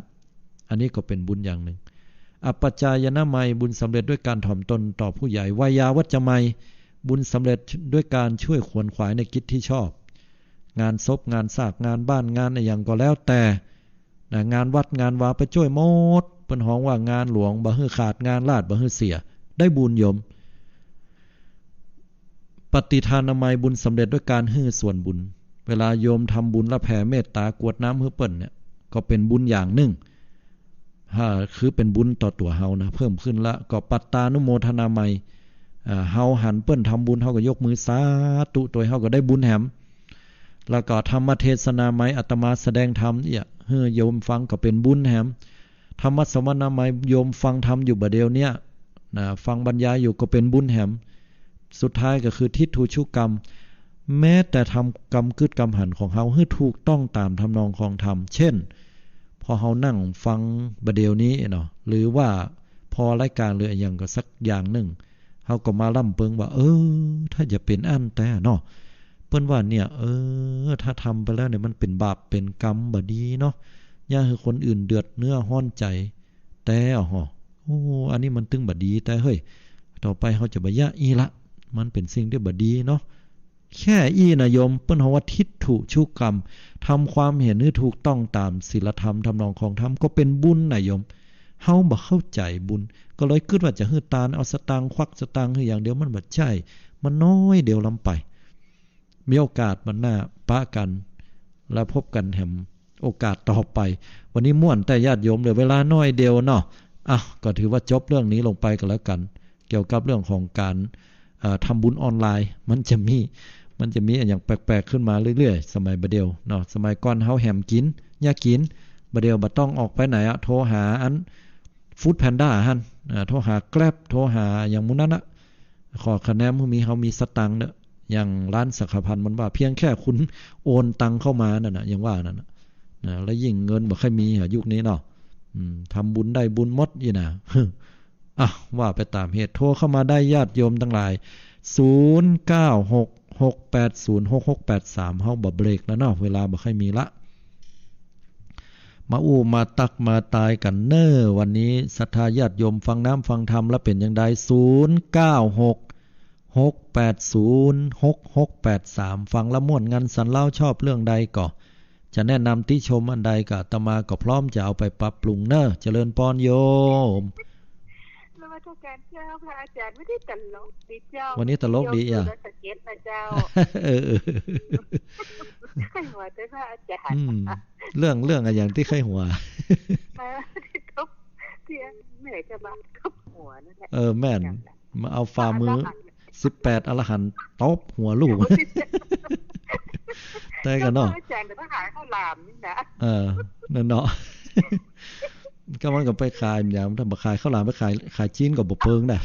อันนี้ก็เป๋นบุญอย่างนึ่ง อัปปจายนะมัย บุญสำเร็จด้วยการถ่อมตนต่อผู้ใหญ่ ไวยาวัจจะมัย บุญสำเร็จด้วยการช่วยขวนขวายในกิจตี้ชอบ งานศพ งานซาก งานบ้าน งานอะหยังก็แล้วแต่นะ งานวัดงานวาไปจ้วยหมด เปิ้นฮ้องว่างานหลวง บ่หื้อขาด งานราษฎร์บ่หื้อเสีย ได้บุญโยม ปฏิทานามัย บุญสำเร็จด้วยการหื้อส่วนบุญ เวลาโยมทำบุญแล้วแผ่เมตตากรวดน้ำหื้อเปิ้นเนี่ย ก็เป๋นบุญอย่างนึ่ง อ่า คือเป๋นบุญต่อตั๋วเฮานะ เพิ่มขึ้นละ ก็ปัตตานุโมทนามัย อ่า เฮาหันเปิ้นทำบุญ เฮาก็ยกมือสาธุ ตั๋วเฮาก็ได้บุญแหม แล้วก็ธรรมเทศนามัย อาตมาแสดงธรรมเนี่ย หื้อโยมฟังก็เป๋นบุญแหม ธรรมสวนามัย โยมฟังธรรมอยู่บ่าเดี่ยวเนี้ยนะ ฟังบรรยายอยู่ก็เป๋นบุญแหม สุดท้ายก็คือทิฏฐูชุกรรม แม้แต่ทำกำกึ๊ดกำหันของเฮาหื้อถูกต้องต๋ามทำนองคลองธรรม เช่น พอเฮานั่งฟังบ่าเดี่ยวนี้เนาะ หรือว่าผ่อรายก๋านหรืออะหยังก็สักอย่างนึ่ง เฮาก็มาล่ำเปิงว่า เออ ถ้าจะเป๋นอั้นแต๊เนาะ เปิ้นว่าเนี่ย เออ ถ้าทำไปแล้วเนี่ยมันเป๋นบาปเป๋นกรรมบ่ดีเนาะ อย่าหื้อคนอื่นเดือดเนื้อฮ้อนใจ๋ แต๊อะฮอ โอ้ อันนี้มันตึงบ่ดีแต๊เฮ้ย ต่อไปเฮาจะบ่เยียะอี้ละ มันเป๋นสิ่งตี้บ่ดีเนาะ แค่อี้นะโยม เปิ้นฮ้องว่าทิฏฐูชุกรรม ทำความเห็นหื้อถูกต้องต๋ามศีลธรรมทำนองคลองธรรม ก็เป๋นบุญนะโยม เฮาบ่เข้าใจ๋บุญ ก็เลยกึ๊ดว่าจะหื้อตาน เอาสตางค์ ควักสตางค์หื้ออย่างเดียว มันบ่ใจ้ มันน้อยเดียวล้ำไป มีโอกาสวันหน้าปะกั๋น แล้วพบกั๋นแหมโอกาสต่อไป วันนี้ม่วนแต๊ญาติโยม เหลือเวลาน้อยเดียวเนาะ อ่ะ ก็ถือว่าจบเรื่องนี้ลงไปก็แล้วกั๋น เกี่ยวกับเรื่องของก๋าน เอ่อ ทำบุญออนไลน์ มันจะมี มันจะมีอะหยังแปลกๆ ขึ้นมาเรื่อยๆ สมัยบ่าเดี่ยวเนาะ สมัยก่อนเฮาแหมกิ๋น เยียะกิ๋น บ่าเดี่ยวบ่ต้องออกไปไหนอะ โทรหาอัน Food Panda หั่น อ่า โทรหา Grab โทรหาอย่างหมู่นั้นอะ ขอคะแนน หื้อมี เฮามีสตางค์เน่อ อย่างร้านสังฆภัณฑ์มันว่า เพียงแค่คุณโอนตังค์เข้ามานั่นน่ะ อย่างว่านั่นน่ะ นะ แล้วยิ่งเงินบ่ค่อยมีอะ ยุคนี้เนาะ อืม ทำบุญได้บุญหมดอี้นะ อ่ะ ว่าไปต๋ามเหตุ โทรเข้ามาได้ญาติโยมตังหลาย ศูนย์ เก้า หก หก แปด ศูนย์ หก หก แปด สาม เฮาบ่เบรกแล้วเนาะ เวลาบ่ค่อยมีละ มาอู้มาตักมาตายกั๋นเน่อ วันนี้ศรัทธาญาติโยมฟังน้ำฟังธรรมแล้วเป๋นจังใด ศูนย์ เก้า หก หก แปด ศูนย์ หก หก แปด สาม ฟังแล้วม่วนงันสันเล้า ชอบเรื่องใดก็ จะแนะนำติชมอันใดก็อาตมาก็พร้อมจะเอาไปปรับปรุงเน่อ เจริญปอนโยม นมัสการเจ้า พระอาจารย์ วันนี้ตลกดีเจ้า วันนี้ตลกดี โยม อ่ะ ดูแล้วสะเก็ดนะเจ้า เออ เออ ใค่หัวแต่พระอาจารย์ อืม เรื่อง เรื่องอะหยังตี้ใค่หัว เออ ที่ตบ ที่เหนื่อยจะมาตบหัวนั่นแหละ เออ แม่น นั่นแหละ มาเอาฝ่ามือ อรหันต์ สิบแปดอรหันต์ตบหัวลูก แต่กั๋นเนาะ อาจารย์จะมาขายข้าวหลามนี่นะ เออ นั่นเนาะ ก็มันก็ไปขาย มันจะ ถ้าบ่ขายข้าวหลาม ไปขาย ขายจีนก็บ่เปิงนะ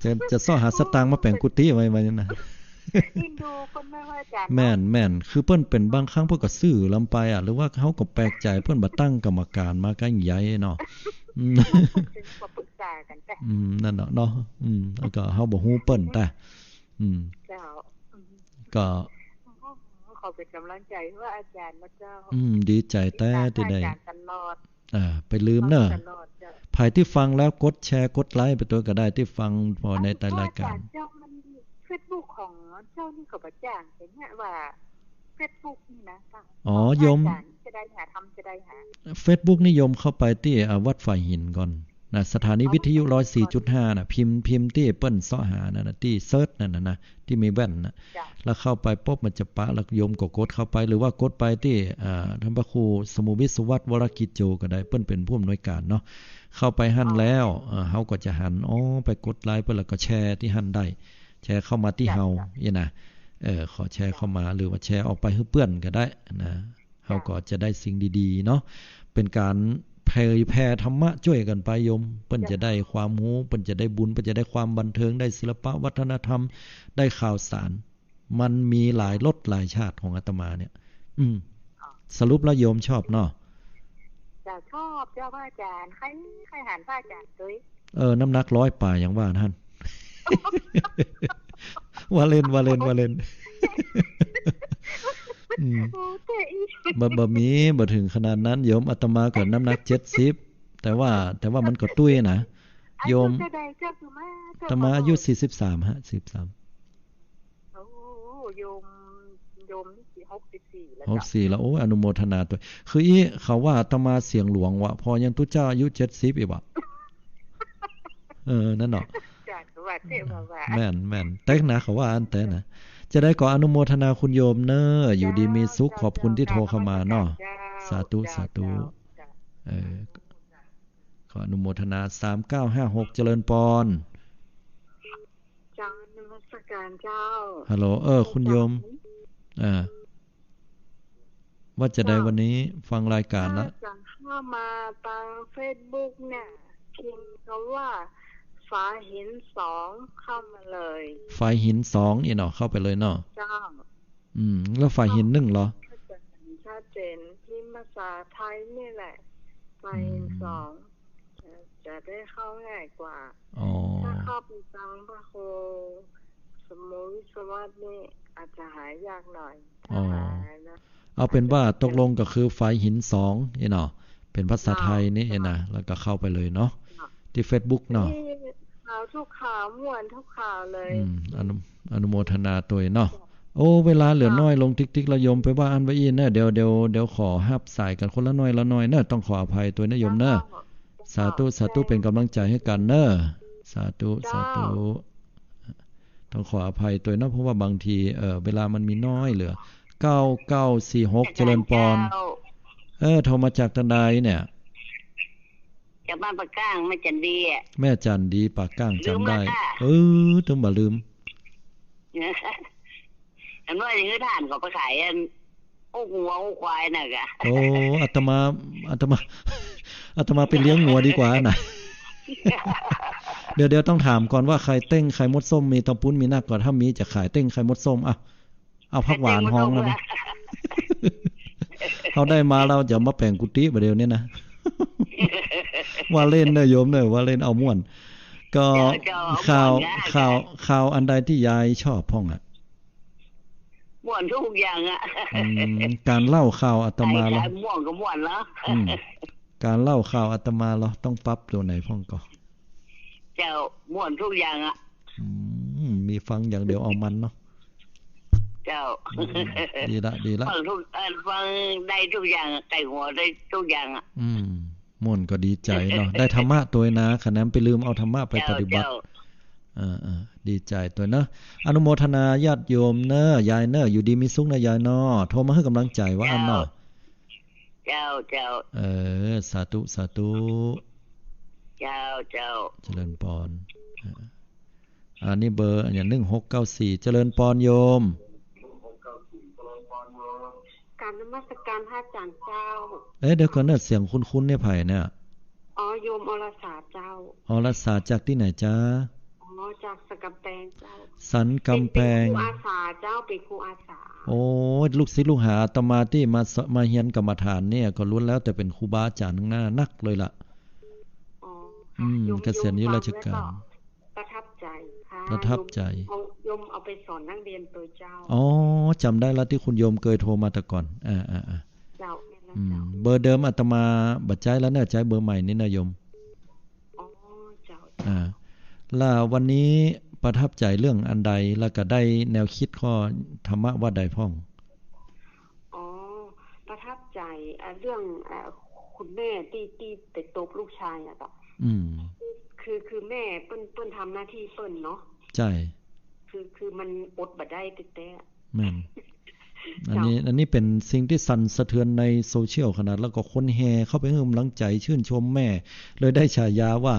จะ จะเซาะหาสตางค์มาแป๋งกุฏิไว้ ไว้นะ เอ็นดูคนแม่ พระอาจารย์เนาะ แม่น แม่น คือเปิ้นเป๋นบางครั้งเปิ้นก็ซื่อลำไปอะ หรือว่าเฮาก็แปลกใจ๋ เปิ้นบ่ตั้งกรรมการมาก้าใหญ่เนาะ อืม ถึงมาปรึกษากั๋นแต่ อืม นั่นเนาะ เนาะ อืม แล้วก็เฮาบ่ฮู้เปิ้นแต่ อืม เจ้า อืม ก็ ขอเป๋นก๋ำลังใจ๋หื้ออาจารย์นะเจ้า อืม ดีใจ๋แต๊ ติดต๋าม ตี้ได้ อาจารย์ตลอด อ่า ไปลืมเน่อ ฟังตลอดเจ้า ใผตี้ฟังแล้วกดแชร์กดไลก์ไปตวยก็ได้ ตี้ฟังผ่อในใต้รายก๋าน อาจารย์เจ้า มันเฟซบุ๊กของเจ้านี่ก็บ่จ้าง เป๋นเนี่ยว่าเฟซบุ๊กนี่นะเจ้า อ๋อ ของพระอาจารย์ โยม จะได้หา ทำจะได้หา เฟซบุ๊กนี่โยมเข้าไปตี้ อ่า วัดฝายหินก่อนนะ สถานีวิทยุ อ๋อ ร้อยสี่จุดห้า น่ะ พิมพ์ พิมพ์ตี้เปิ้นเซาะหานั่นน่ะ ตี้เซิร์ชนั่นน่ะนะ ตี้มีแว่นน่ะ เจ้า แล้วเข้าไปปุ๊บมันจะปะ แล้วโยมก็กดเข้าไป หรือว่ากดไปตี้ อ่า ท่านพระครูสมุวิทย์ สุวัฒน์ วรกิจโจ ก็ได้ เปิ้นเป๋นผู้อำนวยก๋านเนาะ เข้าไปหั้นแล้ว อ๋อ เอ่อ เฮาก็จะหัน อ๋อ ไปกดไลก์เปิ้น แล้วก็แชร์ตี้หั้นได้ แชร์เข้ามาตี้เฮา เจ้า อี้นะ เออ ขอแชร์เข้ามา หรือว่าแชร์ออกไปหื้อเปื้อนก็ได้นะ เฮาก็จะได้สิ่งดีๆ เนาะ เป๋นก๋านเผยแผ่ธรรมะจ้วยกั๋นไปโยม เปิ้นจะได้ความฮู้ เปิ้นจะได้บุญ เปิ้นจะได้ความบันเทิง ได้ศิลปะวัฒนธรรม ได้ข่าวสาร มันมีหลายรสหลายชาติของอาตมาเนี่ย อืม สรุปแล้วโยมชอบเนาะ จะชอบเจ้าพระอาจารย์ ใค่ ใค่หันพระอาจารย์ตวย เออ น้ำหนักร้อยป๋ายอย่างว่าหั้น ว่าเล่น ว่าเล่น ว่าเล่น อืม โอ้ แต่อี บ่ บ่มี บ่เถิงขนาดนั้นโยม อาตมาก็น้ำหนักเจ็ดสิบ แต่ว่า แต่ว่ามันก็ตุ้ยนะ อายุ โยม เท่าใดเจ้าสุมา อาตมาอายุ สี่สิบสาม ฮะ สี่สิบสาม โอ้ โยม โยมนี่หกสิบสี่แล้ว หกสิบสี่ เจ้า แล้ว โอ้ย อนุโมทนาตวย คืออี้ เขาว่าอาตมาเสียงหลวงวะ ผ่อยังตุ๊เจ้าอายุ เจ็ดสิบ อีกวะ เออ นั่นเนาะ จ้ะ ว่าเต้ว่าว่า แม่น แม่น แต่นะ เขาว่าอั้นแต่นะ จะได้ก็อนุโมทนาคุณโยมเน่อ อยู่ดีมีสุข ขอบคุณตี้โทรเข้ามาเนาะ เจ้า สาธุ เจ้า สาธุ เจ้า เออ ขออนุโมทนา สามเก้าห้าหก เจริญปอน เจ้า นมัสการเจ้า ฮัลโหล เออ คุณโยม เจ้า อ่า ว่าจะได้ เจ้า วันนี้ฟังรายการละ ถ้าจะเข้ามาตางเฟซบุ๊กเนี่ย พิมพ์คำว่าฝายหินสองเข้ามาเลย ฝายหินสอง อี้เนาะ เข้าไปเลยเนาะ เจ้า อืม แล้วฝายหินหนึ่งเหรอ ก็จะเห็นชัดเจน พิมพ์ภาษาไทยนี่แหละ ฝายหินสอง อืม จะ จะได้เข้าง่ายกว่า อ๋อ ถ้าเข้าไปตางพระครูสมุวิศวัตนี่อาจจะหายากหน่อย อ๋อ ถ้าหานะ เอาเป๋นว่าตกลงก็คือฝายหินสอง อี้เนาะ เป๋นภาษาไทยนี่ เจ้า อี้นะ แล้วก็เข้าไปเลยเนาะ เจ้า ตี้เฟซบุ๊กเนาะ นี่ข่าวทุกข่าว ม่วนทุกข่าวเลย อืม อนุ อนุโมทนาตวยเนาะ เจ้า โอ้ เวลาเหลือน้อยลงติ๊กๆ แล้วโยมไปว่าอั้นว่าอี้เน่อ เดี๋ยว เดี๋ยว เดี๋ยวขอฮับสายกั๋นคนละหน้อยละหน้อยเน่อ ต้องขออภัยตวยนะโยมเน่อ เจ้า สาธุ สาธุ เป๋นก๋ำลังใจ๋หื้อกั๋นเน่อ สาธุ เจ้า สาธุ ต้องขออภัยตวยเนาะ เพราะว่าบางที เอ่อ เวลามันมีน้อยเหลือ เก้าเก้าสี่หก เจริญปอน เจ้า เออ โทรมาจากตางใดเนี่ย จากบ้านป่าก้าง แม่จันดีอะ แม่จันดี ป่าก้าง จ๋ำได้ ลืมแล้วค่ะ เออ ตึงบ่ลืม อันว่าอย่างนี้ ถ้าหันก็ไปขายอัน โอ้ งัว โอ้ ควายน่ะกะ โอ้ อาตมา อาตมา อาตมาไปเลี้ยงงัวดีกว่านะ เดี๋ยว เดี๋ยวต้องถามก่อนว่าไข่เต้ง ไข่มดส้มมีตองปู๊นมีนักก่อ ถ้ามีจะขายเต้งไข่มดส้ม อ่ะ เอาผักหวานฮ้องแล้วนะ ไข่เต้งมดส้ม เฮาได้มาแล้วจะมาแป๋งกุฏิบ่าเดี่ยวนี้นะ ว่าเล่นเน่อโยมเน่อ ว่าเล่นเอาม่วน ก็ เจ้า เจ้า ข่าว ม่วนนะ ข่าว ข่าวอันใดตี้ยายชอบพ่องอะ ม่วนทุกอย่างอะ อืม ก๋านเล่าข่าวอาตมาเหรอ ใครๆ ม่วนก็ม่วนแล้ว อืม ก๋านเล่าข่าวอาตมาเหรอ ต้องปรับตั๋วไหนพ่องก่อ เจ้า ม่วนทุกอย่างอะ อืม มีฟังอย่างเดียวเอามันเนาะ เจ้า อืม ดีละ ดีละ ฟังทุก เอ่อ ฟังได้ทุกอย่างอะ ใส่หัวได้ทุกอย่างอะ อืม ม่วนก็ดีใจ๋เนาะ ได้ธรรมะตวยนะ ขะนั้นไปลืมเอาธรรมะไปปฏิบัติ เจ้า เจ้า เออ เออ ดีใจ๋ตวยเนาะ อนุโมทนาญาติโยมเน่อ ยายเน่อ อยู่ดีมีสุขเน่อ ยายเนาะ โทรมาหื้อกำลังใจ๋ว่าอั้นเนาะ เจ้า เจ้า เออ สาธุ สาธุ เจ้า เจ้า เจริญปอน เออ อันนี้เบอร์อันเนี้ย หนึ่งหกเก้าสี่ เจริญปอนโยม ก๋านนมัสก๋านพระอาจ๋ารย์เจ้า เอ๊ะ เดี๋ยวก่อนเน่อ เสียงคุ้นๆ เนี่ย ใผเนี่ย อ๋อ โยมอรสาเจ้า อรสาจากตี้ไหนจ๊ะ อ๋อ จากสันก๋ำแปงเจ้า สันก๋ำแปง เป๋น เป๋นครูอาสาเจ้า เป๋นครูอาสา โอ้ย ลูกศิษย์ลูกหาอาตมาตี้มาส- มาเฮียนกรรมฐานเนี่ย ก็ล้วนแล้วแต่เป๋นครูบาอาจ๋ารย์ตังนั้นนักเลยล่ะ อ๋อ ค่ะ อืม โยม เกษียณอายุราชก๋าน โยมฟังแล้วก็ ประทับใจ๋ค่ะ ประทับใจ๋ โยมเอา โยมเอาไปสอนนักเรียนโตยเจ้า อ๋อ จ๋ำได้ละตี้คุณโยมเกยโทรมาแต่ก่อน อ่า อ่า อ่า เจ้า แม่นแล้ว อืม เจ้า เบอร์เดิมอาตมาบ่ใจ๊แล้วเน่อ ใจ๊เบอร์ใหม่นี่เน่อโยม อ๋อ เจ้า อ่า แล้ววันนี้ประทับใจ๋เรื่องอันใด แล้วก็ได้แนวคิดข้อธรรมะว่าใดพ่อง อ๋อ ประทับใจ๋ อ่า เรื่อง อ่า คุณแม่ตี้ ตี้ไปตบลูกชายอะเจ้า อืม คือ คือแม่เปิ้น เปิ้นทำหน้าที่เปิ้นเนาะ ใจ้ คือ คือมันอดบ่ได้แต๊ๆ แม่น อันนี้ เจ้า อันนี้เป๋นสิ่งตี้สั่นสะเทือนในโซเชียลขนาด แล้วก็คนแห่เข้าไปหื้อกำลังใจ๋ ชื่นชมแม่ เลยได้ฉายาว่า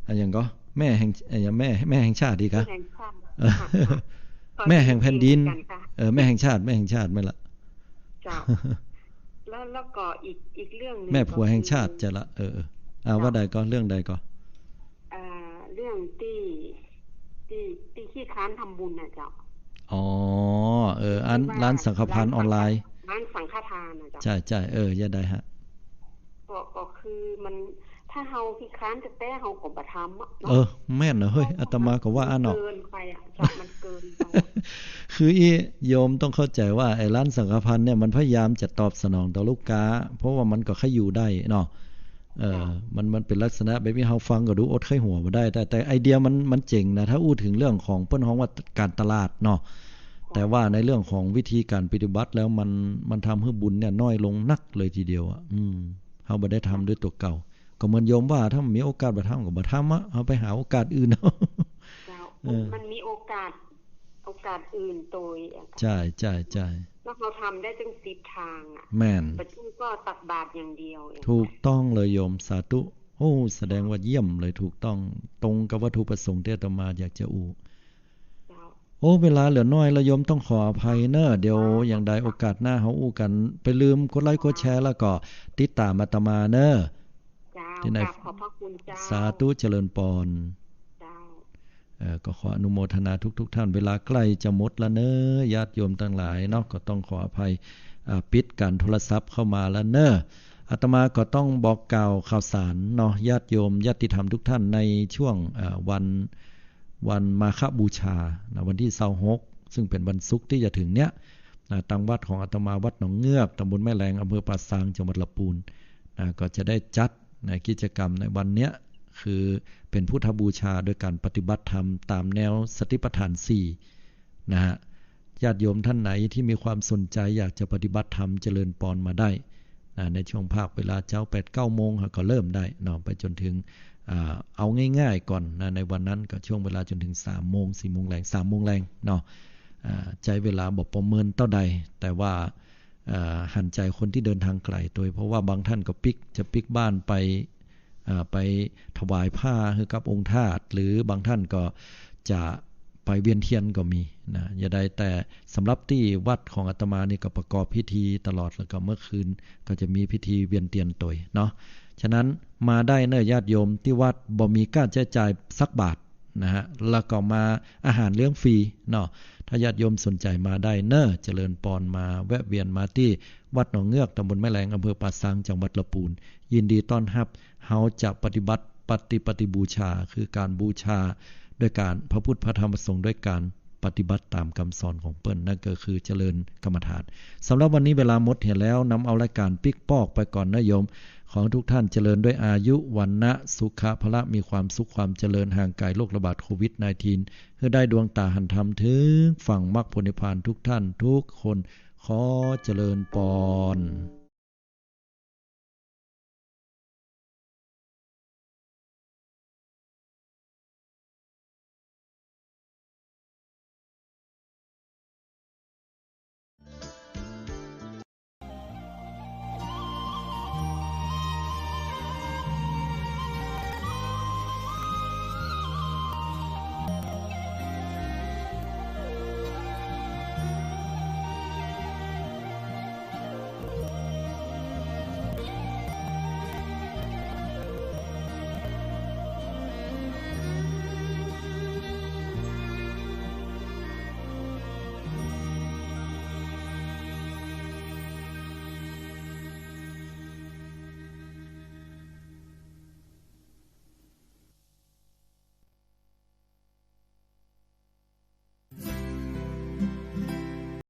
อะหยังก่อ แม่แห่ง อะหยัง แม่ แม่แห่งชาติดีกะ แม่แห่งชาติ เออ ค่ะ ค่ะ แม่แห่งแผ่นดิน ขอยินดีเหมือนกั๋นค่ะ เออ แม่แห่งชาติ แม่แห่งชาติ แม่นละ เจ้า แล้ว แล้วก็อีก อีกเรื่องนึ่ง แม่ผัวแห่งชาติ ก็คือ ใจ้ละ เออ เออ อ่า เจ้า ว่าใดก่อ เรื่องใดก่อ อ่า เรื่องตี้ ตี้ ตี้ขี้คร้านทำบุญน่ะเจ้า อ๋อ เออ อัน ตี้ว่า ร้านสังฆทานออนไลน์ ร้านสังฆ ร้านสังฆทานน่ะเจ้า ใจ้ ใจ้ เออ ยะใดฮะ ก็ ก็คือมัน ถ้าเฮาขี้คร้านแต๊ๆ เฮาก็บ่ทำอะเนาะ เออ แม่นเนาะเฮ้ย อาตมาก็ว่าอั้นเนาะ มันเกินไปอะเจ้า มันเกินไป คืออี้ โยมต้องเข้าใจ๋ว่าไอ้ร้านสังฆทานเนี่ยมันพยายามจะตอบสนองต่อลูกค้า เพราะว่ามันก็ใค่อยู่ได้เนาะ เออ เจ้า มัน มันเป๋นลักษณะแบบนี้ เฮาฟังก็ดูอดใค่หัวบ่ได้ แต่ แต่ไอเดียมัน มันเจ๋งนะ ถ้าอู้เถิงเรื่องของเปิ้นฮ้องว่าก๋านตลาดเนาะ เจ้า แต่ว่าในเรื่องของวิธีก๋านปฏิบัติแล้วมัน มันทำหื้อบุญเนี่ยน้อยลงนักเลยทีเดียวอะ อืม เฮาบ่ได้ทำด้วยตั๋วเก่า ก็เหมือนโยมว่า ถ้ามันมีโอกาสบ่ทำก็บ่ทำอะ เฮาไปหาโอกาสอื่นเอา เจ้า เออ มันมีโอกาส โอกาสอื่นโตยอะ ใจ้ ใจ้ ใจ้ แล้วเฮาทำได้ตั้งสิบตางอะ แม่น ปัจจุบันก็ตักบาตรอย่างเดียวเอง ถูกต้องเลยโยม สาธุ โอ้ แสดงว่าเยี่ยมเลย ถูกต้อง ตรงกับวัตถุประสงค์ตี้อาตมาอยากจะอู้ เจ้า โอ้ เวลาเหลือน้อยแล้วโยมต้องขออภัยเน่อ เดี๋ยวอย่างใดโอกาสหน้าเฮาอู้กั๋น ไปลืมกดไลก์กดแชร์แล้วก็ติดต๋ามอาตมาเน่อ เจ้า ตี้ไหน กราบขอบพระคุณเจ้า สาธุ เจริญปอน เจ้า เอ่อ ก็ขออนุโมทนาทุกๆ ท่าน เวลาใกล้จะหมดแล้วเน่อ ญาติโยมตังหลายเนาะ ก็ต้องขออภัย อ่า ปิดก๋านโทรศัพท์เข้ามาแล้วเน่อ อาตมาก็ต้องบอกกล่าวข่าวสารเนาะ ญาติโยมญาติธรรมทุกท่าน ในช่วง เอ่อ วัน วันมาฆบูชานะ วันตี้ซาวหก ซึ่งเป๋นวันศุกร์ตี้จะเถิงเนี้ยนะ ตางวัดของอาตมาวัดหนองเงือก ตำบลแม่แลง อำเภอป่าซาง จังหวัดละปูนนะ ก็จะได้จัดนะ กิจกรรมในวันเนี้ย คือเป๋นพุทธบูชาโดยก๋านปฏิบัติธรรมต๋ามแนวสติปัฏฐานสี่นะฮะ ญาติโยมท่านไหนที่มีความสนใจ๋อยากจะปฏิบัติธรรมเจริญปอนมาได้ นะ ในช่วงภาคเวลาเจ๊าแปดเก้าโมง ก็เริ่มได้เนาะ ไปจ๋นเถิง อ่า เอาง่ายๆ ก่อนนะ ในวันนั้นก็ช่วงเวลาจ๋นเถิงสามโมง สี่โมงแลง สามโมงแลงเนาะ อ่า ใจ๊เวลาบ่ประเมินเต้าใด แต่ว่า อ่า หันใจ๋คนตี้เดินทางไก๋โตย เพราะว่าบางท่านก็ปิ๊ก จะปิ๊กบ้านไป อ่า ไปถวายผ้าหื้อกับองค์ธาตุ หรือบางท่านก็จะ ไปเวียนเตียนก็มีนะ อย่าได้ แต่สำหรับตี้วัดของอาตมานี่ก็ประกอบพิธีตลอด แล้วก็เมื่อคืนก็จะมีพิธีเวียนเตียนตวยเนาะ ฉะนั้นมาได้เน่อญาติโยม ตี้วัดบ่มีก้าใจ๊จ่ายสักบาทนะฮะ แล้วก็มาอาหารเลี้ยงฟรีเนาะ ถ้าญาติโยมสนใจ๋มาได้เน่อ เจริญปอน มาแวะเวียนมาตี้วัดหนองเงือก ตำบลแม่แลง อำเภอป่าซาง จังหวัดละปูน ยินดีต้อนฮับ เฮาจะปฏิบัติปฏิ ปฏิบูชา คือก๋านบูชาโดยก๋านพระพุทธ พระธรรม พระสงฆ์ โดยก๋านปฏิบัติต๋ามกำสอนของเปิ้น นั่นก็คือเจริญกรรมฐาน สำหรับวันนี้เวลาหมดเหียแล้ว นำเอารายก๋านปิ๊กปอกไปก่อนนะโยม ขอทุกท่านเจริญด้วยอายุ วรรณะ สุขะ พละ มีความสุขความเจริญ ห่างไก๋โรคระบาดโควิดสิบเก้า หื้อได้ดวงต๋าหันธรรม เถิงฝั่งมรรคผลนิพพานทุกท่านทุกคน ขอเจริญปอน